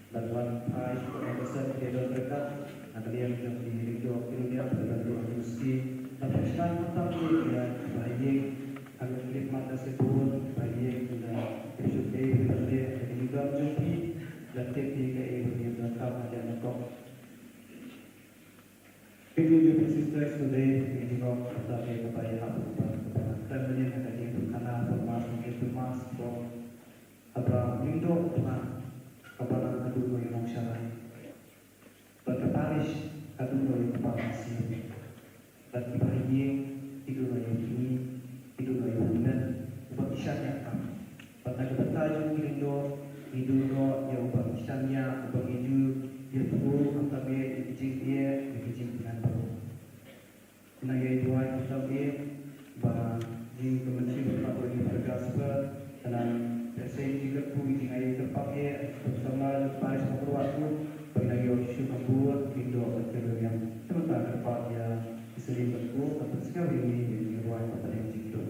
Bad wan phai sha ka Henderson Theodore Trekar, na ka liang jong ki Lyngdoh ki Lyngdoh, bad wan tu ha Muski, bad pynshai mynta ki ïa ki ba ïeng ha ka clip mata se bun ba ïeng ki la kyrshut ei ba ïeng ha ka Lyngdoh jong ki, la tip ki ka ei ba ïeng da kap ha ka Lyngdoh. Thank you, dear sisters, today, we give up the day of the day, have the day of the day, have the day of the day, have the day of the day, have the day of the day, Haba Lyngdoh u Prah, ka balang ka dum ïa u nongsharai. Bad ka parish ka dum ïa u kpa mynsiem. Bad kiba ha ïing ki dum ïa u kmie, ki dum ïa u hynmen uba ki shaniah kam. Bad na ka bynta jong ki Lyngdoh ngi dum ïa uba ki shaniah, uba ngi ju ïathuh hangta ïa ki jingeh, ïa ki jingpynban baroh. Nang ïa duwai khamtam eh ba jingkmen shi ba ka ïa ka gospel, ka nang pynshai jingkyrkhu, jingaiei kyrpang eh, ka samla jong ka parish Mawkyrwat ruh ba nang ïoh shu ka bun ki Lyngdoh bad ki Lyngdoh. Te mynta kyrpad ïa ki Syiem Bakhuid ban pynsngew ïa ngi ïa ki ruwai ba pynlong jingkyrkhu.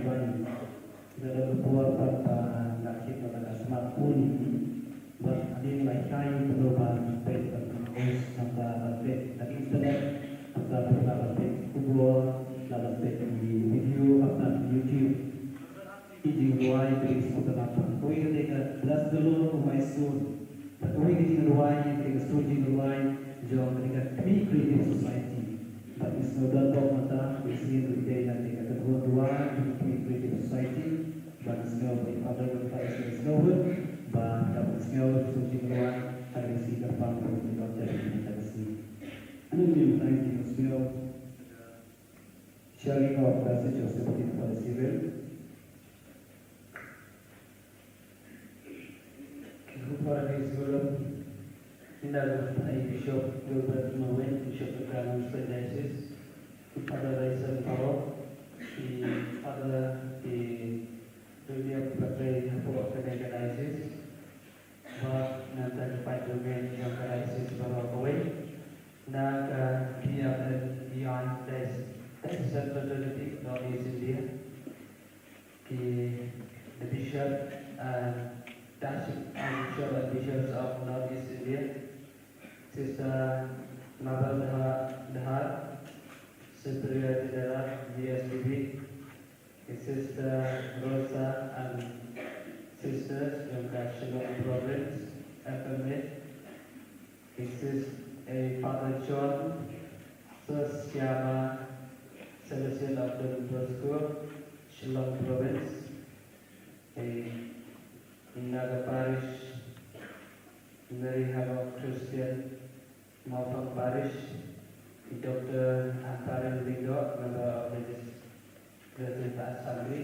Ban da ka por pat ba nga tip ba ka smartphone bad hadien la hikai pynlong ban peit ban pynlong sangta ban peit da internet, sangta pynlong ban peit khubor, la ban peit video, sangta YouTube. Ki jingrwai ki sngewtynnat ban kawei ka dei ka Bless the Lord, O my soul. Bad kawei ka jingrwai ka dei ka sur jingrwai jong ka dei ka Twi Creative Society. Bad ngi sngewdon bok mynta ka sngi ruh dei na ka dei ka kynhun rwai jong ka Twi Creative Society. Bad ngi sngew ba i Father mynta i sngew sngewhun ba ka sngew sur jingrwai ka dei ka sngi kyrpang ruh ngi don te mynta ka sngi. Ano ngi mynta ngi sngew sharing of message of sympathy for the civil. Ki khubor ki sngewlem, ina ruh ai Bishop Gilbert Mawei, Bishop of Ghana Diocese, ki Father Raison Paro, ki Father ki William Patrei hapoh kane ka diocese, bad nangta ki paid rymmiang jong ka diocese baroh kawei, na ka P R N D I Diocese, Diocese Fraternity, North East India. Ki, the Bishop and Diocesan Bishop and Bishops of Northeast India, Sister Mabel Dahar, Dahar, Superior General, D S B B, Sister Rosa and Sisters from Shillong Province, F M A, Sister, eh, Father John, Sister Siama, Salesian of Don Bosco, Shillong Province, eh, Naga Parish, Mary Havoc Christian, Mawphang Parish, Doctor Amparen Lyngdoh, Member of Legis-, Legislative Assembly.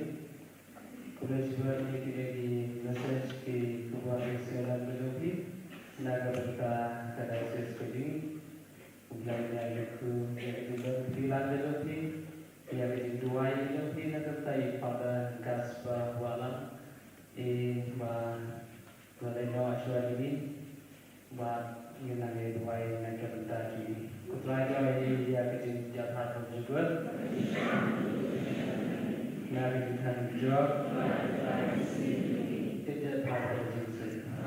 Khublei shibun ïa kine ki message, ki khubor ki sngewlem ka jong phi na ka bynta ka diocese ka jong ngi. U Blei un ïa ïakynduh ïa ka jingdon phi, ïa ka jingduwai ka jong phi na ka bynta i Father Gaspar Wahlang, i ba Nga dei noh shuwa ïa ngi, bad ngin nang ïa duwai na ka bynta jong ngi. Ko Trai, duwai ïa ka jingïaid ha ka jingkut. Na ka jingkhan jong. Ïa ka jingkhan jong. Ïa ka jingkhan jong.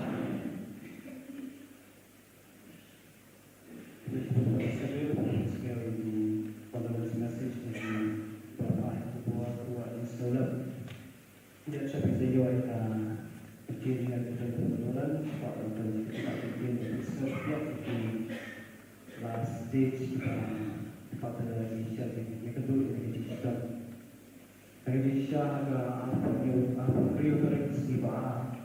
Last stage, uh, Father Michel, ïa ka dei ka jingshisha. Ka jingshisha ka arphew, arphew hynriew tarik sngi ba ar.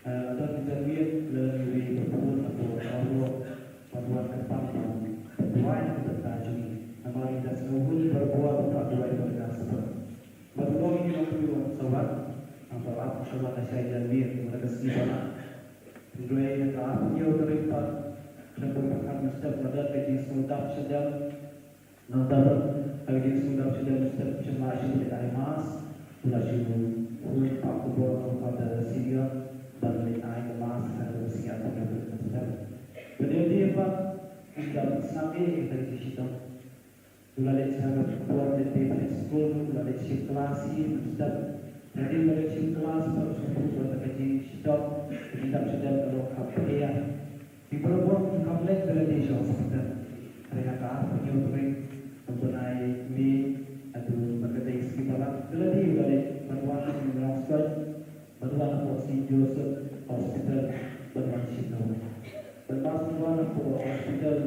Eh, don ka jingmut lem ïa ka bun na ka bun ka bun ka pang pang. Duwai na ka bynta jong ngi. Namar ngi da sngewhun ba bun ba duwai ba ka gospel. Bad u long ïa ki nongpynïaid sabat, nangta ap sabat na shai janmier, mynta ka sngi ba ar. Hynrei ha ka arphew hynñiew tarik pat, khlem pyrkhat mynstep lada ka jingsngewdap shadem, nangta pat ka jingsngewdap shadem mynstep shen la shu leit ai mass, u la shu hun pat khubor na u Father Senior ban leit ai ka mass ha ka sngi arphew hynñiew tarik mynstep. Bad ïa kine pat, ym dap sngap eh ïa ka jingshitom. U la leit sha ka por leit pynskul, u la leit shim klas hi mynstep. Hynrei u la leit shim klas pat u sngewthuh ba ka jingshitom, ka jingdap shadem ka long kaba pher. Ki briew baroh ki kham leit, ki la dei sha hospital. Hynrei ha ka arphew hynñiew tarik u bnai May, haduh ba ka dei sngi Balang, ki la dei, u la leit ban wan ha Nongstoiñ. Ban wan hapoh Saint Joseph Hospital ban wan shim dawai. Ban mas ban wan hapoh hospital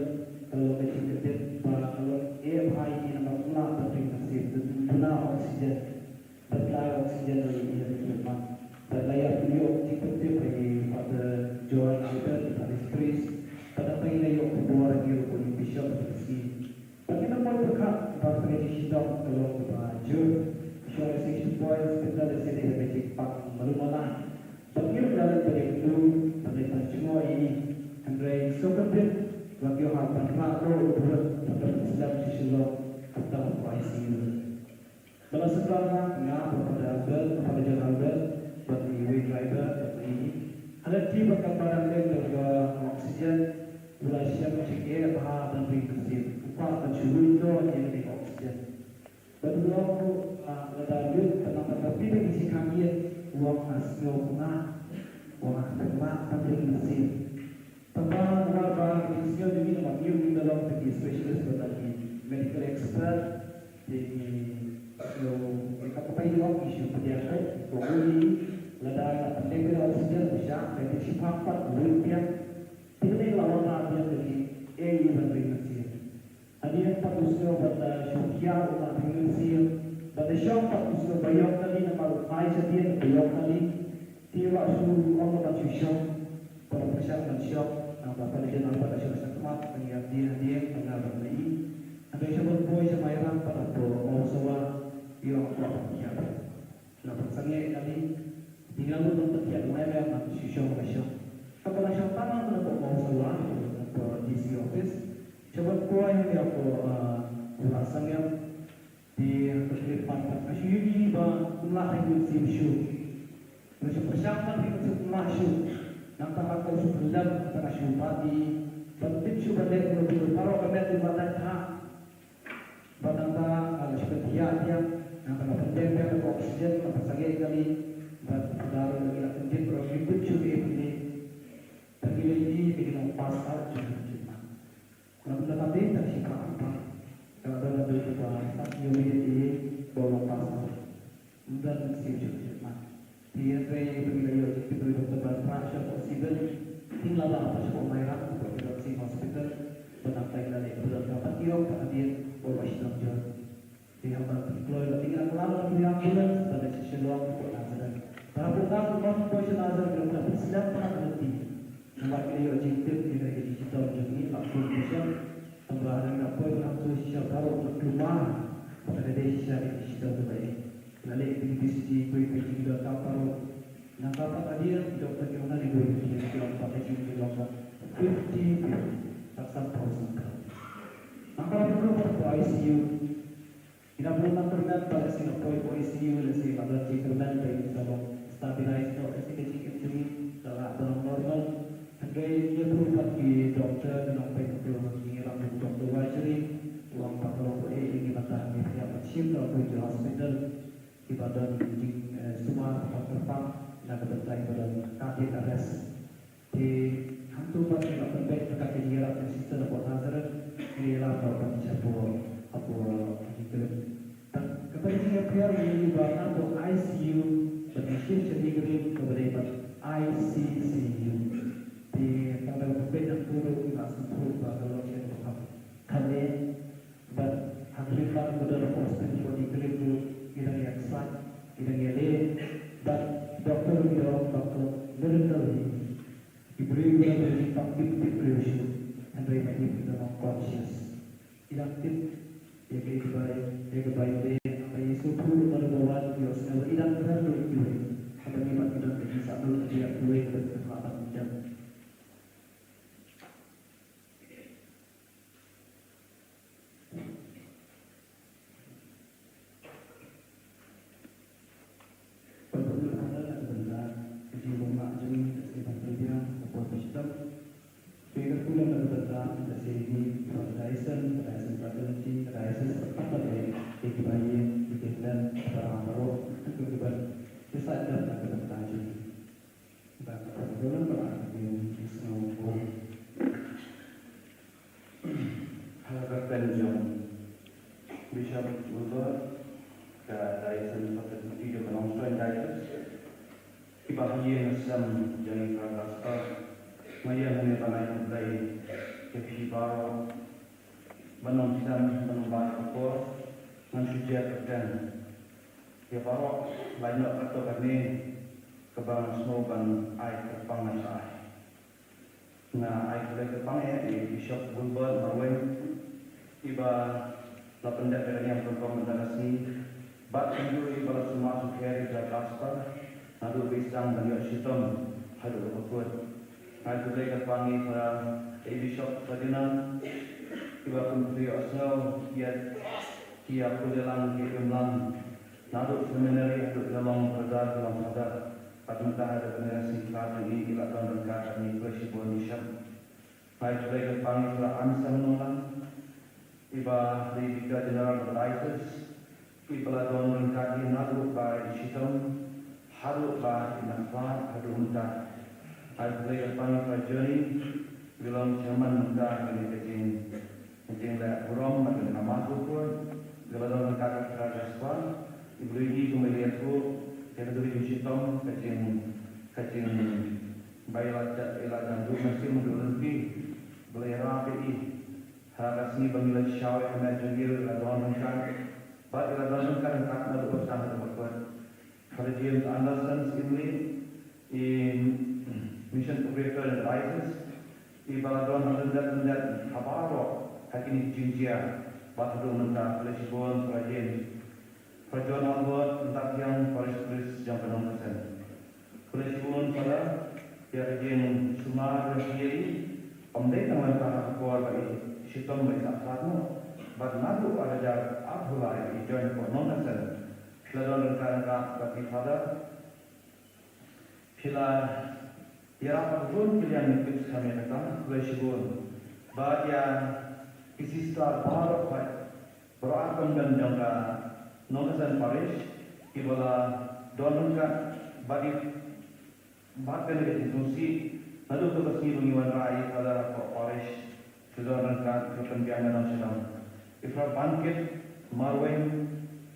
ka long ka jingkyndit ba ka long eh bha ïa ki namar ym lah ban ring mynsiem, duna oxygen. Ban lai oxygen ruh ïa ki ym lah. Ban la ïa pynïoh jingpyntip ïa i Father John Albert, i parish priest. Ban da pynïoh khubor ïa ki ruh ïa i bishop ka sngi. Bad ngi la poi pyrkhat ba ka jingshitom ka long kaba jur. Shuwa shisha poi hospital da shisha ka jingpang malu malai. Bad ngi ruh la leit ban ïakynduh, ban leit ban jngoh ïa i. Hynrei sngewkyndit ba ki ïoh ban rah noh u briew ban da pynslem sha Shillong, khamtam ha I C U. Ba la sdang ha nga, bad Father Albert, Father John Albert, bad iwei i driver, bad i. Ha lynti ba ka Father Albert ka oxygen, u la shem jingeh bha ban ring mynsiem. U kwah ban shu lut noh ïa kane ka oxygen. Bad u ong ruh, ah, lada lut Te ki jingkhang ïing, u ong nga sngew kynmaw, u ong nga kynmaw, tang ïa ki mynsiem. Tang ba, tang ba, ki sngew jong ngi namar ngi, ngi la long ki specialist bad ki medical expert. Te ngi sngew, ïa ka, kata ka ïa ki shu pdiang kai, ko uli, lada nga pynlong ïa oxygen, u shah, te ki shiphang pat, u ri pdiang. Te kane ka la wan na pdiang ka jingeh ïa ban ring mynsiem. Hadien pat u sngew ba da shu khia u la ring mynsiem. Ba da shong pat u sngew ba ïong kali namar u phai sha dien ba ïong kali. Te u la shu ong ban shu shong. Ba la pyrshang ban shong. Nangta pat hadien pat da shu shakmat ban ïa dien hadien ban ïa ban ïa. Hadien sha ban poi sha Mairang pat hapoh Mawsawa. Ïong pat ban khia. La pynsangeh kali, te nga la mut ban pynkhiah, nga la mut ban shu shong, la shong. Kaba la shong tang ha Mawsawa, hapoh D C office. Sha ban poi hapoh, ah, Wahsangem, te ha ka khyllipmat pat nga shu ïohi ba kum la ring mynsiem shuh. Nga shu pyrshang ban ring mynsiem kum la shuh. Nangta nga shu pynlem, nangta nga shu bat ïa i. Ban tip shuh ban leh kumno kumno, baroh ka met u la dait thah. Bad nangta, ah, la shu pyntiah tiah, nangta la pyndep ïa ka oxygen, la pynsangeh kali, bad pyndaru la ki la kyndit, bad la ki tip shuh ïa phi. Bad ki la ïohi ba ki long pass out jingmut jingmut. Nangta la ka dei tang shi ka apa. Ka la don la dei ka ba sa ki ïohi ïa ki ba long pass out. Ym don mynsiem shuh shuh ma. Te hynrei ba ngi la ïoh jingtip na i Doctor Ban Prah sha ka civil. Te ngi la wan pat sha ka Mairang, ka Doctor Singh Hospital. Ba nangta ngi la leit, ba don ka pat ïoh ka hadien, ba la shitom jur. Te haba ngi kloi la, te ngi la kylla ïa ki ambulance, ba leit sha Shillong, hapoh Nazareth. Ba hapoh Nazareth, ba poi sha Nazareth, ngi la pynslem pat ha ka lynti. Namar ngi la ïoh jingtip ïa ka jingshitom jong i, la phone shisha. Tangba haba ngi la poi ban ïathuh shisha baroh la kulmar ba ka dei shisha ka jingshitom kaba ïeit. La leh ïa ki B C G, kiwei kiwei ki dohkha baroh. Nangta pat hadien ki doktor ki ong ngi kiwei ki ong pat ka jingim ki long ba fifty fifty, tang san phew san phew. Nangta la pynrung pat hapoh I C U. Ina bun na kyrmen ba lehse nga poi hapoh I C U, lehse nga don jingkyrmen ba in sa long stabilize noh, lehse ka jingim jong ngi ka lah ban long normal. Hynrei ngi ïathuh bad ki doktor, ki nongpeit, ki nongïalam, u Doktor Wajri, u ong ba ka long ba eh ïa ngi mynta ngi pdiang ban shim noh ha ki hospital kiba don jing, eh, sumar ba kyrpang na ka bynta kiba don cardiac arrest. Te hangto pat ngi la pynbeit ïa ka jingïarap jong ki sister hapoh Nazareth, ngi ïalam noh ban sha hapoh, hapoh New Creek. Bad kata ka jingïapher ngi ïohi ba na hapoh I C U bad ngi shift sha New Creek kaba dei pat I C C U. Te tang da ka pynbeit hangto ruh ngi la sngewthuh ba ka long sha kaba kham, kham eh. Bad ha ka khyllipmat ba don hapoh hospital hapoh New Creek ruh ngi dang ïaksaid, ngi dang ïaleh. Bad doktor ruh ki da ong ba ka long miracle hi. Ki briew ki la don jingpang tip tip briew shuh, hynrei ma ïa ki dang long conscious. Ki dang tip ïa kaei kaba, ïa kaba ïadei, haba ïa sngewthuh ruh ba wan ïohsngew ba ki dang kren ruh ïa kiwei. Haba ngi pat ki don ka jingsngewthuh ïa kiwei kaba ki la ban ïeit. Pynpynlut na ka bynta ka jingbym lah jong ngi, lehse ban pynbiang ka por ba shitom. Pynpynlut na ka bynta lehse ngi, ba ka Dyson, ka Dyson Fraternity, ka Dyson, ka Fraternity, ïa kiba ïeit, ïa ki hynmen, para baroh, ïa kiba ïasaid na ka bynta jong ngi. Ba ka por ba long ba la ïoh ïohsngew. Ha ka kyrteng jong Bishop Wilbur, ka Diocesan Faculty jong ka Nongstoiñ Diocese, kiba ha ïing ha sem jong ngi ka Gaspar, nga ïeng hangne ban ai khublei ïa phi baroh, ban ym slem, ban ym bah ïa ka por, ngan shu jer kyrteng ïa baroh, lai noh katto katne kaba nga sngew ban ai kyrpang, ngan sa ai. Nga ai khublei kyrpang ïa i Bishop Wilbert Marwein, iba la pyndep ïa ka niam kyrpang mynta ka sngi, bad kumjuh iba la sumar sukher ïa ka Gaspar naduh ba i sdang ban ïoh shitom haduh kaba kut. Nga ai khublei kyrpang ïa i Bishop Ferdinand, iba kum phi ïohsngew ïa ki ïa pule lang ki im lang. Naduh seminary haduh ki la long brother, ki la long father. Bad mynta haduh ka generation ka jong ngi, ki la don ryngkat bad ngi khublei shibun Bishop. Nga ai khublei kyrpang ïa i Bah Amsang Nonglang, iba dei Vicar General of the Diocese. Ki ba la don ryngkat ïa nga naduh ba i shitom haduh ba i nang khlad haduh mynta. Ai khublei ïa phi para jong ngi, ki long chairman mynta kane ka jing, ka jingleh burom bad ka jingkyrmen, ki ba la don ryngkat ïa ka squad, i ba la ïohi kumba ïathuh ïa ka dei ka jingshitom ka jing, ka jing ba i la ja, i la jan duh mynsiem duh lynti, ba la ïarap ïa i. Ha ka sngi ba ngi la shaw ïa ka met jong i, i la don ryngkat bad i la don ryngkat ryngkat naduh ba sdang haduh ba kut. Father James Anderson Syiemlieh, i Mission Coordinator in Diocese, i ba la don ha lyndet lyndet ha baroh ha kine ki jingjia bad haduh mynta. Khublei shibun Father James. Father John Albert, Lyndathiang, Parish Priest jong ka Nongkasen. Khublei shibun Father ïa ka jingsumar ïa i, ym dei tang mynta ha ka por ba i shitom ba i la khlad noh, bad naduh ar hajar arphew lai i join ka Nongkasen. Phi la don ryngkat ryngkat bad i Father. Phi la ïarap ha ka bun ki liang, ngi tip skhem ïa kata. Khublei shibun. Bad ïa ki sister baroh, baroh arphew ngut jong ka Nongkasen Parish, ki ba la don ryngkat bad i, bad kane ka jingsngewsih naduh ka sngi ba ngi wanrah ïa i Father ha ka Parish. Ki don ryngkat, ki pynbiang na dong sha dong. I Father Bankit Marwein,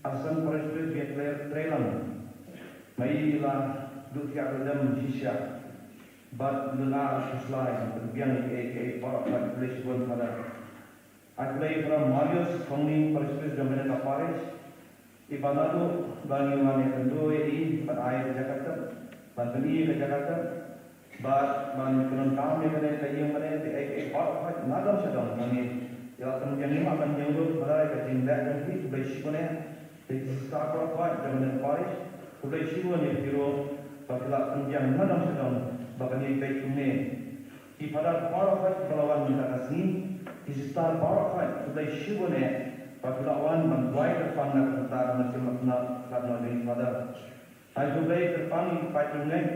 Assistant Parish Priest, Vietnam, Trei Lang. Ma i la duh thiah duh dem shisha bad lynga khuslai, pynbiang ïa kiei kiei baroh. Khublei shibun Father. Ai khublei Father Marius Thongni, Parish Priest jong kane ka parish, i ba naduh ba ngi wan ïakynduh ïa i ban ai ka jaka tep, ban pyni ïa ka jaka tep, bad ban pyndonkam ïa kane ka ïing, kane ka ïing, eh, eh, baroh na dong sha dong. Ngi ïa la pynbiang, ngim lah ban ïeng lut, Father, ïa ka jingleh jong phi. Khublei shibun eh. Ïa ki sister baroh jong kane ka parish, khublei shibun ïa phi ruh ba phi la pynbiang na dong sha dong ba kane ka ïing kumne. Ki Father baroh ba la wan mynta ka sngi, ki sister baroh, khublei shibun eh ba phi la wan ban duwai kyrpang na ka bynta ka mynsiem ba khlad noh jong i Father. Ai khublei kyrpang ïa ki paid riewngeit,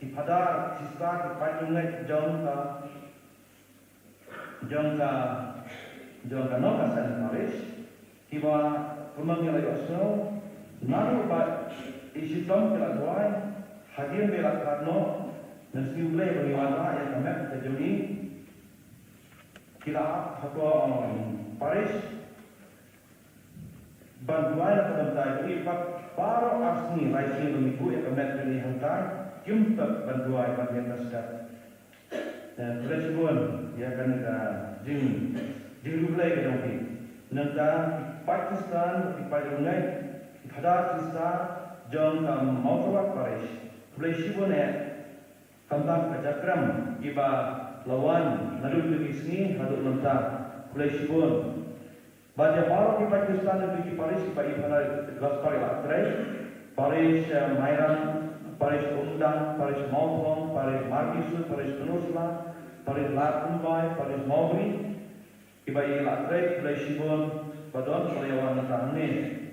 ki Father, sister, ki paid riewngeit jong ka, jong ka, jong ka Nongkasen Parish, ki ba kumba ngi la ïohsngew, naduh ba i shitom ki la duwai, hadien ba i la khlad noh, mynsiem Blei ba ngi wanrah ïa ka met ka jong i, ki la ap ha ka, um, parish ban duwai na ka bynta jong i, bad baroh ar sngi lai sngi ba ngi buh ïa ka met jong i hangtai, kim tep ban duwai ban ïeng ka step. Eh, khublei shibun ïa kane ka jing, jingriewblei ka jong phi. Nangta ki paid Khristan, ki paid riewngeit, ki Father, sister jong ka Mawkyrwat Parish, khublei shibun eh. Khamtam ka jakrem ki ba la wan naduh ki sngi haduh mynta, khublei shibun. Bad ïa baroh ki paid Khristan naduh ki parish ki ba i Father Gaspar i la trei, parish, eh, Mairang, parish Umdang, parish Mawphlang, parish Marbisu, parish Pynursla, parish Ladthymbai, parish Mawbri, ki ba i la trei, khublei shibun ba don ba la ïa wan mynta hangne.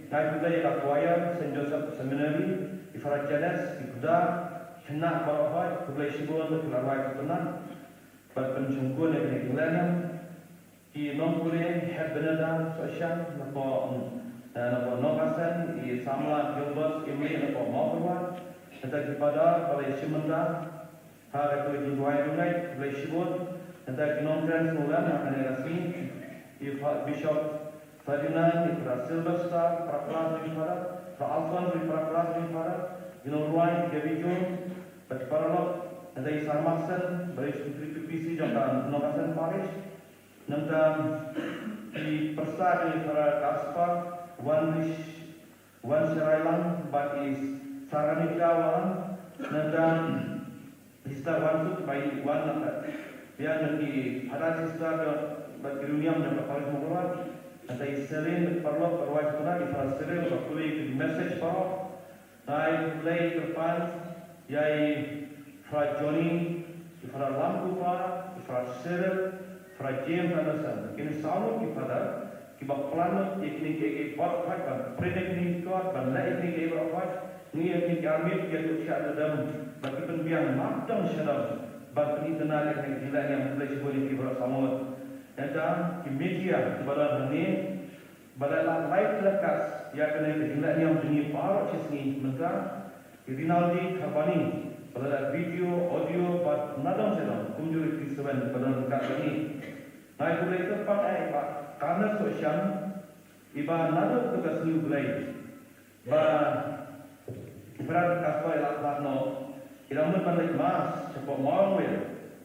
Nga ai khublei ïa ka choir Saint Joseph Seminary, i Father Janes, i Father, khynnah baroh, khublei shibun ba ki la rwai sngewtynnat bad pynshongkun ïa kane ka jinglehniam. Ki nongpule, Head Benedictine Soshan na ka, eh, na ka Nongkasen, i samla Gilbert Imli na ka Mawkyrwat, nangta ki Father ba la ïashim bynta ha kane ka jingduwai jong ngi, khublei shibun. Nangta ki nongkren sngewlem ha kane ka sngi, i Fa-, Bishop Ferdinand, i Father Sylvester, para klas jong i Father, Father Alphonse, i para klas jong i Father, ki nongrwai, Gabby Jones, bad ki paralok, nangta i Sir Marson, ba dei Secretary P P C jong ka Nongkasen Parish, nangta ki pyrsa jong i Father Gaspar, Wan Rish, Wan Serailong, bad i Saranika Walang, nangta i Sister Wansuk ba i wan na ka, ïa na ki Father, sister ka, bad ki riewniam jong ka Parish Mawkyrwat, nangta i Selin, bad paralok, paralok, i Father Cyril, ba pule ki message baroh. Nga ai khublei kyrpang ïa i Father Johnny, i Father Lamkupa, i Father Cyril, Father James Anderson. Kine saw ngut ki Father ki ba plan lut ïa kine kiei kiei baroh, ban pynlong ïa kine ki kot, ban leh ïa kine kiei baroh, ngi ïa kine ki armit ïa ki, sha da dam ba ki pynbiang map dang sha dam ban pyni tang ïa kine ki leh, ïa khublei shibun ïa ki baroh saw ngut. Nangta ki media ki ba don hangne, ba la leh live telecast ïa kane ka jingleh niam jong ngi baroh shi sngi mynta, i Rinaldi Kharbani, ba la leh video, audio bad nadong shadong kumjuh ïa ki seven ba don ryngkat bad ngi. Nga ai khublei kyrpang ïa i Bah Karnas Sohshan, iba naduh kato ka sngi U Blei ba i Phadar Kaspar i la phah noh, i la mut ban leit mass shapoh Mawlong Vale.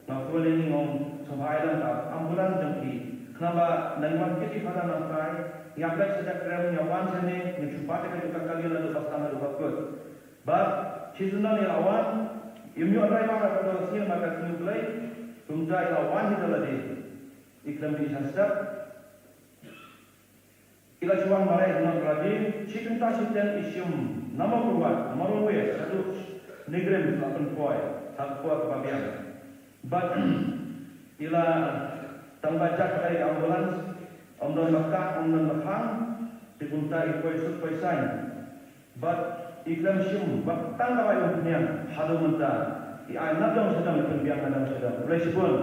Nga phone ïa ngi, nga ong sngewbha ai lem ka ambulance jong phi, khnang ba nang wan kit i Phadar nangtai. Ngi ap leit sha Jakrem, ngi wan shane, ngi shu bat ïa kajuh ka kali naduh ba sdang haduh ba kut. Bad shisien ngi la wan, im ïoh driver ha kato ka sngi namar ka sngi U Blei. Kumta i la wan hi da lade, i khlem dih sha step. I la shu wan mareh hi na ka lade, shi kynta shi teng i shim na Mawkyrwat, na Mawlong West, haduh Nongrim, la pynpoi ha ka por kaba biang. Bad i la, tang ba jia ka ambulance, ym don ba kah, ym don ba khang, te kumta i poi suk poi saiñ. Bad i khlem shim ba tang kawei umphniang haduh mynta. I ai nadong shadong, i pynbiang nadong shadong. Khublei shibun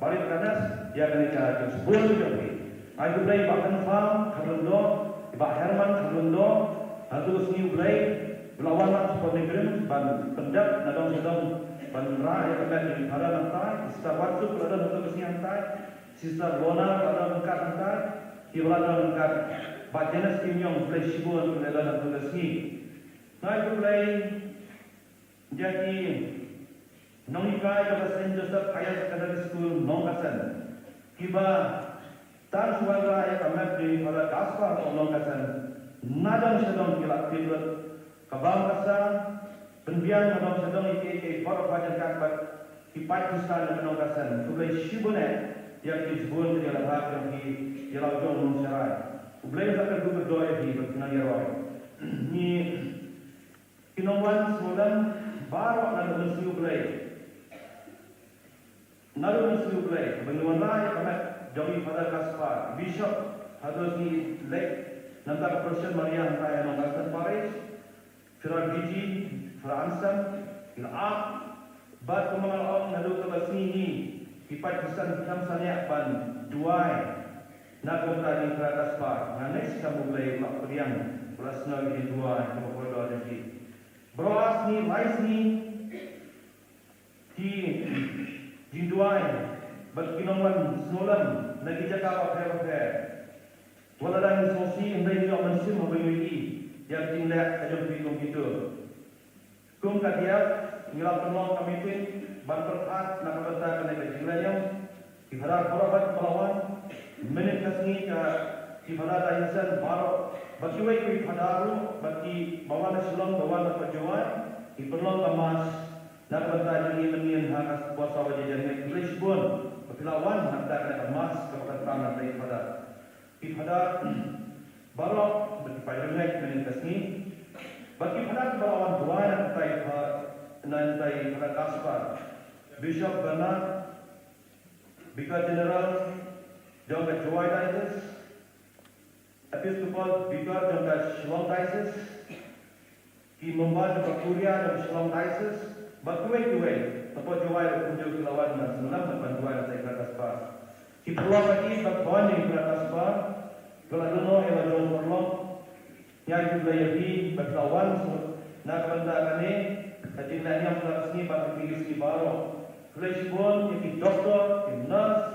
Bah Karnas ïa kane ka jingsbun jong phi. Ai khublei Bah Kynpham Kharlyngdoh, Bah Herman Kharlyngdoh, ha kato ka sngi U Blei u la wan na shapoh Nongrim ban pyndep nadong shadong, ban rah ïa ka met jong i Phadar nangtai. Sister Watsuk la don ha kato ka sngi hangtai. Sister Lona la don ryngkat hangtai, kiba la don ryngkat Bah Janice Kimïong, khublei shibun ba phin don ha kato ka sngi. Nga ai khublei ïa ki nonghikai jong ka Saint Joseph Higher Secondary School, Nongkasen, kiba tang shu wanrah ïa ka met jong i Phadar Kaspar ha Nongkasen, nadong shadong ki la pynlut ka bam ka sa, pynbiang nadong shadong ïa kiei kiei baroh ba jingkhat bad ki paid Khristan jong ka Nongkasen. Khublei shibun eh ïa ki jingshibun, ïa la bha jong ki, ïa la u jong Nongsharai. U Blei un sa kyrkhu kyrdoh ïa ki bad ki nongïaroi. Ngi ki nongwan sngewlem baroh naduh mynsngi U Blei. Naduh mynsngi U Blei ba ngi wanrah ïa ka met jong i Phadar Kaspar, Bishop, haduh ngi leit na ka Procession Maria hangtai ha Nongkasen Parish, Phadar Gigi, Phadar Anselm, ki la ap, bad kumba nga la ong naduh kaba sngi hi, ki paid Khristan ki khlem sangeh ban duwai na ka bynta jong i Phadar Kaspar. Nga ngeit skhem U Blei u la pdiang, u la sngewbha ïa ki duwai kiba kordor jong ki. Baroh ar sngi, lai sngi, ki jingduwai bad ki nongwan sngewlem na ki jaka bapher bapher. Wat la dang sngewsih, hynrei ngi ïoh mynsiem haba ngi ïohi ïa ka jingleh ka jong phi kum kito. Kum ka D F, ngi la pynlong ka meeting ban pyrkhat na ka bynta kane ka jingleh niam. Ki Phadar baroh ba la wan, mynnin ka sngi ka, ki Phadar diocesan baroh, bad kiwei kiwei ki Phadar ruh, bad kiba wan na Shillong, ba wan na Jowai, ki pynlong ka mass na ka bynta jong ngi mynnin ha ka por saw baje janmiet. Khublei shibun ba phi la wan na ka bynta kane ka mass kaba kyrpang na ka bynta i Phadar. Ki Phadar baroh bad ki paidbynriew mynnin ka sngi, bad ki Phadar kiba la wan duwai na ka bynta i Pha-, na ka bynta i Phadar Kaspar, Bishop Bernard, Vicar General jong ka Jowai Diocese, Episcopal Vicar jong ka Shillong Diocese, ki member jong ka Kuria jong ka Shillong Diocese, bad kiwei kiwei. Hapoh Jowai ruh kumjuh ki la wan ban sngewlem bad ban duwai na ka bynta i Phadar Kaspar. Ki paralok bad ki paralok jong i Phadar Kaspar, ki la don noh ïa la jong paralok. Ngi ai khublei ïa phi ba phi la wan sngewlem na ka bynta kane ka jingleh niam ha ka sngi bad ha ki sngi baroh. Khublei shibun ïa ki doktor, ki nurse,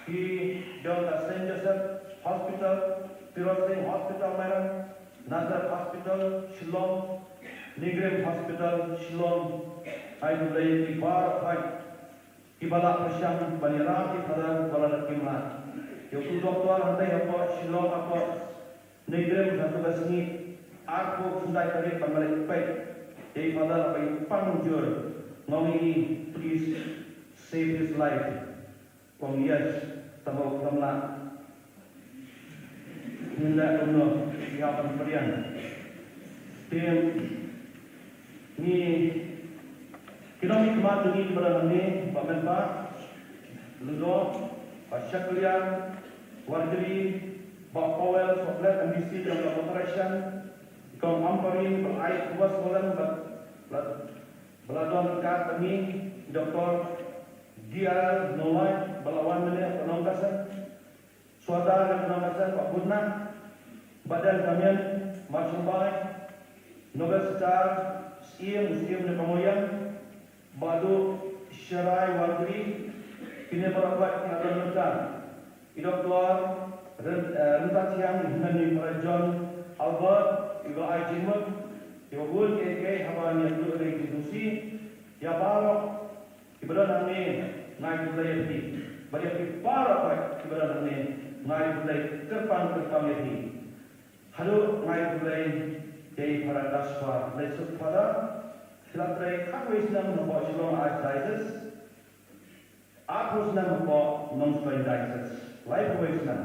ki jong ka Saint Joseph Hospital, Tirot Sing Hospital Mairang, Nazareth Hospital Shillong, Nongrim Hospital Shillong. Ai khublei ïa ki baroh, kiba la pyrshang ban ïarap ïa i Phadar ba la dep kim lah. Ïa utu u doktor hangtei hapoh Shillong, hapoh Nongrim, ha kato ka sngi arphew khyndai tarik ban leit peit ïa i Phadar ba i pang jur. Nga ong ïa i, please save his life. U ong yes, tangba u khlem lah. Ngin leh kumno, ïa ban pdiang. Te ngi, ki nongmihkhmat jong ngi kiba don hangne, Bah Menpah Lyngdoh, Bah Shakliar Warjri, Bah Powell Sohkhlet, M D C jong ka Mawkyrwat, i Kong Ampareen, ba la ai khublei sngewlem bad ba la don ryngkat bad ngi, Doktor D R L Nonglait, ba la wan mynne na Nongkasen. Sordar na Nongkasen, Bah Budna, Badan Damian Marching Bai, Nobel Star, Syiem, Syiem ne Pamoyang, Badu Sharai Wangri, kine baroh pat ki la don mynta. I Doktor Ren-, eh, Renta Thiang, i hynmen i para John Albert, iba ai jingmut, iba bun kiei kiei haba ngi ïakynduh ïa kine ki jingthmu, ïa baroh kiba don hangne nga ai khublei ïa phi. Bad ïa phi baroh pat kiba don hangne nga ai khublei kyrpang kyrpang ïa phi. Haduh nga ai khublei ïa i Father Gaspar, khublei suk Father. Phi la trei khatwei snem hapoh Shillong Archdiocese, arphew snem hapoh Nongstoiñ Diocese, laiphew wei snem.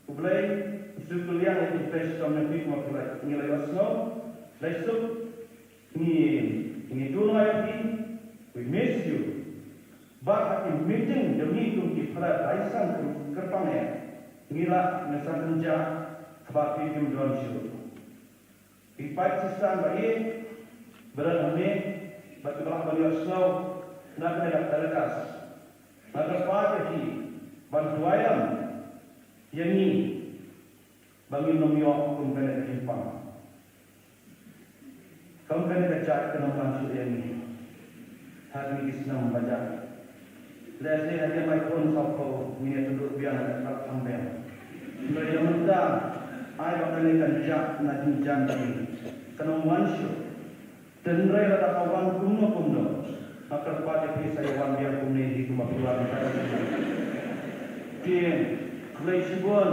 Khublei, suk kylliang ïa ki khublei shitom ïa phi kumba phi la, ngi la ïohsngew. Khublei suk, ngi, ngi duh noh ïa phi, we miss you. Bad ha ki meeting jong ngi kum ki Father Daisang kum kyrpang eh, ngi lah ngin sa kynjah haba phi kim don shuh. Ki paid Khristan ba ïeit, ba don hangne, bad kiba lah ban ïohsngew na kane ka telecast, nga kyrpad ïa phi ban duwai lang ïa ngi, ba ngin ym ïoh kum kane ka jingpang, kum kane ka jait ka nongman shuh ïa ngi ha kine ki snem ba jia. Lehse hadien lai khun sawphew ngin ïatylli biang, ïa ka kham biang. Hynrei ïa mynta, ai ba kane kan jah na jingjan jong ngi, ka nongman shuh. Te hynrei lada ka wan kumno kumno, nga kyrpad ïa phi sa ïa wan biang kumne hi kumba phi wan mynta. Te khublei shibun.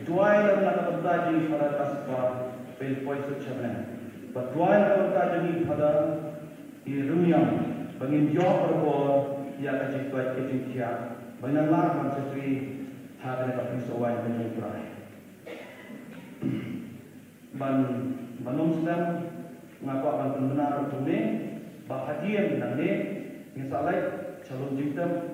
Duwai lang na ka bynta jong i Father Gaspar, ba in poi suk sha bneng. Bad duwai na ka bynta jong i Father, i Rymmiang, ba ngin ïoh ka bor ïa ka jingkoit ka jingkhiah, ba ngin nang lah ban shakri ha kane ka pyrshah waiñ ka jong U Trai. Ban, ban ym slem, nga kwah ban pynbna ruh kumne, ba hadien nangne ngin sa leit sha lum jingtep.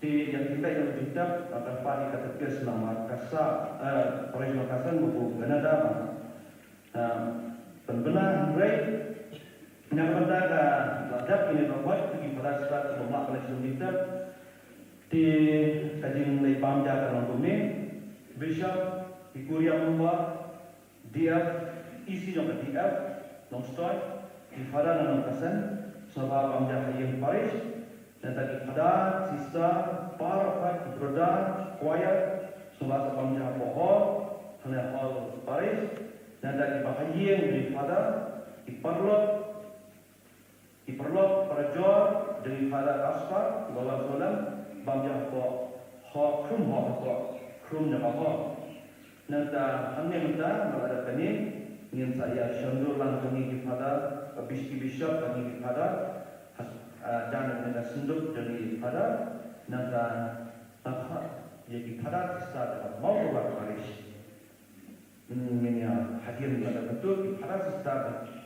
Te ïa kine ki lum jingtep, nga kyrpad ïa ka Katekis na Makassar, eh, Parish Makassar, Mawkyrwat, Canada, ban, eh, pynbna. Hynrei na ka bynta ka la dep kine baroh, ki Father Sister kiba mlak ban leit sha lum jingtep. Te ka jingleit bam ja ka long kumne: Bishop, ki Kuria Member, D F, E C jong ka D F Nongstoiñ, ki Father na Nongkasen, sngewbha bam ja ha ïing parish. Nangta ki Father, Sister, baroh pat ki Brother, choir, sngewbha sa bam ja hapoh hall, hangne hall parish. Nangta kiba ha ïing jong i Father, ki paralok, ki paralok, parajor jong i Father Gaspar, ba wan sawdong, bam ja hapoh hall, khrum hall, hapoh khrum jong ka hall. Nangta hangne mynta, ba la dep kane, ngin sa ïa shondur lang jong ngi ki Father, ba bis-, ki Bishop, jong ngi ki Father, ha, ah, jan jong kane ka synduk jong ngi ki Father. Nangta, nangta ïa ki Father Sister jong ka Mawkyrwat Parish. Ngin ïa hadien ba la dep tu ki Father Sister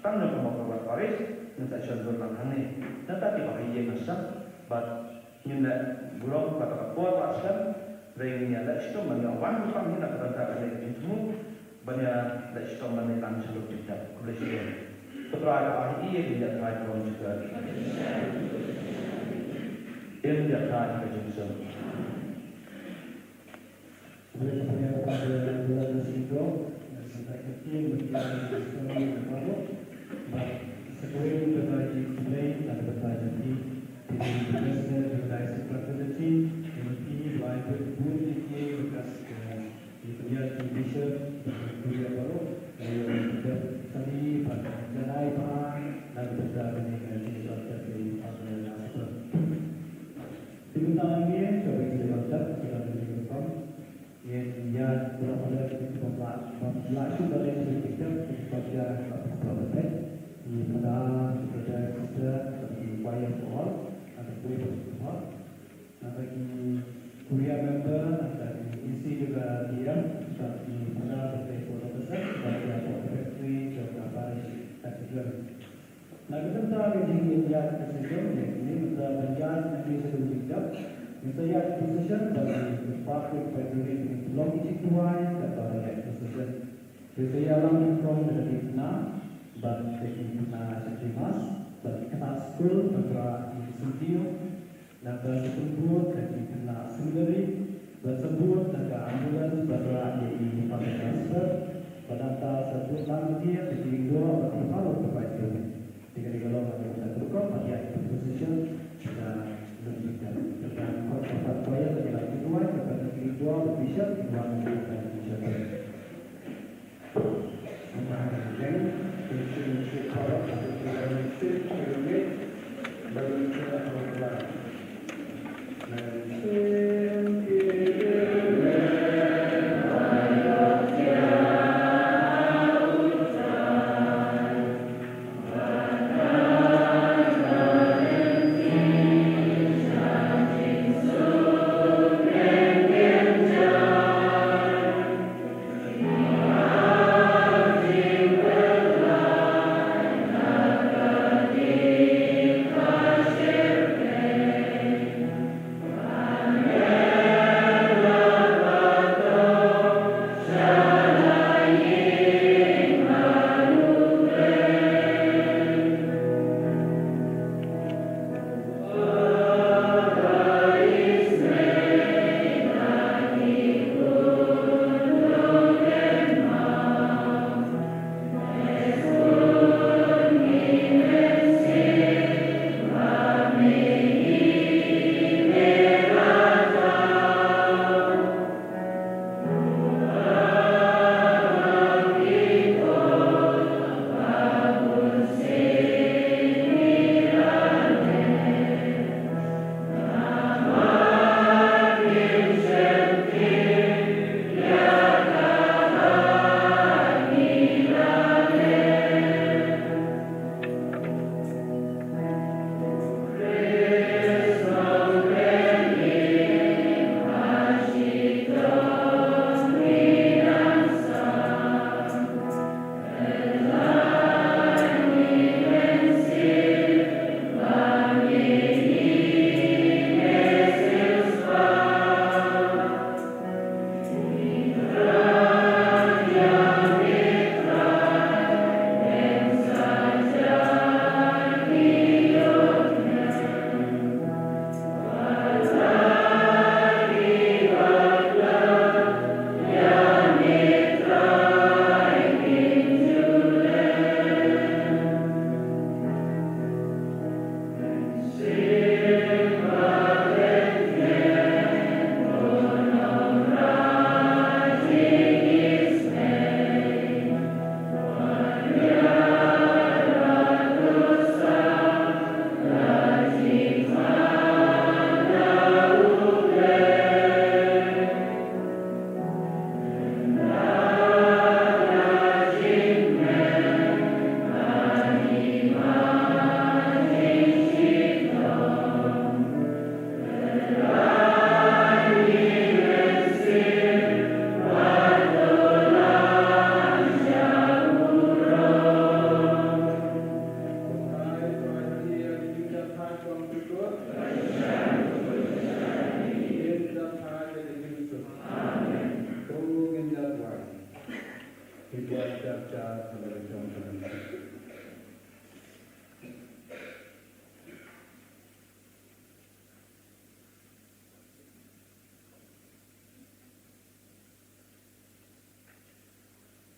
tang jong ka Mawkyrwat Parish, ngin sa shondur lang hangne. Nangta kiba ha ïing sa, bad ngin leh burom kata ka por ba sdang, hynrei ngin ïa leh shitom ban ïa wan burom hi na ka bynta kane ka jingthmu, ban ïa leh shitom ban ïa nang shalom jingtep. Khublei shibun. Ko Trai, ba ha ïing ngin ïa Trai burom jingtep. Ngin ïa Trai ka jingshem. Te mynta hangne, kaba ïa ka dei ban dep, ka dei ban dep. Ngin ïa, ba la, ba la, ba la shu da leh sha ki jingtep, ki jingtep ïa ka, ka, ka, ka, i Father, ki Brother, Sister, ki choir, ki hall, nangta ki choir, nangta ki Kuria member, nangta ki E C jong ka D F, nangta ki Father, nangta ki Father, nangta ki Secretary jong ka Parish Cathedral. Na ka bynta ka jingïaid ka session, ïa kine mynta ban ïaid na ka session jingïaid, ngin sa ïaid ka session ba ki paid, ki paid jingïaid ki long ki jingduwai katba ïaid ka session. Ngin sa ïalam nyngkong da ka dei khynnah, bad ka dei khynnah shakri Mass, bad khynnah skul, bad ka dei ka Sentio, Nangta sa pynbud na ki khynnah seminary, bad sa bud na ka ambulance ban rah ïa i Father Gaspar, Ba nangta sa bud lang ïa ki jingduh bad ki paralok ki paidbah. Te kane ka long ka jingduh ka rukom ba ïa ki position ka long jingduh. Te ka kot ka pat choir ka jingduh ka pat jingduh ba bishop ki wan ka jingduh.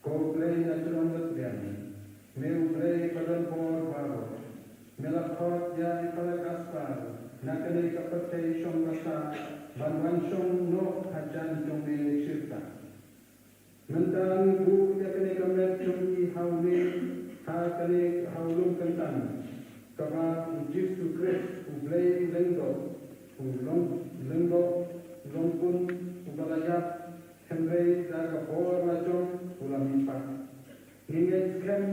Ko Blei na jrong ka triang, me U Blei ba don bor baroh, me la khot ïa i Para Gaspar na kane ka pyrthei shong basa ban wan shong noh hajan jong me shirta. Mynta ngi buh ïa kane ka met jong ngi ha u ne, ha kane ha u lum kyntang, kaba U Jisu Khrist U Blei lyngdoh, u long lyngdoh, u long bun, uba la ïap, hynrei da ka bor la jong u la mihpat. Ngi ngeit skhem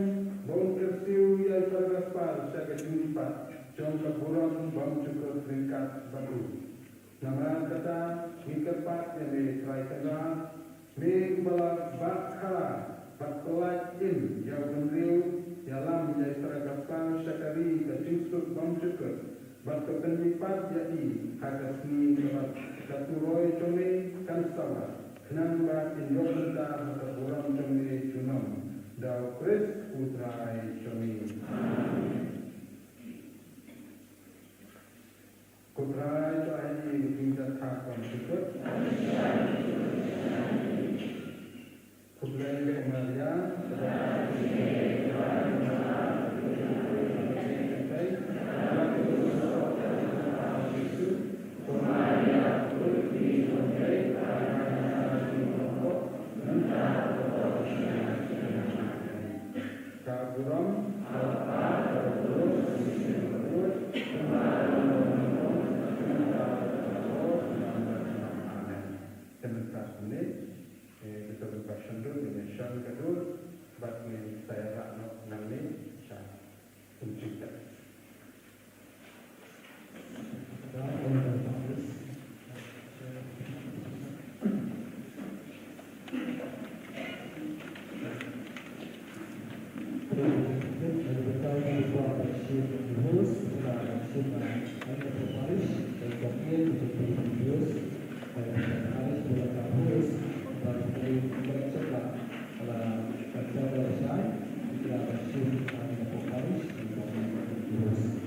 ba un kyrsiew ïa i Para Gaspar sha ka jingmihpat jong ka burom bymjukut ryngkat bad u. Namar kata ngi kyrpad ïa me Trai Kynrad, me uba la bah kha bad pyllait im ïa u bynriew, ïalam ïa i Para Gaspar sha ka ri ka jingsuk bymjukut, bad to pynmihpat ïa i ha ka sngi kaba ka turoi jong me kan sawa, khnang ba in ïoh bynta ha ka burom jong me junom. Da U Khrist U Trai jong me. Amen. Ko Trai to ai ïa ngi ka jingïaid bymjukut. Khublei ko Maria, Host, kita akan shim, uh, Ain Parish, dan Kopi, untuk host, dan Parish, Bulaka Host, dan Parish, Bulaka Shai, kita akan shim, uh, Ain Parish, dan Kopi, host.